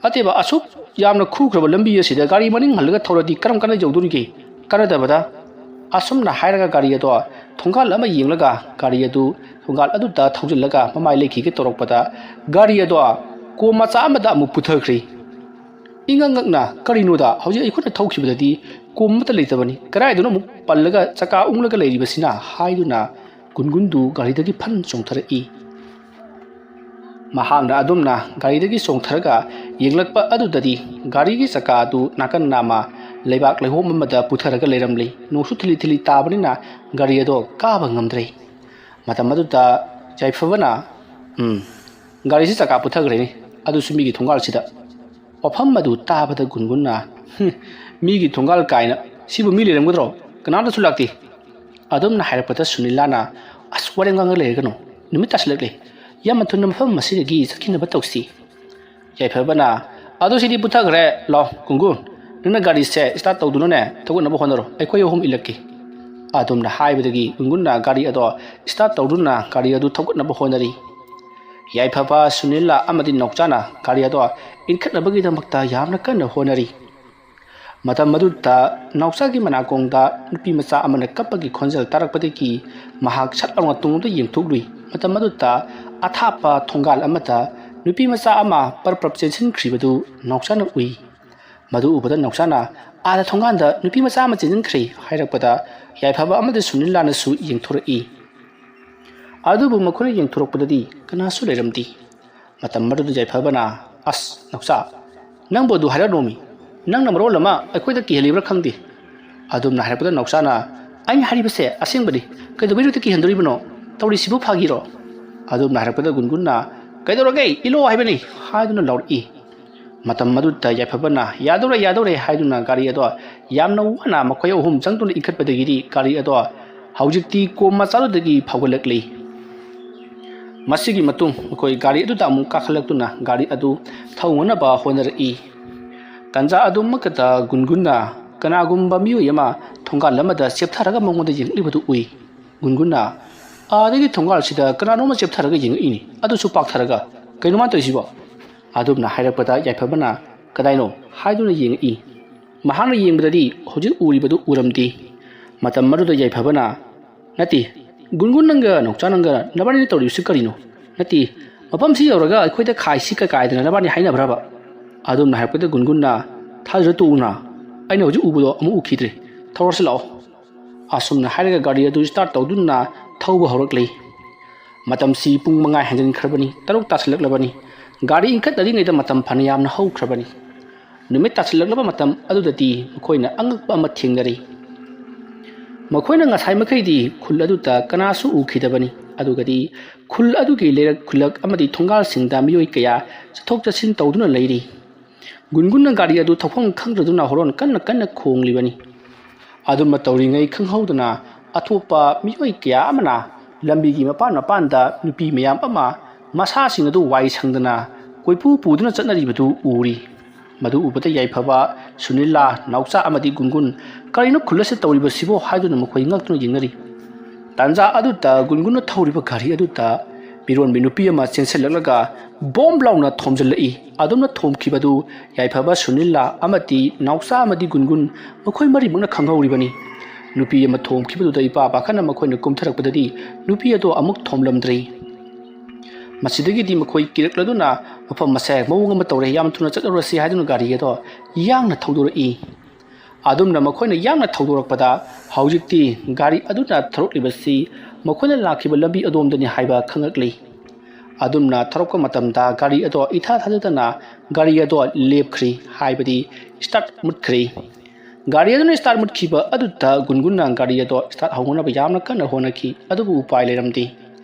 ꯑꯇꯦꯕ, ꯑꯁꯨꯛ ꯌꯥꯝꯅ ꯈꯨꯈ꯭ꯔꯕ ꯂꯝꯕꯤ ꯑꯁꯤꯗ ꯒꯥꯔꯤ ꯃꯅꯤꯡ ꯍꯜꯂꯒ ꯊꯧꯔꯗꯤ ꯀꯔꯝ ꯀꯥꯟꯗ ꯌꯧꯗꯣꯔꯤꯒꯦ? ꯀꯥꯟꯅꯗꯕꯗ"꯫ ꯑꯁꯨꯝꯅ ꯍꯥꯏꯔꯒ ꯒꯥꯔꯤ ꯑꯗꯣ ꯊꯣꯡꯒꯥꯜ ꯑꯃ ꯌꯦꯡꯂꯒ ꯒꯥꯔꯤ ꯑꯗꯨ ꯊꯣꯡꯒꯥꯜ ꯑꯗꯨꯗ ꯊꯧꯖꯤꯜꯂꯒ ꯃꯃꯥꯏ ꯂꯩꯈꯤꯒꯦ ꯇꯧꯔꯛꯄꯗ ꯒꯥꯔꯤ ꯑꯗꯣ ꯀꯣꯝ ꯃꯆꯥ ꯑꯃꯗ ꯑꯃꯨꯛ ꯄꯨꯊꯈ꯭ꯔꯤ꯫ ꯏꯉꯛ ꯉꯛꯅ, ꯀꯔꯤꯅꯣꯗ ꯍꯧꯖꯤꯛ ꯑꯩꯈꯣꯏꯅ ꯊꯧꯈꯤꯕꯗꯗꯤ ꯀꯣꯝ ꯑꯃꯠꯇ ꯂꯩꯇꯕꯅꯤ꯫ ꯀꯗꯥꯏꯗꯅꯣ ꯑꯃꯨꯛ ꯄꯜꯂꯒ ꯆꯀꯥ ꯎꯪꯂꯒ ꯂꯩꯔꯤꯕꯁꯤꯅ?" ꯍꯥꯏꯗꯨꯅ ꯒꯨꯟꯒꯨꯟꯗꯨ ꯒꯥꯔꯤꯗꯒꯤ ꯐꯟ ꯆꯣꯡꯊꯔꯛꯏ꯫ ꯃꯍꯥꯛꯅ ꯑꯗꯨꯝꯅ ꯒꯥꯔꯤꯗꯒꯤ ꯆꯣꯡꯊꯔꯒ ꯌꯦꯡꯂꯛꯄ ꯑꯗꯨꯗꯗꯤ ꯒꯥꯔꯤꯒꯤ ꯆꯀꯥ ꯑꯗꯨ ꯅꯥꯀꯟ ꯅꯥꯝꯃ ꯂꯩꯕꯥꯛ ꯂꯩꯍꯣꯝ ꯑꯃꯗ ꯄꯨꯊꯔꯒ ꯂꯩꯔꯝꯂꯤ꯫ ꯅꯣꯡꯁꯨ ꯊꯤꯂꯤ ꯊꯤꯂꯤ ꯇꯥꯕꯅꯤꯅ ꯒꯥꯔꯤ ꯑꯗꯣ ꯀꯥꯕ ꯉꯝꯗ꯭ꯔꯦ꯫ ꯃꯇꯝ ꯑꯗꯨꯗ ꯌꯥꯏꯐꯕꯅ, "ꯎꯝ, ꯒꯥꯔꯤꯁꯤ ꯆꯀꯥ ꯄꯨꯊꯈ꯭ꯔꯦꯅꯦ, ꯑꯗꯨꯁꯨ ꯃꯤꯒꯤ ꯊꯣꯡꯒꯥꯜꯁꯤꯗ꯫" ꯋꯥꯐꯝ ꯑꯗꯨ ꯇꯥꯕꯗ ꯒꯨꯟꯒꯨꯟꯅ, "ꯍꯨꯝ, ꯃꯤꯒꯤ ꯊꯣꯡꯒꯥꯜ ꯀꯥꯏꯅ, ꯁꯤꯕꯨ ꯃꯤ ꯂꯩꯔꯝꯒꯗ꯭ꯔꯣ? ꯀꯅꯥꯝꯇꯁꯨ ꯂꯥꯛꯇꯦ꯫" ꯑꯗꯨꯝꯅ ꯍꯥꯏꯔꯛꯄꯗ ꯁꯨꯅꯤꯂꯥꯅ, "ꯑꯁ, ꯋꯥꯔꯦꯝ ꯉꯥꯡꯅ ꯂꯩꯔꯒꯅꯨ, ꯅꯨꯃꯤꯠ ꯇꯥꯁꯤꯜꯂꯛꯂꯦ, ꯌꯥꯝꯅ ꯊꯨꯅ ꯃꯐꯝ ꯑꯁꯤꯗꯒꯤ ꯆꯠꯈꯤꯅꯕ ꯇꯧꯁꯤ꯫" ꯌꯥꯏꯐꯕꯅ, "ꯑꯗꯨ ꯁꯤꯗꯤ ꯄꯨꯊꯈ꯭ꯔꯦ, ꯂꯥꯎ ꯒꯨꯟꯒꯨꯟ, ꯅꯪꯅ ꯒꯥꯔꯤꯁꯦ start ꯇꯧꯗꯨꯅꯅꯦ ꯊꯧꯒꯠꯅꯕ ꯍꯣꯠꯅꯔꯣ, ꯑꯩꯈꯣꯏ ꯑꯍꯨꯝ ꯏꯜꯂꯛꯀꯦ꯫" ꯑꯗꯨꯝꯅ ꯍꯥꯏꯕꯗꯒꯤ ꯒꯨꯟꯒꯨꯟꯅ ꯒꯥꯔꯤ ꯑꯗꯣ start ꯇꯧꯗꯨꯅ ꯒꯥꯔꯤ ꯑꯗꯨ ꯊꯧꯒꯠꯅꯕ ꯍꯣꯠꯅꯔꯤ꯫ ꯌꯥꯏꯐꯕ, ꯁꯨꯅꯤꯂꯥ ꯑꯃꯗꯤ ꯅꯥꯎꯆꯥꯅ ꯒꯥꯔꯤ ꯑꯗꯣ ꯏꯟꯈꯠꯅꯕꯒꯤꯗꯃꯛꯇ ꯌꯥꯝꯅ ꯀꯟꯅ ꯍꯣꯠꯅꯔꯤ꯫ ꯃꯇꯝ ꯑꯗꯨꯗ ꯅꯥꯎꯆꯥꯒꯤ ꯃꯅꯥꯀꯣꯡꯗ ꯅꯨꯄꯤ ꯃꯆꯥ ꯑꯃꯅ ꯀꯞꯄꯒꯤ ꯈꯣꯟꯖꯦꯜ ꯇꯥꯔꯛꯄꯗꯒꯤ ꯃꯍꯥꯛ ꯁꯠ ꯂꯥꯎꯅ ꯇꯨꯡꯂꯣꯝꯗ ꯌꯦꯡꯊꯣꯛꯂꯨꯏ꯫ ꯃꯇꯝ ꯑꯗꯨꯗ ꯑꯊꯥꯞꯄ ꯊꯣꯡꯒꯥꯜ ꯑꯃꯗ ꯅꯨꯄꯤ ꯃꯆꯥ ꯑꯃ ꯄꯔꯞ ꯄꯔꯞ ꯆꯦꯟꯁꯤꯟꯈ꯭ꯔꯤꯕꯗꯨ ꯅꯥꯎꯆꯥꯅ ꯎꯏ꯫ ꯃꯗꯨ ꯎꯕꯗ ꯅꯥꯎꯆꯥꯅ, "ꯑꯥꯗ ꯊꯣꯡꯒꯥꯟꯗ ꯅꯨꯄꯤ ꯃꯆꯥ ꯑꯃ ꯆꯦꯟꯁꯤꯟꯈ꯭ꯔꯦ" ꯍꯥꯏꯔꯛꯄꯗ ꯌꯥꯏꯐꯕ ꯑꯃꯗꯤ ꯁꯨꯅꯤꯂꯥꯅꯁꯨ ꯌꯦꯡꯊꯣꯔꯛꯏ꯫ ꯑꯗꯨꯕꯨ ꯃꯈꯣꯏꯅ ꯌꯦꯡꯊꯣꯔꯛꯄꯗꯗꯤ ꯀꯅꯥꯁꯨ ꯂꯩꯔꯝꯗꯦ꯫ ꯃꯇꯝ ꯑꯗꯨꯗ ꯌꯥꯏꯐꯕꯅ, "ꯑꯁ, ꯅꯥꯎꯆꯥ, ꯅꯪꯕꯨ ꯑꯗꯨ ꯍꯥꯏꯔꯛꯅꯣꯃꯤ꯫ ꯅꯪꯅ ꯃꯔꯣꯜ ꯑꯃ ꯑꯩꯈꯣꯏꯗ ꯀꯤꯍꯜꯂꯤꯕ꯭ꯔꯥ ꯈꯪꯗꯦ꯫" ꯑꯗꯨꯝꯅ ꯍꯥꯏꯔꯛꯄꯗ ꯅꯥꯎꯆꯥꯅ, "ꯑꯩꯅ ꯍꯥꯏꯔꯤꯕꯁꯦ ꯑꯁꯦꯡꯕꯅꯤ꯫ ꯀꯩꯗꯧꯕꯩꯅꯣ ꯀꯤꯍꯟꯗꯣꯔꯤꯕꯅꯣ? ꯇꯧꯔꯤꯁꯤꯕꯨ ꯐꯥꯒꯤꯔꯣ?" ꯑꯗꯨꯝꯅ ꯍꯥꯏꯔꯛꯄꯗ ꯒꯨꯟꯒꯨꯟꯅ, "ꯀꯩꯗꯧꯔꯒꯦ? ꯏꯜꯂꯣ ꯍꯥꯏꯕꯅꯤ" ꯍꯥꯏꯗꯨꯅ ꯂꯥꯎꯔꯛꯏ꯫ ꯃꯇꯝ ꯑꯗꯨꯗ ꯌꯥꯏꯐꯕꯅ, "ꯌꯥꯗꯧꯔꯦ, ꯌꯥꯗꯧꯔꯦ" ꯍꯥꯏꯗꯨꯅ ꯒꯥꯔꯤ ꯑꯗꯣ ꯌꯥꯝꯅ ꯋꯥꯅ ꯃꯈꯣꯏ ꯑꯍꯨꯝ ꯆꯪꯗꯨꯅ ꯏꯟꯈꯠꯄꯗꯒꯤꯗꯤ ꯒꯥꯔꯤ ꯑꯗꯣ ꯍꯧꯖꯤꯛꯇꯤ ꯀꯣꯝ ꯃꯆꯥꯗꯨꯗꯒꯤ ꯐꯥꯎꯒꯠꯂꯛꯂꯤ꯫ ꯃꯁꯤꯒꯤ ꯃꯇꯨꯡ ꯃꯈꯣꯏ ꯒꯥꯔꯤ ꯑꯗꯨꯗ ꯑꯃꯨꯛ ꯀꯥꯈꯠꯂꯛꯇꯨꯅ ꯒꯥꯔꯤ ꯑꯗꯨ ꯊꯧꯅꯅꯕ ꯍꯣꯠꯅꯔꯛꯏ꯫ ꯇꯟꯖꯥ ꯑꯗꯨꯃꯛꯇꯗ ꯒꯨꯟꯒꯨꯟꯅ ꯀꯅꯥꯒꯨꯝꯕ ꯃꯤꯑꯣꯏ ꯑꯃ ꯊꯣꯡꯒꯥꯜ ꯑꯃꯗ ꯆꯦꯞꯊꯔꯒ ꯃꯉꯣꯟꯗ ꯌꯦꯡꯂꯛꯂꯤꯕꯗꯨ ꯎꯏ꯫ ꯒꯨꯟꯒꯨꯟꯅ, "ꯑꯥꯗꯒꯤ ꯊꯣꯡꯒꯥꯜꯁꯤꯗ ꯀꯅꯥꯅꯣꯝꯃ ꯆꯦꯞꯊꯔꯒ ꯌꯦꯡꯉꯛꯏꯅꯤ, ꯑꯗꯨꯁꯨ ꯄꯥꯛꯊꯔꯒ꯫ ꯀꯩꯅꯣ ꯃꯥꯅ ꯇꯧꯔꯤꯁꯤꯕꯣ?" ꯑꯗꯨꯝꯅ ꯍꯥꯏꯔꯛꯄꯗ ꯌꯥꯏꯐꯕꯅ, "ꯀꯗꯥꯏꯅꯣ?" ꯍꯥꯏꯗꯨꯅ ꯌꯦꯡꯉꯛꯏ꯫ ꯃꯍꯥꯛꯅ ꯌꯦꯡꯕꯗꯗꯤ ꯍꯧꯖꯤꯛ ꯎꯔꯤꯕꯗꯨ ꯎꯔꯝꯗꯦ꯫ ꯃꯇꯝ ꯑꯗꯨꯗ ꯌꯥꯏꯐꯕꯅ, "ꯅꯠꯇꯦ, ꯒꯨꯟꯒꯨꯟ ꯅꯪꯒ ꯅꯥꯎꯆꯥ ꯅꯪꯒ ꯅꯕꯥꯅꯤꯅ ꯇꯧꯔꯤꯕꯁꯤ ꯀꯔꯤꯅꯣ? ꯅꯠꯇꯦ, ꯃꯐꯝꯁꯤ ꯌꯧꯔꯒ ꯑꯩꯈꯣꯏꯗ ꯈꯥꯏꯁꯤ ꯀꯀꯥꯏꯗꯅ ꯅꯕꯥꯅꯤ ꯍꯥꯏꯅꯕ꯭ꯔꯕ?" ꯑꯗꯨꯝꯅ ꯍꯥꯏꯔꯛꯄꯗ ꯒꯨꯟꯒꯨꯟꯅ, "ꯊꯥꯖꯗ꯭ꯔ ꯇꯣꯛꯎꯅ, ꯑꯩꯅ ꯍꯧꯖꯤꯛ ꯎꯕꯗꯣ ꯑꯃꯨꯛ ꯎꯈꯤꯗ꯭ꯔꯦ꯫ ꯊꯧꯔꯁꯤ ꯂꯥꯛꯑꯣ꯫ ꯑꯁꯨꯝꯅ ꯍꯥꯏꯔꯒ ꯒꯥꯔꯤ ꯑꯗꯨ start ꯇꯧꯗꯨꯅ ꯊꯧꯕ ꯍꯧꯔꯛꯂꯤ꯫ ꯃꯇꯝꯁꯤ ꯄꯨꯡ ꯃꯉꯥ ꯍꯦꯟꯖꯤꯟꯈ꯭ꯔꯕꯅꯤ, ꯇꯔꯨꯛ ꯇꯥꯁꯤꯜꯂꯛꯂꯕꯅꯤ꯫ ꯒꯥꯔꯤ ꯏꯟꯈꯠꯅꯔꯤꯉꯩꯗ ꯃꯇꯝ ꯐꯅ ꯌꯥꯝꯅ ꯍꯧꯈ꯭ꯔꯕꯅꯤ꯫ ꯅꯨꯃꯤꯠ ꯇꯥꯁꯤꯜꯂꯛꯂꯕ ꯃꯇꯝ ꯑꯗꯨꯗꯗꯤ ꯃꯈꯣꯏꯅ ꯑꯉꯛꯄ ꯑꯃ ꯊꯦꯡꯅꯔꯤ꯫ ꯃꯈꯣꯏꯅ ꯉꯁꯥꯏ ꯃꯈꯩꯗꯤ ꯈꯨꯜ ꯑꯗꯨꯗ ꯀꯅꯥꯁꯨ ꯎꯈꯤꯗꯕꯅꯤ꯫ ꯑꯗꯨꯒꯗꯤ ꯈꯨꯜ ꯑꯗꯨꯒꯤ ꯂꯩꯔꯛ ꯈꯨꯜꯂꯛ ꯑꯃꯗꯤ ꯊꯣꯡꯒꯥꯜꯁꯤꯡꯗ ꯃꯤꯑꯣꯏ ꯀꯌꯥ ꯆꯠꯊꯣꯛ ꯆꯠꯁꯤꯟ ꯇꯧꯗꯨꯅ ꯂꯩꯔꯤ꯫ ꯒꯨꯟꯒꯨꯟꯅ ꯒꯥꯔꯤ ꯑꯗꯨ ꯊꯧꯐꯝ ꯈꯪꯗ꯭ꯔꯗꯨꯅ ꯍꯣꯔꯣꯟ ꯀꯟꯅ ꯀꯟꯅ ꯈꯣꯡꯂꯤꯕꯅꯤ꯫ ꯑꯗꯨꯝꯅ ꯇꯧꯔꯤꯉꯩ ꯈꯪꯍꯧꯗꯅ ꯑꯇꯣꯞꯄ ꯃꯤꯑꯣꯏ ꯀꯌꯥ ꯑꯃꯅ ꯂꯝꯕꯤꯒꯤ ꯃꯄꯥꯟ ꯃꯄꯥꯟꯗ ꯅꯨꯄꯤ ꯃꯌꯥꯝ ꯑꯃ ꯃꯁꯥꯁꯤꯡ ꯑꯗꯨ ꯋꯥꯏ ꯁꯪꯗꯅ ꯀꯣꯏꯄꯨ ꯄꯨꯗꯨꯅ ꯆꯠꯅꯔꯤꯕꯗꯨ ꯎꯔꯤ꯫ ꯃꯗꯨ ꯎꯕꯗ ꯌꯥꯏꯐꯕ, ꯁꯨꯅꯤꯂꯥ, ꯅꯥꯎꯆꯥ ꯑꯃꯗꯤ ꯒꯨꯟꯒꯨꯟ, "ꯀꯔꯤꯅꯣ ꯈꯨꯜ ꯑꯁꯤꯗ ꯇꯧꯔꯤꯕꯁꯤꯕꯣ?" ꯍꯥꯏꯗꯨꯅ ꯃꯈꯣꯏ ꯉꯛꯇꯨꯅ ꯌꯦꯡꯅꯔꯤ꯫ ꯇꯥꯟꯖꯥ ꯑꯗꯨꯗ ꯒꯨꯟꯒꯨꯟꯅ ꯊꯧꯔꯤꯕ ꯒꯥꯔꯤ ꯑꯗꯨꯗ ꯃꯤꯔꯣꯟꯕꯤ ꯅꯨꯄꯤ ꯑꯃ ꯆꯦꯟꯁꯤꯜꯂꯛꯂꯒ ꯕꯣꯝ ꯂꯥꯎꯅ ꯊꯣꯝꯖꯤꯜꯂꯛꯏ꯫ ꯑꯗꯨꯝꯅ ꯊꯣꯝꯈꯤꯕꯗꯨ ꯌꯥꯏꯐꯕ, ꯁꯨꯅꯤꯂꯥ ꯑꯃꯗꯤ ꯅꯥꯎꯆꯥ ꯑꯃꯗꯤ ꯒꯨꯟꯒꯨꯟ ꯃꯈꯣꯏ ꯃꯔꯤꯃꯛꯅ ꯈꯪꯍꯧꯔꯤꯕꯅꯤ꯫ ꯅꯨꯄꯤ ꯑꯃ ꯊꯣꯝꯈꯤꯕꯗꯨꯗ ꯏꯄꯥ ꯄꯥꯈꯠꯅ ꯃꯈꯣꯏꯅ ꯀꯨꯝꯊꯔꯛꯄꯗꯗꯤ ꯅꯨꯄꯤ ꯑꯗꯨ ꯑꯃꯨꯛ ꯊꯣꯝꯂꯝꯗ꯭ꯔꯤ꯫ ꯃꯁꯤꯗꯒꯤꯗꯤ ꯃꯈꯣꯏ ꯀꯤꯔꯛꯂꯗꯨꯅ ꯃꯐꯝ ꯑꯁꯦ ꯃꯑꯣꯡ ꯑꯃ ꯇꯧꯔꯦ, ꯌꯥꯝ ꯊꯨꯅ ꯆꯠꯂꯨꯔꯁꯤ ꯍꯥꯏꯗꯨꯅ ꯒꯥꯔꯤ ꯑꯗꯣ ꯌꯥꯡꯅ ꯊꯧꯗꯣꯔꯛꯏ꯫ ꯑꯗꯨꯝꯅ ꯃꯈꯣꯏꯅ ꯌꯥꯡꯅ ꯊꯧꯗꯣꯔꯛꯄꯗ ꯍꯧꯖꯤꯛꯇꯤ ꯒꯥꯔꯤ ꯑꯗꯨꯅ ꯊꯧꯔꯛꯂꯤꯕꯁꯤ ꯃꯈꯣꯏꯅ ꯂꯥꯛꯈꯤꯕ ꯂꯝꯕꯤ ꯑꯗꯣꯝꯗꯅꯤ ꯍꯥꯏꯕ ꯈꯪꯂꯛꯂꯤ꯫ ꯑꯗꯨꯝꯅ ꯊꯧꯔꯛꯄ ꯃꯇꯝꯗ ꯒꯥꯔꯤ ꯑꯗꯣ ꯏꯊꯥ ꯊꯥꯖꯗꯅ ꯒꯥꯔꯤ ꯑꯗꯣ ꯂꯦꯞꯈ꯭ꯔꯤ, ꯍꯥꯏꯕꯗꯤ start ꯃꯨꯠꯈ꯭ꯔꯤ꯫ ꯒꯥꯔꯤ ꯑꯗꯨꯅ start ꯃꯨꯠꯈꯤꯕ ꯑꯗꯨꯗ ꯒꯨꯟꯒꯨꯟꯅ ꯒꯥꯔꯤ ꯑꯗꯣ start ꯍꯧꯅꯅꯕ ꯌꯥꯝꯅ ꯀꯟꯅ ꯍꯣꯠꯅꯈꯤ, ꯑꯗꯨꯕꯨ ꯎꯄꯥꯏ ꯂꯩꯔꯝꯗꯦ꯫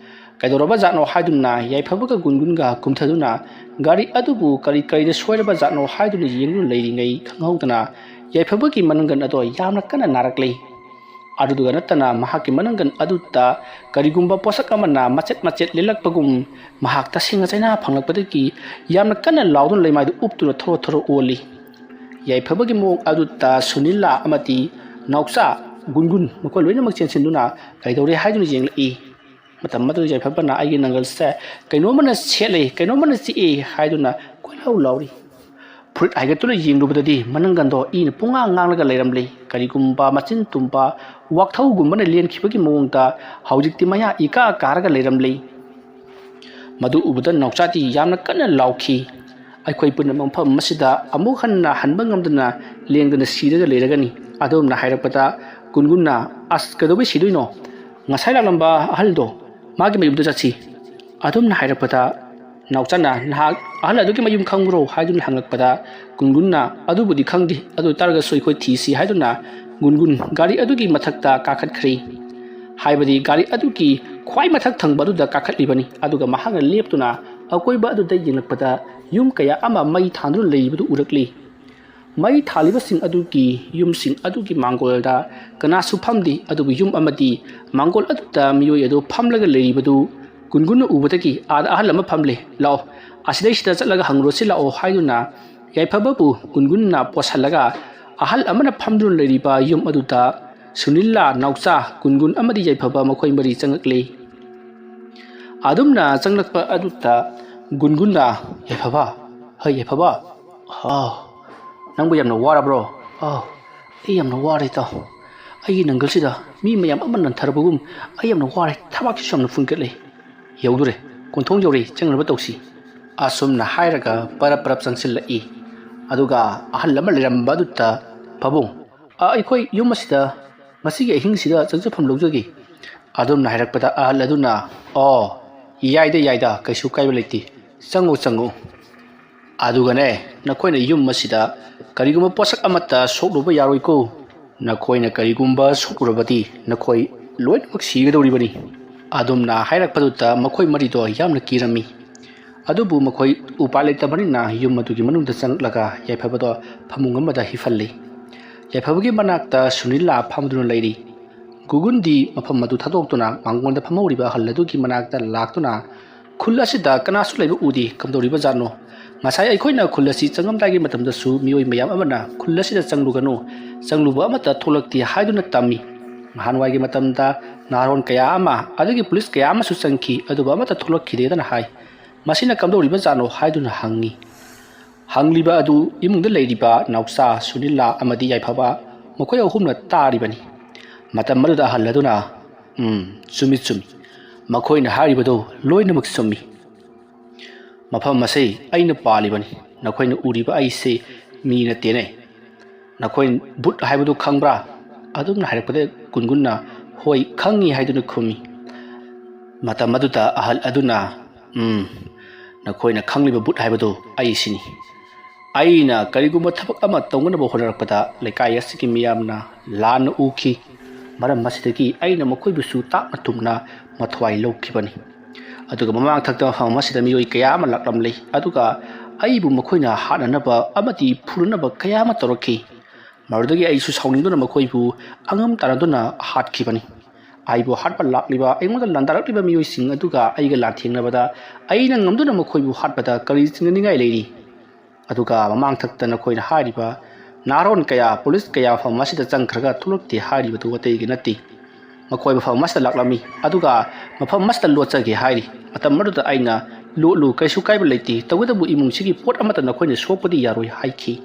ꯀꯩꯗꯧꯔꯕ ꯖꯥꯠꯅꯣ ꯍꯥꯏꯗꯨꯅ ꯌꯥꯏꯐꯕꯒ ꯒꯨꯟꯒꯨꯟꯒ ꯀꯨꯝꯊꯗꯨꯅ ꯒꯥꯔꯤ ꯑꯗꯨꯕꯨ ꯀꯔꯤ ꯀꯔꯤꯗ ꯁꯣꯏꯔꯕ ꯖꯥꯠꯅꯣ ꯍꯥꯏꯗꯨꯅ ꯌꯦꯡꯗꯨꯅ ꯂꯩꯔꯤꯉꯩ ꯈꯪꯍꯧꯗꯅ ꯌꯥꯏꯐꯕꯒꯤ ꯃꯅꯪꯒꯟ ꯑꯗꯣ ꯌꯥꯝꯅ ꯀꯟꯅ ꯅꯥꯔꯛꯂꯤ꯫ ꯑꯗꯨꯗꯨꯒ ꯅꯠꯇꯅ ꯃꯍꯥꯛꯀꯤ ꯃꯅꯪꯒꯟ ꯑꯗꯨꯗ ꯀꯔꯤꯒꯨꯝꯕ ꯄꯣꯠꯁꯛ ꯑꯃꯅ ꯃꯆꯦꯠ ꯃꯆꯦꯠ ꯂꯦꯜꯂꯛꯄꯒꯨꯝ ꯃꯍꯥꯛ ꯇꯁꯦꯡꯅ ꯆꯩꯅꯥ ꯐꯪꯂꯛꯄꯗꯒꯤ ꯌꯥꯝꯅ ꯀꯟꯅ ꯂꯥꯎꯗꯨꯅ ꯂꯩꯃꯥꯏꯗꯨ ꯎꯞꯇꯨꯅ ꯊꯣꯔꯣ ꯊꯣꯔꯣ ꯑꯣꯜꯂꯤ꯫ ꯌꯥꯏꯐꯕꯒꯤ ꯃꯑꯣꯡ ꯑꯗꯨꯗ ꯁꯨꯅꯤꯂꯥ ꯑꯃꯗꯤ ꯅꯥꯎꯆꯥ, ꯒꯨꯟꯒꯨꯟ ꯃꯈꯣꯏ ꯂꯣꯏꯅꯃꯛ ꯆꯦꯟꯁꯤꯟꯗꯨꯅ ꯀꯩꯗꯧꯔꯦ ꯍꯥꯏꯗꯨꯅ ꯌꯦꯡꯂꯛꯏ꯫ ꯃꯇꯝ ꯑꯗꯨꯗ ꯌꯥꯏꯐꯕꯅ ꯑꯩꯒꯤ ꯅꯪꯒꯜꯁꯦ ꯀꯩꯅꯣꯝꯃꯅ ꯁꯦꯠꯂꯦ, ꯀꯩꯅꯣꯝꯃꯅ ꯆꯤꯛꯑꯦ ꯍꯥꯏꯗꯨꯅ ꯀꯣꯏꯂꯥꯎ ꯂꯥꯎꯔꯤ꯫ ꯐꯨꯔꯤꯠ ꯍꯥꯏꯒꯠꯇꯨꯅ ꯌꯦꯡꯂꯨꯕꯗꯗꯤ ꯃꯅꯪꯒꯟꯗꯣ ꯏꯅ ꯄꯨꯡꯉꯥꯡ ꯉꯥꯡꯂꯒ ꯂꯩꯔꯝꯂꯤ꯫ ꯀꯔꯤꯒꯨꯝꯕ ꯃꯆꯤꯟ ꯇꯨꯝꯕ ꯋꯥꯛꯊꯧꯒꯨꯝꯕꯅ ꯂꯦꯟꯈꯤꯕꯒꯤ ꯃꯑꯣꯡꯗ ꯍꯧꯖꯤꯛꯇꯤ ꯃꯌꯥ ꯏꯀꯥ ꯀꯥꯔꯒ ꯂꯩꯔꯝꯂꯤ꯫ ꯃꯗꯨ ꯎꯕꯗ ꯅꯥꯎꯆꯥꯗꯤ ꯌꯥꯝꯅ ꯀꯟꯅ ꯂꯥꯎꯈꯤ꯫ ꯑꯩꯈꯣꯏ ꯄꯨꯟꯅ ꯃꯐꯝ ꯑꯁꯤꯗ ꯑꯃꯨꯛ ꯍꯟꯅ ꯍꯟꯕ ꯉꯝꯗꯅ ꯂꯦꯡꯗꯅ ꯁꯤꯔꯒ ꯂꯩꯔꯒꯅꯤ꯫ ꯑꯗꯣꯝꯅ ꯍꯥꯏꯔꯛꯄꯗ ꯒꯨꯟꯒꯨꯟꯅ, "ꯑꯁ, ꯀꯩꯗꯧꯕꯩ ꯁꯤꯗꯣꯏꯅꯣ? ꯉꯁꯥꯏ ꯂꯥꯛꯂꯝꯕ ꯑꯍꯜꯗꯣ, ꯃꯥꯒꯤ ꯃꯌꯨꯝꯗ ꯆꯠꯁꯤ"꯫ ꯑꯗꯣꯝꯅ ꯍꯥꯏꯔꯛꯄꯗ ꯅꯥꯎꯆꯥꯅ, "ꯅꯍꯥꯛ ꯑꯍꯜ ꯑꯗꯨꯒꯤ ꯃꯌꯨꯝ ꯈꯪꯕ꯭ꯔꯣ?" ꯍꯥꯏꯗꯨꯅ ꯍꯪꯂꯛꯄꯗ ꯒꯨꯟꯒꯨꯟꯅ, "ꯑꯗꯨꯕꯨꯗꯤ ꯈꯪꯗꯦ, ꯑꯗꯨ ꯑꯣꯏ ꯇꯥꯔꯒꯁꯨ ꯑꯩꯈꯣꯏ ꯊꯤꯁꯤ" ꯍꯥꯏꯗꯨꯅ ꯒꯨꯟꯒꯨꯟ ꯒꯥꯔꯤ ꯑꯗꯨꯒꯤ ꯃꯊꯛꯇ ꯀꯥꯈꯠꯈ꯭ꯔꯦ꯫ ꯍꯥꯏꯕꯗꯤ ꯒꯥꯔꯤ ꯑꯗꯨꯒꯤ ꯈ꯭ꯋꯥꯏ ꯃꯊꯛ ꯊꯪꯕ ꯑꯗꯨꯗ ꯀꯥꯈꯠꯂꯤꯕꯅꯤ꯫ ꯑꯗꯨꯒ ꯃꯍꯥꯛꯅ ꯂꯦꯞꯇꯨꯅ ꯑꯀꯣꯏꯕ ꯑꯗꯨꯗ ꯌꯦꯡꯂꯛꯄꯗ ꯌꯨꯝ ꯀꯌꯥ ꯑꯃ ꯃꯩ ꯊꯥꯟꯗꯨꯅ ꯂꯩꯔꯤꯕꯗꯨ ꯎꯔꯛꯂꯤ꯫ ꯃꯩ ꯊꯥꯜꯂꯤꯕꯁꯤꯡ ꯑꯗꯨꯒꯤ ꯌꯨꯝꯁꯤꯡ ꯑꯗꯨꯒꯤ ꯃꯥꯡꯒꯣꯜꯗ ꯀꯅꯥꯁꯨ ꯐꯝꯗꯦ, ꯑꯗꯨꯕꯨ ꯌꯨꯝ ꯑꯃꯗꯤ ꯃꯥꯡꯒꯣꯜ ꯑꯗꯨꯗ ꯃꯤꯑꯣꯏ ꯑꯗꯨ ꯐꯝꯂꯒ ꯂꯩꯔꯤꯕꯗꯨ ꯒꯨꯟꯒꯨꯟꯅ ꯎꯕꯗꯒꯤ, "ꯑꯥꯗ ꯑꯍꯜ ꯑꯃ ꯐꯝꯂꯦ, ꯂꯥꯛꯑꯣ, ꯑꯁꯤꯗꯩꯁꯤꯗ ꯆꯠꯂꯒ ꯍꯪꯂꯨꯔꯁꯤ ꯂꯥꯛꯑꯣ" ꯍꯥꯏꯗꯨꯅ ꯌꯥꯏꯐꯕꯕꯨ ꯒꯨꯟꯒꯨꯟꯅ ꯄꯣꯠꯁꯜꯂꯒ ꯑꯍꯜ ꯑꯃꯅ ꯐꯝꯗꯨꯅ ꯂꯩꯔꯤꯕ ꯌꯨꯝ ꯑꯗꯨꯗ ꯁꯨꯅꯤꯜꯂꯥ, ꯅꯥꯎꯆꯥ, ꯒꯨꯟꯒꯨꯟ ꯑꯃꯗꯤ ꯌꯥꯏꯐꯕ ꯃꯈꯣꯏ ꯃꯔꯤ ꯆꯪꯂꯛꯂꯤ꯫ ꯑꯗꯨꯝꯅ ꯆꯪꯂꯛꯄ ꯑꯗꯨꯗ ꯒꯨꯟꯒꯨꯟꯅ, "ꯌꯥꯏꯐꯕ, ꯍꯩ ꯌꯥꯏꯐꯕ, ꯑꯥ, ꯅꯪꯕꯨ ꯌꯥꯝꯅ ꯋꯥꯔꯕ꯭ꯔꯣ?" "ꯑꯥ, ꯑꯩ ꯌꯥꯝꯅ ꯋꯥꯔꯦ ꯏꯇꯥꯎ꯫ ꯑꯩꯒꯤ ꯅꯪꯒꯜꯁꯤꯗ ꯃꯤ ꯃꯌꯥꯝ ꯑꯃ ꯅꯟꯊꯔꯕꯒꯨꯝ ꯑꯩ ꯌꯥꯝꯅ ꯋꯥꯔꯦ, ꯊꯕꯥꯛꯁꯤꯁꯨ ꯌꯥꯝꯅ ꯐꯨꯟꯒꯠꯂꯦ꯫ ꯌꯧꯗꯣꯔꯦ, ꯀꯣꯟꯊꯣꯡ ꯌꯧꯔꯦ, ꯆꯪꯅꯕ ꯇꯧꯁꯤ"꯫ ꯑꯁꯨꯝꯅ ꯍꯥꯏꯔꯒ ꯄꯔꯞ ꯄꯔꯞ ꯆꯪꯁꯤꯜꯂꯛꯏ꯫ ꯑꯗꯨꯒ ꯑꯍꯜ ꯑꯃ ꯂꯩꯔꯝꯕ ꯑꯗꯨꯗ, "ꯄꯥꯕꯨꯡ, ꯑ, ꯑꯩꯈꯣꯏ ꯌꯨꯝ ꯑꯁꯤꯗ ꯉꯁꯤꯒꯤ ꯑꯍꯤꯡꯁꯤꯗ ꯆꯪꯖꯐꯝ ꯂꯧꯖꯒꯦ"꯫ ꯑꯗꯨꯝꯅ ꯍꯥꯏꯔꯛꯄꯗ ꯑꯍꯜ ꯑꯗꯨꯅ, "ꯑꯣ, ꯌꯥꯏꯗ, ꯌꯥꯏꯗ, ꯀꯩꯁꯨ ꯀꯥꯏꯕ ꯂꯩꯇꯦ, ꯆꯪꯉꯨ, ꯆꯪꯉꯨ"꯫ ꯑꯗꯨꯒꯅꯦ, ꯅꯈꯣꯏꯅ ꯌꯨꯝ ꯑꯁꯤꯗ ꯀꯔꯤꯒꯨꯝꯕ ꯄꯣꯠꯁꯛ ꯑꯃꯠꯇ ꯁꯣꯛꯂꯨꯕ ꯌꯥꯔꯣꯏꯀꯣ꯫ ꯅꯈꯣꯏꯅ ꯀꯔꯤꯒꯨꯝꯕ ꯁꯣꯛꯂꯨꯔꯕꯗꯤ ꯅꯈꯣꯏ ꯂꯣꯏꯅꯃꯛ ꯁꯤꯒꯗꯧꯔꯤꯕꯅꯤ꯫ ꯑꯗꯨꯝꯅ ꯍꯥꯏꯔꯛꯄꯗꯨꯗ ꯃꯈꯣꯏ ꯃꯔꯤꯗꯣ ꯌꯥꯝꯅ ꯀꯤꯔꯝꯃꯤ꯫ ꯑꯗꯨꯕꯨ ꯃꯈꯣꯏ ꯎꯄꯥꯏ ꯂꯩꯇꯕꯅꯤꯅ ꯌꯨꯝ ꯑꯗꯨꯒꯤ ꯃꯅꯨꯡꯗ ꯆꯪꯂꯛꯂꯒ ꯌꯥꯏꯐꯕꯗꯣ ꯐꯃꯨꯡ ꯑꯃꯗ ꯍꯤꯞꯍꯜꯂꯤ꯫ ꯌꯥꯏꯐꯕꯒꯤ ꯃꯅꯥꯛꯇ ꯁꯨꯅꯤꯂꯥ ꯐꯝꯗꯨꯅ ꯂꯩꯔꯤ꯫ ꯒꯨꯟꯒꯨꯟꯗꯤ ꯃꯐꯝ ꯑꯗꯨ ꯊꯥꯗꯣꯛꯇꯨꯅ ꯃꯉꯣꯟꯗ ꯐꯝꯍꯧꯔꯤꯕ ꯑꯍꯜ ꯑꯗꯨꯒꯤ ꯃꯅꯥꯛꯇ ꯂꯥꯛꯇꯨꯅ, "ꯈꯨꯜ ꯑꯁꯤꯗ ꯀꯅꯥꯁꯨ ꯂꯩꯕ ꯎꯗꯦ, ꯀꯝꯗꯧꯔꯤꯕ ꯖꯥꯠꯅꯣ? ꯉꯁꯥꯏ ꯑꯩꯈꯣꯏꯅ ꯈꯨꯜ ꯑꯁꯤ ꯆꯪꯉꯝꯗꯥꯏꯒꯤ ꯃꯇꯝꯗꯁꯨ ꯃꯤꯑꯣꯏ ꯃꯌꯥꯝ ꯑꯃꯅ ꯈꯨꯜ ꯑꯁꯤꯗ ꯆꯪꯂꯨꯒꯅꯨ, ꯆꯪꯂꯨꯕ ꯑꯃꯠꯇ ꯊꯣꯛꯂꯛꯇꯦ ꯍꯥꯏꯗꯨꯅ ꯇꯝꯃꯤ꯫ ꯅꯍꯥꯟꯋꯥꯏꯒꯤ ꯃꯇꯝꯗ ꯅꯍꯥꯔꯣꯟ ꯀꯌꯥ ꯑꯃ, ꯑꯗꯒꯤ ꯄꯨꯂꯤꯁ ꯀꯌꯥ ꯑꯃꯁꯨ ꯆꯪꯈꯤ, ꯑꯗꯨꯕꯨ ꯑꯃꯠꯇ ꯊꯣꯛꯂꯛꯈꯤꯗꯦꯗꯅ ꯍꯥꯏ꯫ ꯃꯁꯤꯅ ꯀꯝꯗꯧꯔꯤꯕ ꯖꯥꯠꯅꯣ?" ꯍꯥꯏꯗꯨꯅ ꯍꯪꯉꯤ꯫ ꯍꯪꯂꯤꯕ ꯑꯗꯨ ꯏꯃꯨꯡꯗ ꯂꯩꯔꯤꯕ ꯅꯥꯎꯆꯥ, ꯁꯨꯅꯤꯂꯥ ꯑꯃꯗꯤ ꯌꯥꯏꯐꯕ ꯃꯈꯣꯏ ꯑꯍꯨꯝꯅ ꯇꯥꯔꯤꯕꯅꯤ꯫ ꯃꯇꯝ ꯑꯗꯨꯗ ꯑꯍꯜ ꯑꯗꯨꯅ, "ꯎꯝ, ꯆꯨꯝꯃꯤ, ꯆꯨꯝꯃꯤ꯫ ꯃꯈꯣꯏꯅ ꯍꯥꯏꯔꯤꯕꯗꯨ ꯂꯣꯏꯅꯃꯛ ꯆꯨꯝꯃꯤ"꯫ "ꯃꯐꯝ ꯑꯁꯤ ꯑꯩꯅ ꯄꯥꯜꯂꯤꯕꯅꯤ꯫ ꯅꯈꯣꯏꯅ ꯎꯔꯤꯕ ꯑꯩꯁꯤ ꯃꯤ ꯅꯠꯇꯦꯅꯦ꯫ ꯅꯈꯣꯏ ꯚꯨꯠ ꯍꯥꯏꯕꯗꯨ ꯈꯪꯕ꯭ꯔꯥ?" ꯑꯗꯨꯝꯅ ꯍꯥꯏꯔꯛꯄꯗ ꯒꯨꯟꯒꯨꯟꯅ, "ꯍꯣꯏ, ꯈꯪꯉꯤ" ꯍꯥꯏꯗꯨꯅ ꯈꯨꯝꯃꯤ꯫ ꯃꯇꯝ ꯑꯗꯨꯗ ꯑꯍꯜ ꯑꯗꯨꯅ, "ꯎꯝ, ꯅꯈꯣꯏꯅ ꯈꯪꯂꯤꯕ ꯚꯨꯠ ꯍꯥꯏꯕꯗꯨ ꯑꯩꯁꯤꯅꯤ꯫ ꯑꯩꯅ ꯀꯔꯤꯒꯨꯝꯕ ꯊꯕꯛ ꯑꯃ ꯇꯧꯅꯅꯕ ꯍꯣꯠꯅꯔꯛꯄꯗ ꯂꯩꯀꯥꯏ ꯑꯁꯤꯒꯤ ꯃꯤꯌꯥꯝꯅ ꯂꯥꯟꯅ ꯎꯈꯤ꯫ ꯃꯔꯝ ꯑꯁꯤꯗꯒꯤ ꯑꯩꯅ ꯃꯈꯣꯏꯕꯨꯁꯨ ꯇꯥꯞꯅ ꯇꯨꯝꯅ ꯃꯊ꯭ꯋꯥꯏ ꯂꯧꯈꯤꯕꯅꯤ꯫ ꯑꯗꯨꯒ ꯃꯃꯥꯡꯊꯛꯇ ꯃꯐꯝ ꯑꯁꯤꯗ ꯃꯤꯑꯣꯏ ꯀꯌꯥ ꯑꯃ ꯂꯥꯛꯂꯝꯂꯦ꯫ ꯑꯗꯨꯒ ꯑꯩꯕꯨ ꯃꯈꯣꯏꯅ ꯍꯥꯠꯅꯅꯕ ꯑꯃꯗꯤ ꯐꯨꯅꯅꯕ ꯀꯌꯥ ꯑꯃ ꯇꯧꯔꯛꯈꯤ꯫ ꯃꯗꯨꯗꯒꯤ ꯑꯩꯁꯨ ꯁꯥꯎꯅꯤꯡꯗꯨꯅ ꯃꯈꯣꯏꯕꯨ ꯑꯉꯝ ꯇꯥꯟꯅꯗꯨꯅ ꯍꯥꯠꯈꯤꯕꯅꯤ꯫ ꯑꯩꯕꯨ ꯍꯥꯠꯄ ꯂꯥꯛꯂꯤꯕ, ꯑꯩꯉꯣꯟꯗ ꯂꯥꯟꯗꯥꯔꯛꯂꯤꯕ ꯃꯤꯑꯣꯏꯁꯤꯡ ꯑꯗꯨꯒ ꯑꯩꯒ ꯂꯥꯟꯊꯦꯡꯅꯕꯗ ꯑꯩꯅ ꯉꯝꯗꯨꯅ ꯃꯈꯣꯏꯕꯨ ꯍꯥꯠꯄꯗ ꯀꯔꯤ ꯆꯤꯡꯅꯅꯤꯡꯉꯥꯏ ꯂꯩꯔꯤ?" ꯑꯗꯨꯒ ꯃꯃꯥꯡꯊꯛꯇ ꯅꯈꯣꯏꯅ ꯍꯥꯏꯔꯤꯕ ꯅꯍꯥꯔꯣꯟ ꯀꯌꯥ, ꯄꯨꯂꯤꯁ ꯀꯌꯥ ꯃꯐꯝ ꯑꯁꯤꯗ ꯆꯪꯈ꯭ꯔꯒ ꯊꯣꯛꯂꯛꯇꯦ ꯍꯥꯏꯔꯤꯕꯗꯨ ꯑꯇꯩꯒꯤ ꯅꯠꯇꯦ꯫ ꯃꯈꯣꯏ ꯃꯐꯝ ꯑꯁꯤꯗ ꯂꯥꯛꯂꯝꯃꯤ, ꯑꯗꯨꯒ ꯃꯐꯝ ꯑꯁꯤꯗ ꯂꯣꯠꯆꯒꯦ ꯍꯥꯏꯔꯤ꯫ ꯃꯇꯝ ꯑꯗꯨꯗ ꯑꯩꯅ, "ꯂꯣꯠꯂꯨ, ꯀꯩꯁꯨ ꯀꯥꯏꯕ ꯂꯩꯇꯦ, ꯇꯧꯕꯇꯕꯨ ꯏꯃꯨꯡꯁꯤꯒꯤ ꯄꯣꯠ ꯑꯃꯠꯇ ꯅꯈꯣꯏꯅ ꯁꯣꯛꯄꯗꯤ ꯌꯥꯔꯣꯏ" ꯍꯥꯏꯈꯤ꯫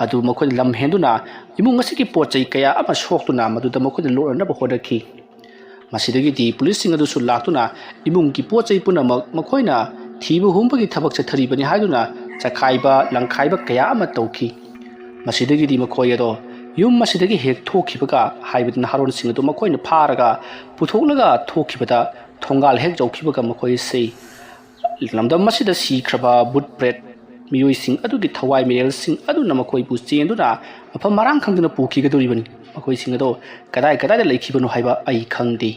ꯑꯗꯨ ꯃꯈꯣꯏꯅ ꯂꯝ ꯍꯦꯟꯗꯨꯅ ꯏꯃꯨꯡ ꯑꯁꯤꯒꯤ ꯄꯣꯠ ꯆꯩ ꯀꯌꯥ ꯑꯃ ꯁꯣꯛꯇꯨꯅ ꯃꯗꯨꯗ ꯃꯈꯣꯏꯅ ꯂꯣꯠꯅꯅꯕ ꯍꯣꯠꯅꯈꯤ꯫ ꯃꯁꯤꯗꯒꯤꯗꯤ ꯄꯨꯂꯤꯁꯁꯤꯡ ꯑꯗꯨꯁꯨ ꯂꯥꯛꯇꯨꯅ ꯏꯃꯨꯡꯒꯤ ꯄꯣꯠ ꯆꯩ ꯄꯨꯝꯅꯃꯛ ꯃꯈꯣꯏꯅ ꯊꯤꯕ ꯍꯨꯝꯕꯒꯤ ꯊꯕꯛ ꯆꯠꯊꯔꯤꯕꯅꯤ ꯍꯥꯏꯗꯨꯅ ꯆꯈꯥꯏꯕ, ꯂꯪꯈꯥꯏꯕ ꯀꯌꯥ ꯑꯃ ꯇꯧꯈꯤ꯫ ꯃꯁꯤꯗꯒꯤꯗꯤ ꯃꯈꯣꯏ ꯑꯗꯣ ꯌꯨꯝ ꯑꯁꯤꯗꯒꯤ ꯍꯦꯛ ꯊꯣꯛꯈꯤꯕꯒ ꯍꯥꯏꯕꯗꯤ ꯅꯍꯥꯔꯣꯟꯁꯤꯡ ꯑꯗꯨ ꯃꯈꯣꯏꯅ ꯐꯥꯔꯒ ꯄꯨꯊꯣꯛꯂꯒ ꯊꯣꯛꯈꯤꯕꯗ ꯊꯣꯡꯒꯥꯜ ꯍꯦꯛ ꯌꯧꯈꯤꯕꯒ ꯃꯈꯣꯏꯁꯤ ꯂꯝꯗꯝ ꯑꯁꯤꯗ ꯁꯤꯈ꯭ꯔꯕ ꯚꯨꯠ ꯄ꯭ꯔꯦꯠ ꯃꯤꯑꯣꯏꯁꯤꯡ ꯑꯗꯨꯒꯤ ꯊꯋꯥꯏ ꯃꯤꯔꯦꯜꯁꯤꯡ ꯑꯗꯨꯅ ꯃꯈꯣꯏꯕꯨ ꯆꯦꯟꯗꯨꯅ ꯃꯐꯝ ꯃꯔꯥꯡ ꯈꯪꯗꯅ ꯄꯨꯈꯤꯒꯗꯧꯔꯤꯕꯅꯤ꯫ ꯃꯈꯣꯏꯁꯤꯡ ꯑꯗꯣ ꯀꯗꯥꯏ ꯀꯗꯥꯏꯗ ꯂꯩꯈꯤꯕꯅꯣ ꯍꯥꯏꯕ ꯑꯩ ꯈꯪꯗꯦ꯫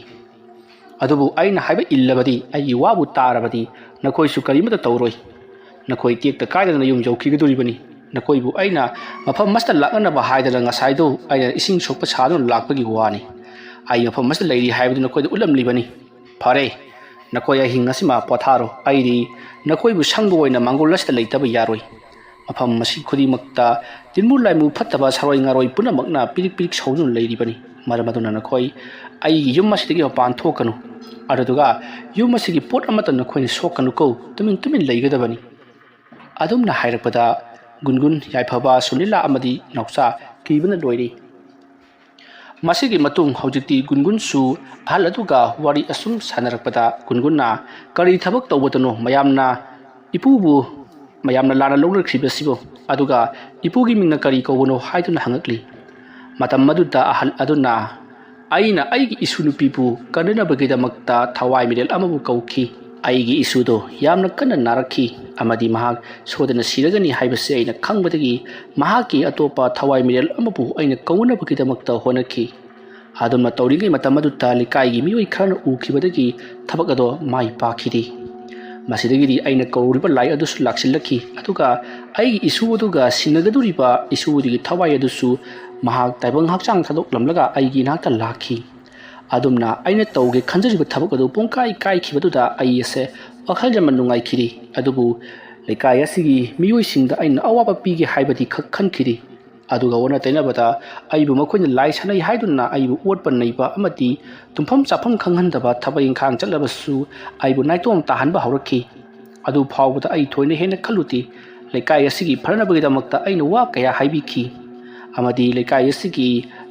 ꯑꯗꯨꯕꯨ ꯑꯩꯅ ꯍꯥꯏꯕ ꯏꯜꯂꯕꯗꯤ, ꯑꯩꯒꯤ ꯋꯥꯕꯨ ꯇꯥꯔꯕꯗꯤ, ꯅꯈꯣꯏꯁꯨ ꯀꯔꯤꯃꯠꯇ ꯇꯧꯔꯣꯏ꯫ ꯅꯈꯣꯏ ꯇꯦꯛꯇ ꯀꯥꯏꯗꯅ ꯌꯨꯝ ꯌꯧꯈꯤꯒꯗꯧꯔꯤꯕꯅꯤ꯫ ꯅꯈꯣꯏꯕꯨ ꯑꯩꯅ ꯃꯐꯝ ꯑꯁꯤꯗ ꯂꯥꯛꯅꯅꯕ ꯍꯥꯏꯗꯅ ꯉꯁꯥꯏꯗꯣ ꯑꯩꯅ ꯏꯁꯤꯡ ꯁꯣꯛꯄ ꯁꯥꯗꯨꯅ ꯂꯥꯛꯄꯒꯤ ꯋꯥꯅꯤ꯫ ꯑꯩ ꯃꯐꯝ ꯑꯁꯤꯗ ꯂꯩꯔꯤ ꯍꯥꯏꯕꯗꯨ ꯅꯈꯣꯏꯗ ꯎꯠꯂꯝꯂꯤꯕꯅꯤ꯫ ꯐꯔꯦ, ꯅꯈꯣꯏ ꯑꯍꯤꯡ ꯑꯁꯤꯃ ꯄꯣꯊꯥꯔꯣ꯫ ꯑꯩꯗꯤ ꯅꯈꯣꯏꯕꯨ ꯁꯪꯕ ꯑꯣꯏꯅ ꯃꯥꯡꯒꯣꯜ ꯑꯁꯤꯗ ꯂꯩꯇꯕ ꯌꯥꯔꯣꯏ꯫ ꯃꯐꯝ ꯑꯁꯤ ꯈꯨꯗꯤꯡꯃꯛꯇ ꯇꯤꯟꯕꯨ ꯂꯥꯏꯃꯨ ꯐꯠꯇꯕ ꯁꯥꯔꯣꯏ ꯉꯥꯔꯣꯏ ꯄꯨꯝꯅꯃꯛꯅ ꯄꯤꯔꯤꯛ ꯄꯤꯔꯤꯛ ꯁꯧꯗꯨꯅ ꯂꯩꯔꯤꯕꯅꯤ꯫ ꯃꯔꯝ ꯑꯗꯨꯅ ꯅꯈꯣꯏ ꯑꯩꯒꯤ ꯌꯨꯝ ꯑꯁꯤꯗꯒꯤ ꯃꯄꯥꯟ ꯊꯣꯛꯀꯅꯨ꯫ ꯑꯗꯨꯗꯨꯒ ꯌꯨꯝ ꯑꯁꯤꯒꯤ ꯄꯣꯠ ꯑꯃꯠꯇ ꯅꯈꯣꯏꯅ ꯁꯣꯛꯀꯅꯨꯀꯣ꯫ ꯇꯨꯃꯤꯟ ꯇꯨꯃꯤꯟ ꯂꯩꯒꯗꯕꯅꯤ꯫ ꯑꯗꯨꯝꯅ ꯍꯥꯏꯔꯛꯄꯗ ꯒꯨꯟꯒꯨꯟ, ꯌꯥꯏꯐꯕ, ꯁꯨꯅꯤꯂꯥ ꯑꯃꯗꯤ ꯅꯥꯎꯆꯥ ꯀꯤꯕꯅ ꯂꯣꯏꯔꯦ꯫ ꯃꯁꯤꯒꯤ ꯃꯇꯨꯡ ꯍꯧꯖꯤꯛꯇꯤ ꯒꯨꯟꯒꯨꯟꯁꯨ ꯑꯍꯜ ꯑꯗꯨꯒ ꯋꯥꯔꯤ ꯑꯁꯨꯝ ꯁꯥꯟꯅꯔꯛꯄꯗ ꯒꯨꯟꯒꯨꯟꯅ, "ꯀꯔꯤ ꯊꯕꯛ ꯇꯧꯕꯗꯅꯣ ꯃꯌꯥꯝꯅ ꯏꯄꯨꯕꯨ ꯃꯌꯥꯝꯅ ꯂꯥꯟꯅ ꯂꯧꯅꯈ꯭ꯔꯤꯕꯁꯤꯕꯨ, ꯑꯗꯨꯒ ꯏꯄꯨꯒꯤ ꯃꯤꯡꯅ ꯀꯔꯤ ꯀꯧꯕꯅꯣ ꯍꯥꯏꯗꯨꯅ ꯍꯪꯉꯛꯂꯤ꯫ ꯃꯇꯝ ꯑꯗꯨꯗ ꯑꯍꯜ ꯑꯗꯨꯅ, "ꯑꯩꯅ ꯑꯩꯒꯤ ꯏꯁꯨ ꯅꯨꯄꯤꯕꯨ ꯀꯟꯅꯅꯕꯒꯤꯗꯃꯛꯇ ꯊꯋꯥꯏ ꯃꯤꯔꯦꯜ ꯑꯃꯕꯨ ꯀꯧꯈꯤ꯫ ꯑꯩꯒꯤ ꯏꯁꯨꯗꯣ ꯌꯥꯝꯅ ꯀꯟꯅ ꯅꯥꯔꯛꯈꯤ ꯑꯃꯗꯤ ꯃꯍꯥꯛ ꯁꯣꯏꯗꯅ ꯁꯤꯔꯒꯅꯤ ꯍꯥꯏꯕꯁꯤ ꯑꯩꯅ ꯈꯪꯕꯗꯒꯤ ꯃꯍꯥꯛꯀꯤ ꯑꯇꯣꯞꯄ ꯊꯋꯥꯏ ꯃꯤꯔꯦꯜ ꯑꯃꯕꯨ ꯑꯩꯅ ꯀꯧꯅꯕꯒꯤꯗꯃꯛꯇ ꯍꯣꯠꯅꯈꯤ꯫ ꯑꯗꯨꯝꯅ ꯇꯧꯔꯤꯉꯩ ꯃꯇꯝ ꯑꯗꯨꯗ ꯂꯩꯀꯥꯏꯒꯤ ꯃꯤꯑꯣꯏ ꯈꯔꯅ ꯎꯈꯤꯕꯗꯒꯤ ꯊꯕꯛ ꯑꯗꯣ ꯃꯥꯏ ꯄꯥꯛꯈꯤꯗꯦ꯫ ꯃꯁꯤꯗꯒꯤꯗꯤ ꯑꯩꯅ ꯀꯧꯔꯤꯕ ꯂꯥꯏ ꯑꯗꯨꯁꯨ ꯂꯥꯛꯁꯤꯜꯂꯛꯈꯤ, ꯑꯗꯨꯒ ꯑꯩꯒꯤ ꯏꯁꯨ ꯑꯗꯨꯒ ꯁꯤꯟꯅꯒꯗꯧꯔꯤꯕ ꯏꯁꯨ ꯑꯗꯨꯒꯤ ꯊꯋꯥꯏ ꯑꯗꯨꯁꯨ ꯃꯍꯥꯛ ꯇꯥꯏꯕꯪ ꯍꯛꯆꯥꯡ ꯊꯥꯗꯣꯛꯂꯝꯂꯒ ꯑꯩꯒꯤ ꯏꯅꯥꯛꯇ ꯂꯥꯛꯈꯤ꯫ ꯑꯗꯨꯝꯅ ꯑꯩꯅ ꯇꯧꯒꯦ ꯈꯟꯖꯔꯤꯕ ꯊꯕꯛ ꯑꯗꯨ ꯄꯨꯡꯀꯥꯏ ꯀꯥꯏꯈꯤꯕꯗꯨꯗ ꯑꯩ ꯑꯁꯦ ꯋꯥꯈꯜ ꯌꯥꯝꯅ ꯅꯨꯡꯉꯥꯏꯈꯤꯗꯦ꯫ ꯑꯗꯨꯕꯨ ꯂꯩꯀꯥꯏ ꯑꯁꯤꯒꯤ ꯃꯤꯑꯣꯏꯁꯤꯡꯗ ꯑꯩꯅ ꯑꯋꯥꯕ ꯄꯤꯒꯦ ꯍꯥꯏꯕꯗꯤ ꯈꯛ ꯈꯟꯈꯤꯗꯦ꯫ ꯑꯗꯨꯒ ꯑꯣꯟꯅ ꯇꯩꯅꯕꯗ ꯑꯩꯕꯨ ꯃꯈꯣꯏꯅ ꯂꯥꯏ ꯁꯥꯟꯅꯩ ꯍꯥꯏꯗꯨꯅ ꯑꯩꯕꯨ ꯑꯣꯠꯄ ꯅꯩꯕ ꯑꯃꯗꯤ ꯇꯨꯝꯐꯝ ꯆꯥꯐꯝ ꯈꯪꯍꯟꯗꯕ ꯊꯕꯛ ꯏꯪꯈꯥꯡ ꯆꯠꯂꯕꯁꯨ ꯑꯩꯕꯨ ꯅꯥꯏꯇꯣꯝ ꯇꯥꯍꯟꯕ ꯍꯧꯔꯛꯈꯤ꯫ ꯑꯗꯨ ꯐꯥꯎꯕꯗ ꯑꯩ ꯊꯣꯏꯅ ꯍꯦꯟꯅ ꯈꯜꯂꯨꯗꯦ꯫ ꯂꯩꯀꯥꯏ ꯑꯁꯤꯒꯤ ꯐꯅꯕꯒꯤꯗꯃꯛꯇ ꯑꯩꯅ ꯋꯥ ꯀꯌꯥ ꯍꯥꯏꯕꯤꯈꯤ ꯑꯃꯗꯤ ꯂꯩꯀꯥꯏ ꯑꯁꯤꯒꯤ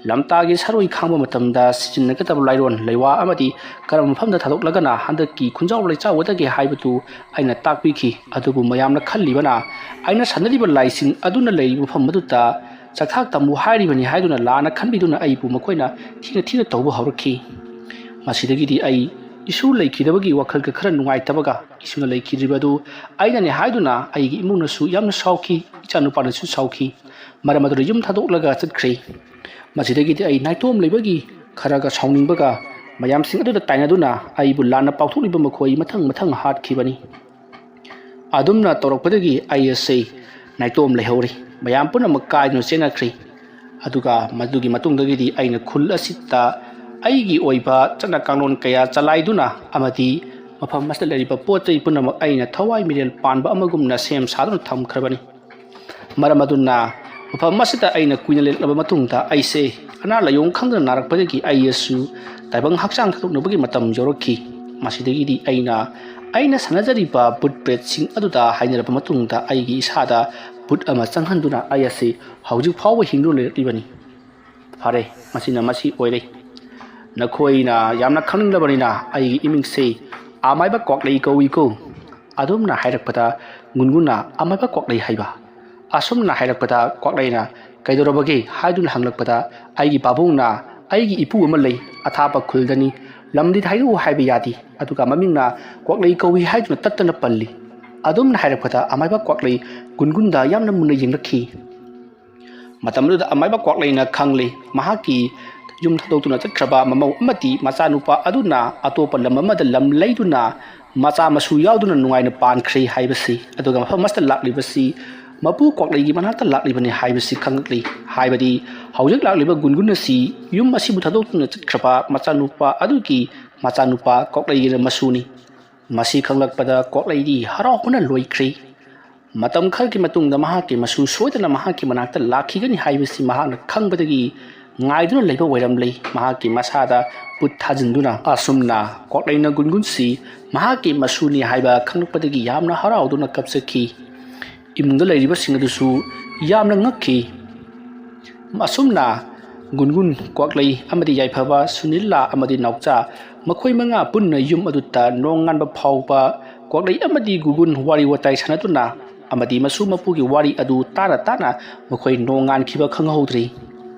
ꯂꯝꯇꯥꯒꯤ ꯁꯔꯣꯏ ꯈꯥꯡꯕ ꯃꯇꯝꯗ ꯁꯤꯖꯤꯟꯅꯒꯗꯕ ꯂꯥꯏꯔꯣꯟ ꯂꯩꯋꯥ ꯑꯃꯗꯤ ꯀꯔꯝꯕ ꯃꯐꯝꯗ ꯊꯥꯗꯣꯛꯂꯒꯅ ꯍꯟꯗꯛꯀꯤ ꯈꯨꯟꯖꯥꯎ ꯂꯩꯆꯥꯎꯒꯗꯒꯦ ꯍꯥꯏꯕꯗꯨ ꯑꯩꯅ ꯇꯥꯛꯄꯤꯈꯤ꯫ ꯑꯗꯨꯕꯨ ꯃꯌꯥꯝꯅ ꯈꯜꯂꯤꯕꯅ ꯑꯩꯅ ꯁꯥꯟꯅꯔꯤꯕ ꯂꯥꯏꯁꯤꯡ ꯑꯗꯨꯅ ꯂꯩꯔꯤꯕ ꯃꯐꯝ ꯑꯗꯨꯗ ꯆꯥꯛꯊꯥꯛ ꯇꯝꯃꯨ ꯍꯥꯏꯔꯤꯕꯅꯤ ꯍꯥꯏꯗꯨꯅ ꯂꯥꯟꯅ ꯈꯟꯕꯤꯗꯨꯅ ꯑꯩꯕꯨ ꯃꯈꯣꯏꯅ ꯊꯤꯅ ꯊꯤꯅ ꯇꯧꯕ ꯍꯧꯔꯛꯈꯤ꯫ ꯃꯁꯤꯗꯒꯤꯗꯤ ꯑꯩ ꯏꯁꯨ ꯂꯩꯈꯤꯗꯕꯒꯤ ꯋꯥꯈꯜꯒ ꯈꯔ ꯅꯨꯡꯉꯥꯏꯇꯕꯒ ꯏꯁꯨꯅ ꯂꯩꯈꯤꯗ꯭ꯔꯤꯕ ꯑꯗꯨ ꯑꯩꯅꯅꯦ ꯍꯥꯏꯗꯨꯅ ꯑꯩꯒꯤ ꯏꯃꯨꯡꯅꯁꯨ ꯌꯥꯝꯅ ꯁꯥꯎꯈꯤ, ꯏꯆꯥꯅꯨꯄꯥꯅꯁꯨ ꯁꯥꯎꯈꯤ꯫ ꯃꯔꯝ ꯑꯗꯨꯅ ꯌꯨꯝ ꯊꯥꯗꯣꯛꯂꯒ ꯆꯠꯈ꯭ꯔꯦ꯫ ꯃꯁꯤꯗꯒꯤꯗꯤ ꯑꯩ ꯅꯥꯏꯇꯣꯝ ꯂꯩꯕꯒꯤ ꯈꯔꯒ ꯁꯥꯎꯅꯤꯡꯕꯒ ꯃꯌꯥꯝꯁꯤꯡ ꯑꯗꯨꯗ ꯇꯥꯏꯅꯗꯨꯅ ꯑꯩꯕꯨ ꯂꯥꯟꯅ ꯄꯥꯎꯊꯣꯛꯂꯤꯕ ꯃꯈꯣꯏ ꯃꯊꯪ ꯃꯊꯪ ꯍꯥꯠꯈꯤꯕꯅꯤ꯫ ꯑꯗꯨꯝꯅ ꯇꯧꯔꯛꯄꯗꯒꯤ ꯑꯩ ꯑꯁꯤ ꯅꯥꯏꯇꯣꯝ ꯂꯩꯍꯧꯔꯤ꯫ ꯃꯌꯥꯝ ꯄꯨꯝꯅꯃꯛ ꯀꯥꯏꯗꯨꯅ ꯆꯦꯟꯅꯈ꯭ꯔꯤ꯫ ꯑꯗꯨꯒ ꯃꯗꯨꯒꯤ ꯃꯇꯨꯡꯗꯒꯤꯗꯤ ꯑꯩꯅ ꯈꯨꯜ ꯑꯁꯤꯗ ꯑꯩꯒꯤ ꯑꯣꯏꯕ ꯆꯠꯅ ꯀꯥꯡꯂꯣꯟ ꯀꯌꯥ ꯆꯂꯥꯏꯗꯨꯅ ꯑꯃꯗꯤ ꯃꯐꯝ ꯑꯁꯤꯗ ꯂꯩꯔꯤꯕ ꯄꯣꯠ ꯆꯩ ꯄꯨꯝꯅꯃꯛ ꯑꯩꯅ ꯊꯋꯥꯏ ꯃꯤꯔꯦꯜ ꯄꯥꯟꯕ ꯑꯃꯒꯨꯝꯅ ꯁꯦꯝ ꯁꯥꯗꯨꯅ ꯊꯝꯈ꯭ꯔꯕꯅꯤ꯫ ꯃꯔꯝ ꯑꯗꯨꯅ ꯃꯐꯝ ꯑꯁꯤꯗ ꯑꯩꯅ ꯀꯨꯏꯅ ꯂꯩꯔꯛꯂꯕ ꯃꯇꯨꯡꯗ ꯑꯩꯁꯦ ꯑꯅꯥ ꯂꯥꯏꯌꯣꯡ ꯈꯪꯗꯅ ꯅꯥꯔꯛꯄꯗꯒꯤ ꯑꯩ ꯑꯁꯨ ꯇꯥꯏꯕꯪ ꯍꯛꯆꯥꯡ ꯊꯥꯗꯣꯛꯅꯕꯒꯤ ꯃꯇꯝ ꯌꯧꯔꯛꯈꯤ꯫ ꯃꯁꯤꯗꯒꯤꯗꯤ ꯑꯩꯅ ꯑꯩꯅ ꯁꯥꯟꯅꯖꯔꯤꯕ ꯕꯨꯠ ꯄ꯭ꯔꯦꯠꯁꯤꯡ ꯑꯗꯨꯗ ꯍꯥꯏꯅꯔꯕ ꯃꯇꯨꯡꯗ ꯑꯩꯒꯤ ꯏꯁꯥꯗ ꯕꯨꯠ ꯑꯃ ꯆꯪꯍꯟꯗꯨꯅ ꯑꯩ ꯑꯁꯤ ꯍꯧꯖꯤꯛ ꯐꯥꯎꯕ ꯍꯤꯡꯗꯨꯅ ꯂꯩꯔꯛꯂꯤꯕꯅꯤ꯫ ꯐꯔꯦ, ꯃꯁꯤꯅ ꯃꯁꯤ ꯑꯣꯏꯔꯦ꯫ ꯅꯈꯣꯏꯅ ꯌꯥꯝꯅ ꯈꯪꯅꯤꯡꯂꯕꯅꯤꯅ ꯑꯩꯒꯤ ꯏꯃꯤꯡꯁꯦ ꯑꯃꯥꯏꯕ ꯀ꯭ꯋꯥꯛꯂꯩ ꯀꯧꯏꯀꯣ꯫ ꯑꯗꯨꯝꯅ ꯍꯥꯏꯔꯛꯄꯗ ꯒꯨꯟꯒꯨꯟꯅ ꯑꯃꯥꯏꯕ ꯀ꯭ꯋꯥꯛꯂꯩ ꯍꯥꯏꯕ꯫ ꯑꯁꯨꯝꯅ ꯍꯥꯏꯔꯛꯄꯗ ꯀ꯭ꯋꯥꯛꯂꯩꯅ "ꯀꯩꯗꯧꯔꯕꯒꯦ?" ꯍꯥꯏꯗꯨꯅ ꯍꯪꯂꯛꯄꯗ, "ꯑꯩꯒꯤ ꯄꯥꯕꯨꯡꯅ ꯑꯩꯒꯤ ꯏꯄꯨ ꯑꯃ ꯂꯩ, ꯑꯊꯥꯞꯄ ꯈꯨꯜꯗꯅꯤ, ꯂꯝꯗꯤ ꯍꯥꯏꯔꯛꯎ ꯍꯥꯏꯕ ꯌꯥꯗꯦ, ꯑꯗꯨꯒ ꯃꯃꯤꯡꯅ ꯀ꯭ꯋꯥꯛꯂꯩ ꯀꯧꯏ" ꯍꯥꯏꯗꯨꯅ ꯇꯠꯇꯅ ꯄꯜꯂꯤ꯫ ꯑꯗꯨꯝꯅ ꯍꯥꯏꯔꯛꯄꯗ ꯑꯃꯥꯏꯕ ꯀ꯭ꯋꯥꯛꯂꯩ ꯒꯨꯟꯒꯨꯟꯗ ꯌꯥꯝꯅ ꯃꯨꯟꯅ ꯌꯦꯡꯂꯛꯈꯤ꯫ ꯃꯇꯝ ꯑꯗꯨꯗ ꯑꯃꯥꯏꯕ ꯀ꯭ꯋꯥꯛꯂꯩꯅ ꯈꯪꯂꯤ, ꯃꯍꯥꯛꯀꯤ ꯌꯨꯝ ꯊꯥꯗꯣꯛꯇꯨꯅ ꯆꯠꯈ꯭ꯔꯕ ꯃꯃꯧ ꯑꯃꯗꯤ ꯃꯆꯥꯅꯨꯄꯥ ꯑꯗꯨꯅ ꯑꯇꯣꯞꯄ ꯂꯝ ꯑꯃꯗ ꯂꯝ ꯂꯩꯗꯨꯅ ꯃꯆꯥ ꯃꯁꯨ ꯌꯥꯎꯗꯨꯅ ꯅꯨꯡꯉꯥꯏꯅ ꯄꯥꯟꯈ꯭ꯔꯦ ꯍꯥꯏꯕꯁꯤ, ꯑꯗꯨꯒ ꯃꯐꯝ ꯑꯁꯤꯗ ꯂꯥꯛꯂꯤꯕꯁꯤ ꯃꯄꯨ ꯀ꯭ꯋꯥꯛꯂꯩꯒꯤ ꯃꯅꯥꯛꯇ ꯂꯥꯛꯂꯤꯕꯅꯤ ꯍꯥꯏꯕꯁꯤ ꯈꯪꯂꯛꯂꯤ꯫ ꯍꯥꯏꯕꯗꯤ ꯍꯧꯖꯤꯛ ꯂꯥꯛꯂꯤꯕ ꯒꯨꯟꯒꯨꯟ ꯑꯁꯤ ꯌꯨꯝ ꯑꯁꯤꯕꯨ ꯊꯥꯗꯣꯛꯇꯨꯅ ꯆꯠꯈ꯭ꯔꯕ ꯃꯆꯥꯅꯨꯄꯥ ꯑꯗꯨꯒꯤ ꯃꯆꯥꯅꯨꯄꯥ ꯀ꯭ꯋꯥꯛꯂꯩꯒꯤ ꯃꯁꯨꯅꯤ꯫ ꯃꯁꯤ ꯈꯪꯂꯛꯄꯗ ꯀ꯭ꯋꯥꯛꯂꯩꯗꯤ ꯍꯔꯥꯎꯕꯅ ꯂꯣꯏꯈ꯭ꯔꯦ꯫ ꯃꯇꯝ ꯈꯔꯒꯤ ꯃꯇꯨꯡꯗ ꯃꯍꯥꯛꯀꯤ ꯃꯁꯨ ꯁꯣꯏꯗꯅ ꯃꯍꯥꯛꯀꯤ ꯃꯅꯥꯛꯇ ꯂꯥꯛꯈꯤꯒꯅꯤ ꯍꯥꯏꯕꯁꯤ ꯃꯍꯥꯛꯅ ꯈꯪꯕꯗꯒꯤ ꯉꯥꯏꯗꯨꯅ ꯂꯩꯕ ꯑꯣꯏꯔꯝꯂꯦ꯫ ꯃꯍꯥꯛꯀꯤ ꯃꯁꯥꯗ ꯄꯨꯠ ꯊꯥꯖꯤꯟꯗꯨꯅ꯫ ꯑꯁꯨꯝꯅ ꯀ꯭ꯋꯥꯛꯂꯩꯅ ꯒꯨꯟꯒꯨꯟꯁꯤ ꯃꯍꯥꯛꯀꯤ ꯃꯁꯨꯅꯤ ꯍꯥꯏꯕ ꯈꯪꯂꯛꯄꯗꯒꯤ ꯌꯥꯝꯅ ꯍꯔꯥꯎꯗꯨꯅ ꯀꯞꯆꯈꯤ꯫ ꯏꯃꯨꯡꯗ ꯂꯩꯔꯤꯕꯁꯤꯡ ꯑꯗꯨꯁꯨ ꯌꯥꯝꯅ ꯉꯛꯈꯤ꯫ ꯑꯁꯨꯝꯅ ꯒꯨꯟꯒꯨꯟ, ꯀ꯭ꯋꯥꯛꯂꯩ ꯑꯃꯗꯤ ꯌꯥꯏꯐꯕ, ꯁꯨꯅꯤꯜꯂꯥ ꯑꯃꯗꯤ ꯅꯥꯎꯆꯥ, ꯃꯈꯣꯏ ꯃꯉꯥ ꯄꯨꯟꯅ ꯌꯨꯝ ꯑꯗꯨꯗ ꯅꯣꯡꯉꯥꯟꯕ ꯐꯥꯎꯕ ꯀ꯭ꯋꯥꯛꯂꯩ ꯑꯃꯗꯤ ꯒꯨꯟꯒꯨꯟ ꯋꯥꯔꯤ ꯋꯥꯇꯥꯏ ꯁꯥꯟꯅꯗꯨꯅ ꯑꯃꯗꯤ ꯃꯁꯨ ꯃꯄꯨꯒꯤ ꯋꯥꯔꯤ ꯑꯗꯨ ꯇꯥꯅ ꯇꯥꯅ ꯃꯈꯣꯏ ꯅꯣꯡꯉꯥꯟꯈꯤꯕ ꯈꯪꯍꯧꯗ꯭ꯔꯤ꯫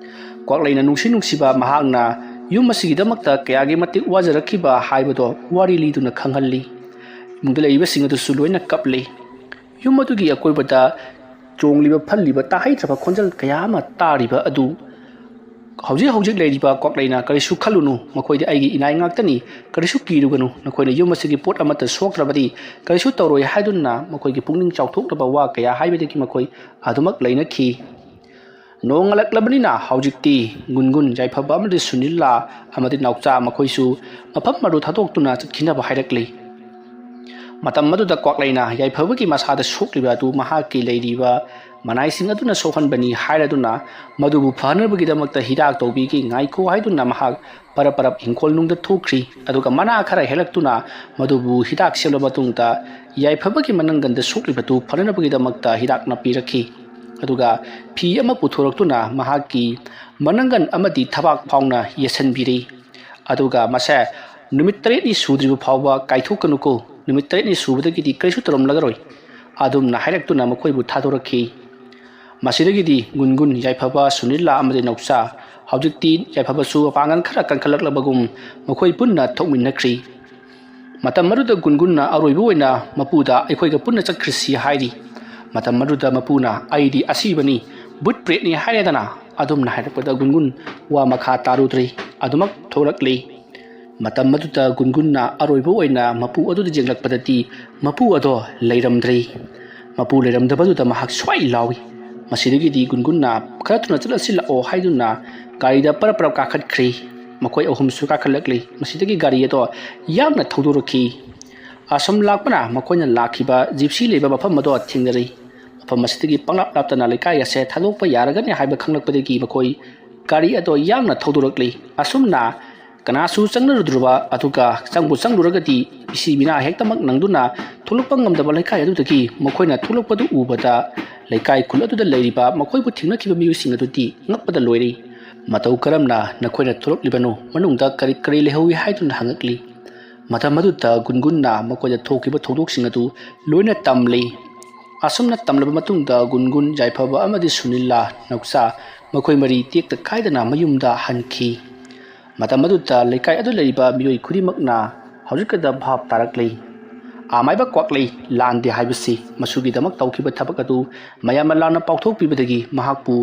ꯀ꯭ꯋꯥꯛꯂꯩꯅ ꯅꯨꯡꯁꯤ ꯅꯨꯡꯁꯤꯕ ꯃꯍꯥꯛꯅ ꯌꯨꯝ ꯑꯁꯤꯒꯤꯗꯃꯛꯇ ꯀꯌꯥꯒꯤ ꯃꯇꯤꯛ ꯋꯥꯖꯔꯛꯈꯤꯕ ꯍꯥꯏꯕꯗꯣ ꯋꯥꯔꯤ ꯂꯤꯗꯨꯅ ꯈꯪꯍꯜꯂꯤ꯫ ꯏꯃꯨꯡꯗ ꯂꯩꯔꯤꯕꯁꯤꯡ ꯑꯗꯨꯁꯨ ꯂꯣꯏꯅ ꯀꯞꯂꯤ꯫ ꯌꯨꯝ ꯑꯗꯨꯒꯤ ꯑꯀꯣꯏꯕꯗ ꯆꯣꯡꯂꯤꯕ ꯐꯜꯂꯤꯕ ꯇꯥꯍꯩꯗ꯭ꯔꯕ ꯈꯣꯟꯖꯦꯜ ꯀꯌꯥ ꯑꯃ ꯇꯥꯔꯤꯕ ꯑꯗꯨ ꯍꯧꯖꯤꯛ ꯍꯧꯖꯤꯛ ꯂꯩꯔꯤꯕ ꯀ꯭ꯋꯥꯛꯂꯩꯅ "ꯀꯔꯤꯁꯨ ꯈꯜꯂꯨꯅꯨ, ꯃꯈꯣꯏꯗꯤ ꯑꯩꯒꯤ ꯏꯅꯥꯏ ꯉꯥꯛꯇꯅꯤ, ꯀꯔꯤꯁꯨ ꯀꯤꯔꯨꯒꯅꯨ, ꯅꯈꯣꯏꯅ ꯌꯨꯝ ꯑꯁꯤꯒꯤ ꯄꯣꯠ ꯑꯃꯠꯇ ꯁꯣꯛꯇ꯭ꯔꯕꯗꯤ ꯀꯔꯤꯁꯨ ꯇꯧꯔꯣꯏ" ꯍꯥꯏꯗꯨꯅ ꯃꯈꯣꯏꯒꯤ ꯄꯨꯛꯅꯤꯡ ꯆꯥꯎꯊꯣꯛꯅꯕ ꯋꯥ ꯀꯌꯥ ꯍꯥꯏꯕꯗꯒꯤ ꯃꯈꯣꯏ ꯑꯗꯨꯃꯛ ꯂꯩꯅꯈꯤ꯫ ꯅꯣꯡꯉꯥꯜꯂꯛꯂꯕꯅꯤꯅ ꯍꯧꯖꯤꯛꯇꯤ ꯒꯨꯟꯒꯨꯟ, ꯌꯥꯏꯐꯕ ꯑꯃꯗꯤ ꯁꯨꯅꯤꯜꯂꯥ ꯑꯃꯗꯤ ꯅꯥꯎꯆꯥ ꯃꯈꯣꯏꯁꯨ ꯃꯐꯝ ꯑꯗꯨ ꯊꯥꯗꯣꯛꯇꯨꯅ ꯆꯠꯈꯤꯅꯕ ꯍꯥꯏꯔꯛꯂꯤ꯫ ꯃꯇꯝ ꯑꯗꯨꯗ ꯀ꯭ꯋꯥꯛꯂꯩꯅ ꯌꯥꯏꯐꯕꯒꯤ ꯃꯁꯥꯗ ꯁꯣꯛꯂꯤꯕ ꯑꯗꯨ ꯃꯍꯥꯛꯀꯤ ꯂꯩꯔꯤꯕ ꯃꯅꯥꯏꯁꯤꯡ ꯑꯗꯨꯅ ꯁꯣꯛꯍꯟꯕꯅꯤ ꯍꯥꯏꯔꯗꯨꯅ ꯃꯗꯨꯕꯨ ꯐꯅꯕꯒꯤꯗꯃꯛꯇ ꯍꯤꯗꯥꯛ ꯇꯧꯕꯤꯒꯦ ꯉꯥꯏꯈꯣ ꯍꯥꯏꯗꯨꯅ ꯃꯍꯥꯛ ꯄꯔꯞ ꯄꯔꯞ ꯏꯪꯈꯣꯜꯅꯨꯡꯗ ꯊꯣꯛꯈ꯭ꯔꯤ꯫ ꯑꯗꯨꯒ ꯃꯅꯥ ꯈꯔ ꯍꯦꯛꯂꯛꯇꯨꯅ ꯃꯗꯨꯕꯨ ꯍꯤꯗꯥꯛ ꯁꯦꯝꯂꯕ ꯃꯇꯨꯡꯗ ꯌꯥꯏꯐꯕꯒꯤ ꯃꯅꯪꯒꯟꯗ ꯁꯣꯛꯂꯤꯕꯗꯨ ꯐꯅꯅꯕꯒꯤꯗꯃꯛꯇ ꯍꯤꯗꯥꯛꯅ ꯄꯤꯔꯛꯈꯤ꯫ ꯑꯗꯨꯒ ꯐꯤ ꯑꯃ ꯄꯨꯊꯣꯔꯛꯇꯨꯅ ꯃꯍꯥꯛꯀꯤ ꯃꯅꯪꯒꯟ ꯑꯃꯗꯤ ꯊꯕꯥꯛ ꯐꯥꯎꯅ ꯌꯦꯠꯁꯤꯟꯕꯤꯔꯤ꯫ ꯑꯗꯨꯒ "ꯃꯁꯦ ꯅꯨꯃꯤꯠ ꯇꯔꯦꯠꯅꯤ ꯁꯨꯗ꯭ꯔꯤꯕ ꯐꯥꯎꯕ ꯀꯥꯏꯊꯣꯛꯀꯅꯨꯀꯣ, ꯅꯨꯃꯤꯠ ꯇꯔꯦꯠꯅꯤ ꯁꯨꯕꯗꯒꯤꯗꯤ ꯀꯔꯤꯁꯨ ꯇꯧꯔꯝꯂꯒꯔꯣꯏ" ꯑꯗꯨꯝꯅ ꯍꯥꯏꯔꯛꯇꯨꯅ ꯃꯈꯣꯏꯕꯨ ꯊꯥꯗꯣꯔꯛꯈꯤ꯫ ꯃꯁꯤꯗꯒꯤꯗꯤ ꯒꯨꯟꯒꯨꯟ, ꯌꯥꯏꯐꯕ, ꯁꯨꯅꯤꯂꯥ ꯑꯃꯗꯤ ꯅꯧꯆꯥ, ꯍꯧꯖꯤꯛꯇꯤ ꯌꯥꯏꯐꯕꯁꯨ ꯃꯄꯥꯡꯒꯜ ꯈꯔ ꯀꯟꯈꯠꯂꯛꯂꯕꯒꯨꯝ, ꯃꯈꯣꯏ ꯄꯨꯟꯅ ꯊꯣꯛꯃꯤꯟꯅꯈ꯭ꯔꯤ꯫ ꯃꯇꯝ ꯑꯗꯨꯗ ꯒꯨꯟꯒꯨꯟꯅ ꯑꯔꯣꯏꯕ ꯑꯣꯏꯅ ꯃꯄꯨꯗ "ꯑꯩꯈꯣꯏꯒ ꯄꯨꯟꯅ ꯆꯠꯈ꯭ꯔꯁꯤ" ꯍꯥꯏꯔꯤ꯫ ꯃꯇꯝ ꯑꯗꯨꯗ ꯃꯄꯨꯅ "ꯑꯩꯗꯤ ꯑꯁꯤꯕꯅꯤ, ꯕꯨꯠ ꯄ꯭ꯔꯦꯠꯅꯤ" ꯍꯥꯏꯔꯦꯗꯅ꯫ ꯑꯗꯨꯝꯅ ꯍꯥꯏꯔꯛꯄꯗ ꯒꯨꯟꯒꯨꯟ ꯋꯥ ꯃꯈꯥ ꯇꯥꯔꯨꯗ꯭ꯔꯦ꯫ ꯑꯗꯨꯃꯛ ꯊꯣꯛꯂꯛꯂꯤ꯫ ꯃꯇꯝ ꯑꯗꯨꯗ ꯒꯨꯟꯒꯨꯟꯅ ꯑꯔꯣꯏꯕ ꯑꯣꯏꯅ ꯃꯄꯨ ꯑꯗꯨꯗ ꯌꯦꯡꯂꯛꯄꯗꯗꯤ ꯃꯄꯨ ꯑꯗꯣ ꯂꯩꯔꯝꯗ꯭ꯔꯦ꯫ ꯃꯄꯨ ꯂꯩꯔꯝꯗꯕꯗꯨꯗ ꯃꯍꯥꯛ ꯁ꯭ꯋꯥꯏ ꯂꯥꯎꯏ꯫ ꯃꯁꯤꯗꯒꯤꯗꯤ ꯒꯨꯟꯒꯨꯟꯅ "ꯈꯔ ꯊꯨꯅ ꯆꯠꯂꯁꯤ ꯂꯥꯛꯑꯣ" ꯍꯥꯏꯗꯨꯅ ꯒꯥꯔꯤꯗ ꯄꯔꯞ ꯄꯔꯞ ꯀꯥꯈꯠꯈ꯭ꯔꯤ꯫ ꯃꯈꯣꯏ ꯑꯍꯨꯝꯁꯨ ꯀꯥꯈꯠꯂꯛꯂꯤ꯫ ꯃꯁꯤꯗꯒꯤ ꯒꯥꯔꯤ ꯑꯗꯣ ꯌꯥꯡꯅ ꯊꯧꯗꯣꯔꯛꯈꯤ꯫ ꯑꯁꯨꯝ ꯂꯥꯛꯄꯅ ꯃꯈꯣꯏꯅ ꯂꯥꯛꯈꯤꯕ ꯖꯤꯞꯁꯤ ꯂꯩꯕ ꯃꯐꯝ ꯑꯗꯣ ꯊꯦꯡꯅꯔꯤ꯫ ꯃꯐꯝ ꯑꯁꯤꯗꯒꯤ ꯄꯪꯂꯥꯞ ꯂꯥꯞꯇꯅ ꯂꯩꯀꯥꯏ ꯑꯁꯦ ꯊꯥꯗꯣꯛꯄ ꯌꯥꯔꯒꯅꯤ ꯍꯥꯏꯕ ꯈꯪꯂꯛꯄꯗꯒꯤ ꯃꯈꯣꯏ ꯒꯥꯔꯤ ꯑꯗꯣ ꯌꯥꯡꯅ ꯊꯧꯗꯣꯔꯛꯂꯤ꯫ ꯑꯁꯨꯝꯅ ꯀꯅꯥꯁꯨ ꯆꯪꯅꯔꯨꯗ꯭ꯔꯕ, ꯑꯗꯨꯒ ꯆꯪꯕꯨ ꯆꯪꯂꯨꯔꯒꯗꯤ ꯃꯤꯁꯤ ꯃꯤꯅꯥ ꯍꯦꯛꯇꯃꯛ ꯅꯪꯗꯨꯅ ꯊꯣꯛꯂꯛꯄ ꯉꯝꯗꯕ ꯂꯩꯀꯥꯏ ꯑꯗꯨꯗꯒꯤ ꯃꯈꯣꯏꯅ ꯊꯣꯛꯂꯛꯄꯗꯨ ꯎꯕꯗ, ꯂꯩꯀꯥꯏ ꯈꯨꯜ ꯑꯗꯨꯗ ꯂꯩꯔꯤꯕ ꯃꯈꯣꯏꯕꯨ ꯊꯦꯡꯅꯈꯤꯕ ꯃꯤꯑꯣꯏꯁꯤꯡ ꯑꯗꯨꯗꯤ ꯉꯛꯄꯗ ꯂꯣꯏꯔꯤ꯫ "ꯃꯇꯧ ꯀꯔꯝꯅ ꯅꯈꯣꯏꯅ ꯊꯣꯛꯂꯛꯂꯤꯕꯅꯣ? ꯃꯅꯨꯡꯗ ꯀꯔꯤ ꯀꯔꯤ ꯂꯩꯍꯧꯏ?" ꯍꯥꯏꯗꯨꯅ ꯍꯪꯉꯛꯂꯤ꯫ ꯃꯇꯝ ꯑꯗꯨꯗ ꯒꯨꯟꯒꯨꯟꯅ ꯃꯈꯣꯏꯗ ꯊꯣꯛꯈꯤꯕ ꯊꯧꯗꯣꯛꯁꯤꯡ ꯑꯗꯨ ꯂꯣꯏꯅ ꯇꯝꯂꯤ꯫ ꯑꯁꯨꯝꯅ ꯇꯝꯂꯕ ꯃꯇꯨꯡꯗ ꯒꯨꯟꯒꯨꯟ, ꯌꯥꯏꯐꯕ ꯑꯃꯗꯤ ꯁꯨꯅꯤꯂꯥ, ꯅꯧꯆꯥ, ꯃꯈꯣꯏ ꯃꯔꯤ ꯇꯦꯛꯇ ꯀꯥꯏꯗꯅ ꯃꯌꯨꯝꯗ ꯍꯟꯈꯤ꯫ ꯃꯇꯝ ꯑꯗꯨꯗ ꯂꯩꯀꯥꯏ ꯑꯗꯨ ꯂꯩꯔꯤꯕ ꯃꯤꯑꯣꯏ ꯈꯨꯗꯤꯡꯃꯛꯅ ꯍꯧꯖꯤꯛꯀꯗ ꯚꯥꯞ ꯇꯥꯔꯛꯂꯤ꯫ ꯑꯃꯥꯏꯕ ꯀ꯭ꯋꯥꯛꯂꯩ ꯂꯥꯟꯗꯦ ꯍꯥꯏꯕꯁꯤ ꯃꯁꯨꯒꯤꯗꯃꯛ ꯇꯧꯈꯤꯕ ꯊꯕꯛ ꯑꯗꯨ ꯃꯌꯥꯝꯅ ꯂꯥꯟꯅ ꯄꯥꯎꯊꯣꯛꯄꯤꯕꯗꯒꯤ ꯃꯍꯥꯛꯄꯨ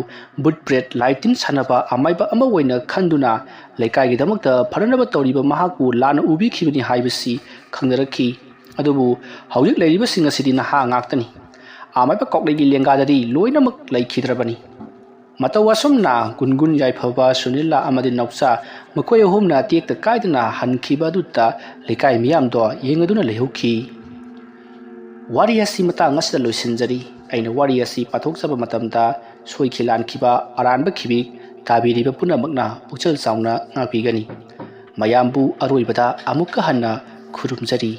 ꯕꯨꯠ ꯄ꯭ꯔꯦꯠ, ꯂꯥꯏ ꯇꯤꯟ ꯁꯥꯟꯅꯕ ꯑꯃꯥꯏꯕ ꯑꯃ ꯑꯣꯏꯅ ꯈꯟꯗꯨꯅ ꯂꯩꯀꯥꯏꯒꯤꯗꯃꯛꯇ ꯐꯅꯅꯕ ꯇꯧꯔꯤꯕ ꯃꯍꯥꯛꯄꯨ ꯂꯥꯟꯅ ꯎꯕꯤꯈꯤꯕꯅꯤ ꯍꯥꯏꯕꯁꯤ ꯈꯪꯅꯔꯛꯈꯤ꯫ ꯑꯗꯨꯕꯨ ꯍꯧꯖꯤꯛ ꯂꯩꯔꯤꯕꯁꯤꯡ ꯑꯁꯤꯗꯤ ꯅꯍꯥ ꯉꯥꯛꯇꯅꯤ꯫ ꯑꯃꯥꯏꯕ ꯀ꯭ꯋꯥꯛꯂꯩꯒꯤ ꯂꯦꯡꯒꯥꯗꯗꯤ ꯂꯣꯏꯅꯃꯛ ꯂꯩꯈꯤꯗ꯭ꯔꯕꯅꯤ꯫ ꯃꯇꯧ ꯑꯁꯨꯝꯅ ꯒꯨꯟꯒꯨꯟ, ꯌꯥꯏꯐꯕ, ꯁꯨꯅꯤꯂꯥ ꯑꯃꯗꯤ ꯅꯧꯆꯥ, ꯃꯈꯣꯏ ꯑꯍꯨꯝꯅ ꯇꯦꯛꯇ ꯀꯥꯏꯗꯅ ꯍꯟꯈꯤꯕ ꯑꯗꯨꯗ ꯂꯩꯀꯥꯏ ꯃꯤꯌꯥꯝꯗꯣ ꯌꯦꯡꯗꯨꯅ ꯂꯩꯍꯧꯈꯤ꯫ ꯋꯥꯔꯤ ꯑꯁꯤ ꯃꯇꯥꯡ ꯑꯁꯤꯗ ꯂꯣꯏꯁꯤꯟꯖꯔꯤ꯫ ꯑꯩꯅ ꯋꯥꯔꯤ ꯑꯁꯤ ꯄꯥꯊꯣꯛꯆꯕ ꯃꯇꯝꯗ ꯁꯣꯏꯈꯤ ꯂꯥꯟꯈꯤꯕ, ꯑꯔꯥꯟꯕ ꯈꯤꯕꯤꯛ ꯇꯥꯕꯤꯔꯤꯕ ꯄꯨꯝꯅꯃꯛꯅ ꯄꯨꯛꯆꯦꯜ ꯆꯥꯎꯅ ꯉꯥꯛꯄꯤꯒꯅꯤ꯫ ꯃꯌꯥꯝꯕꯨ ꯑꯔꯣꯏꯕꯗ ꯑꯃꯨꯛꯀ ꯍꯟꯅ ꯈꯨꯔꯨꯝꯖꯔꯤ꯫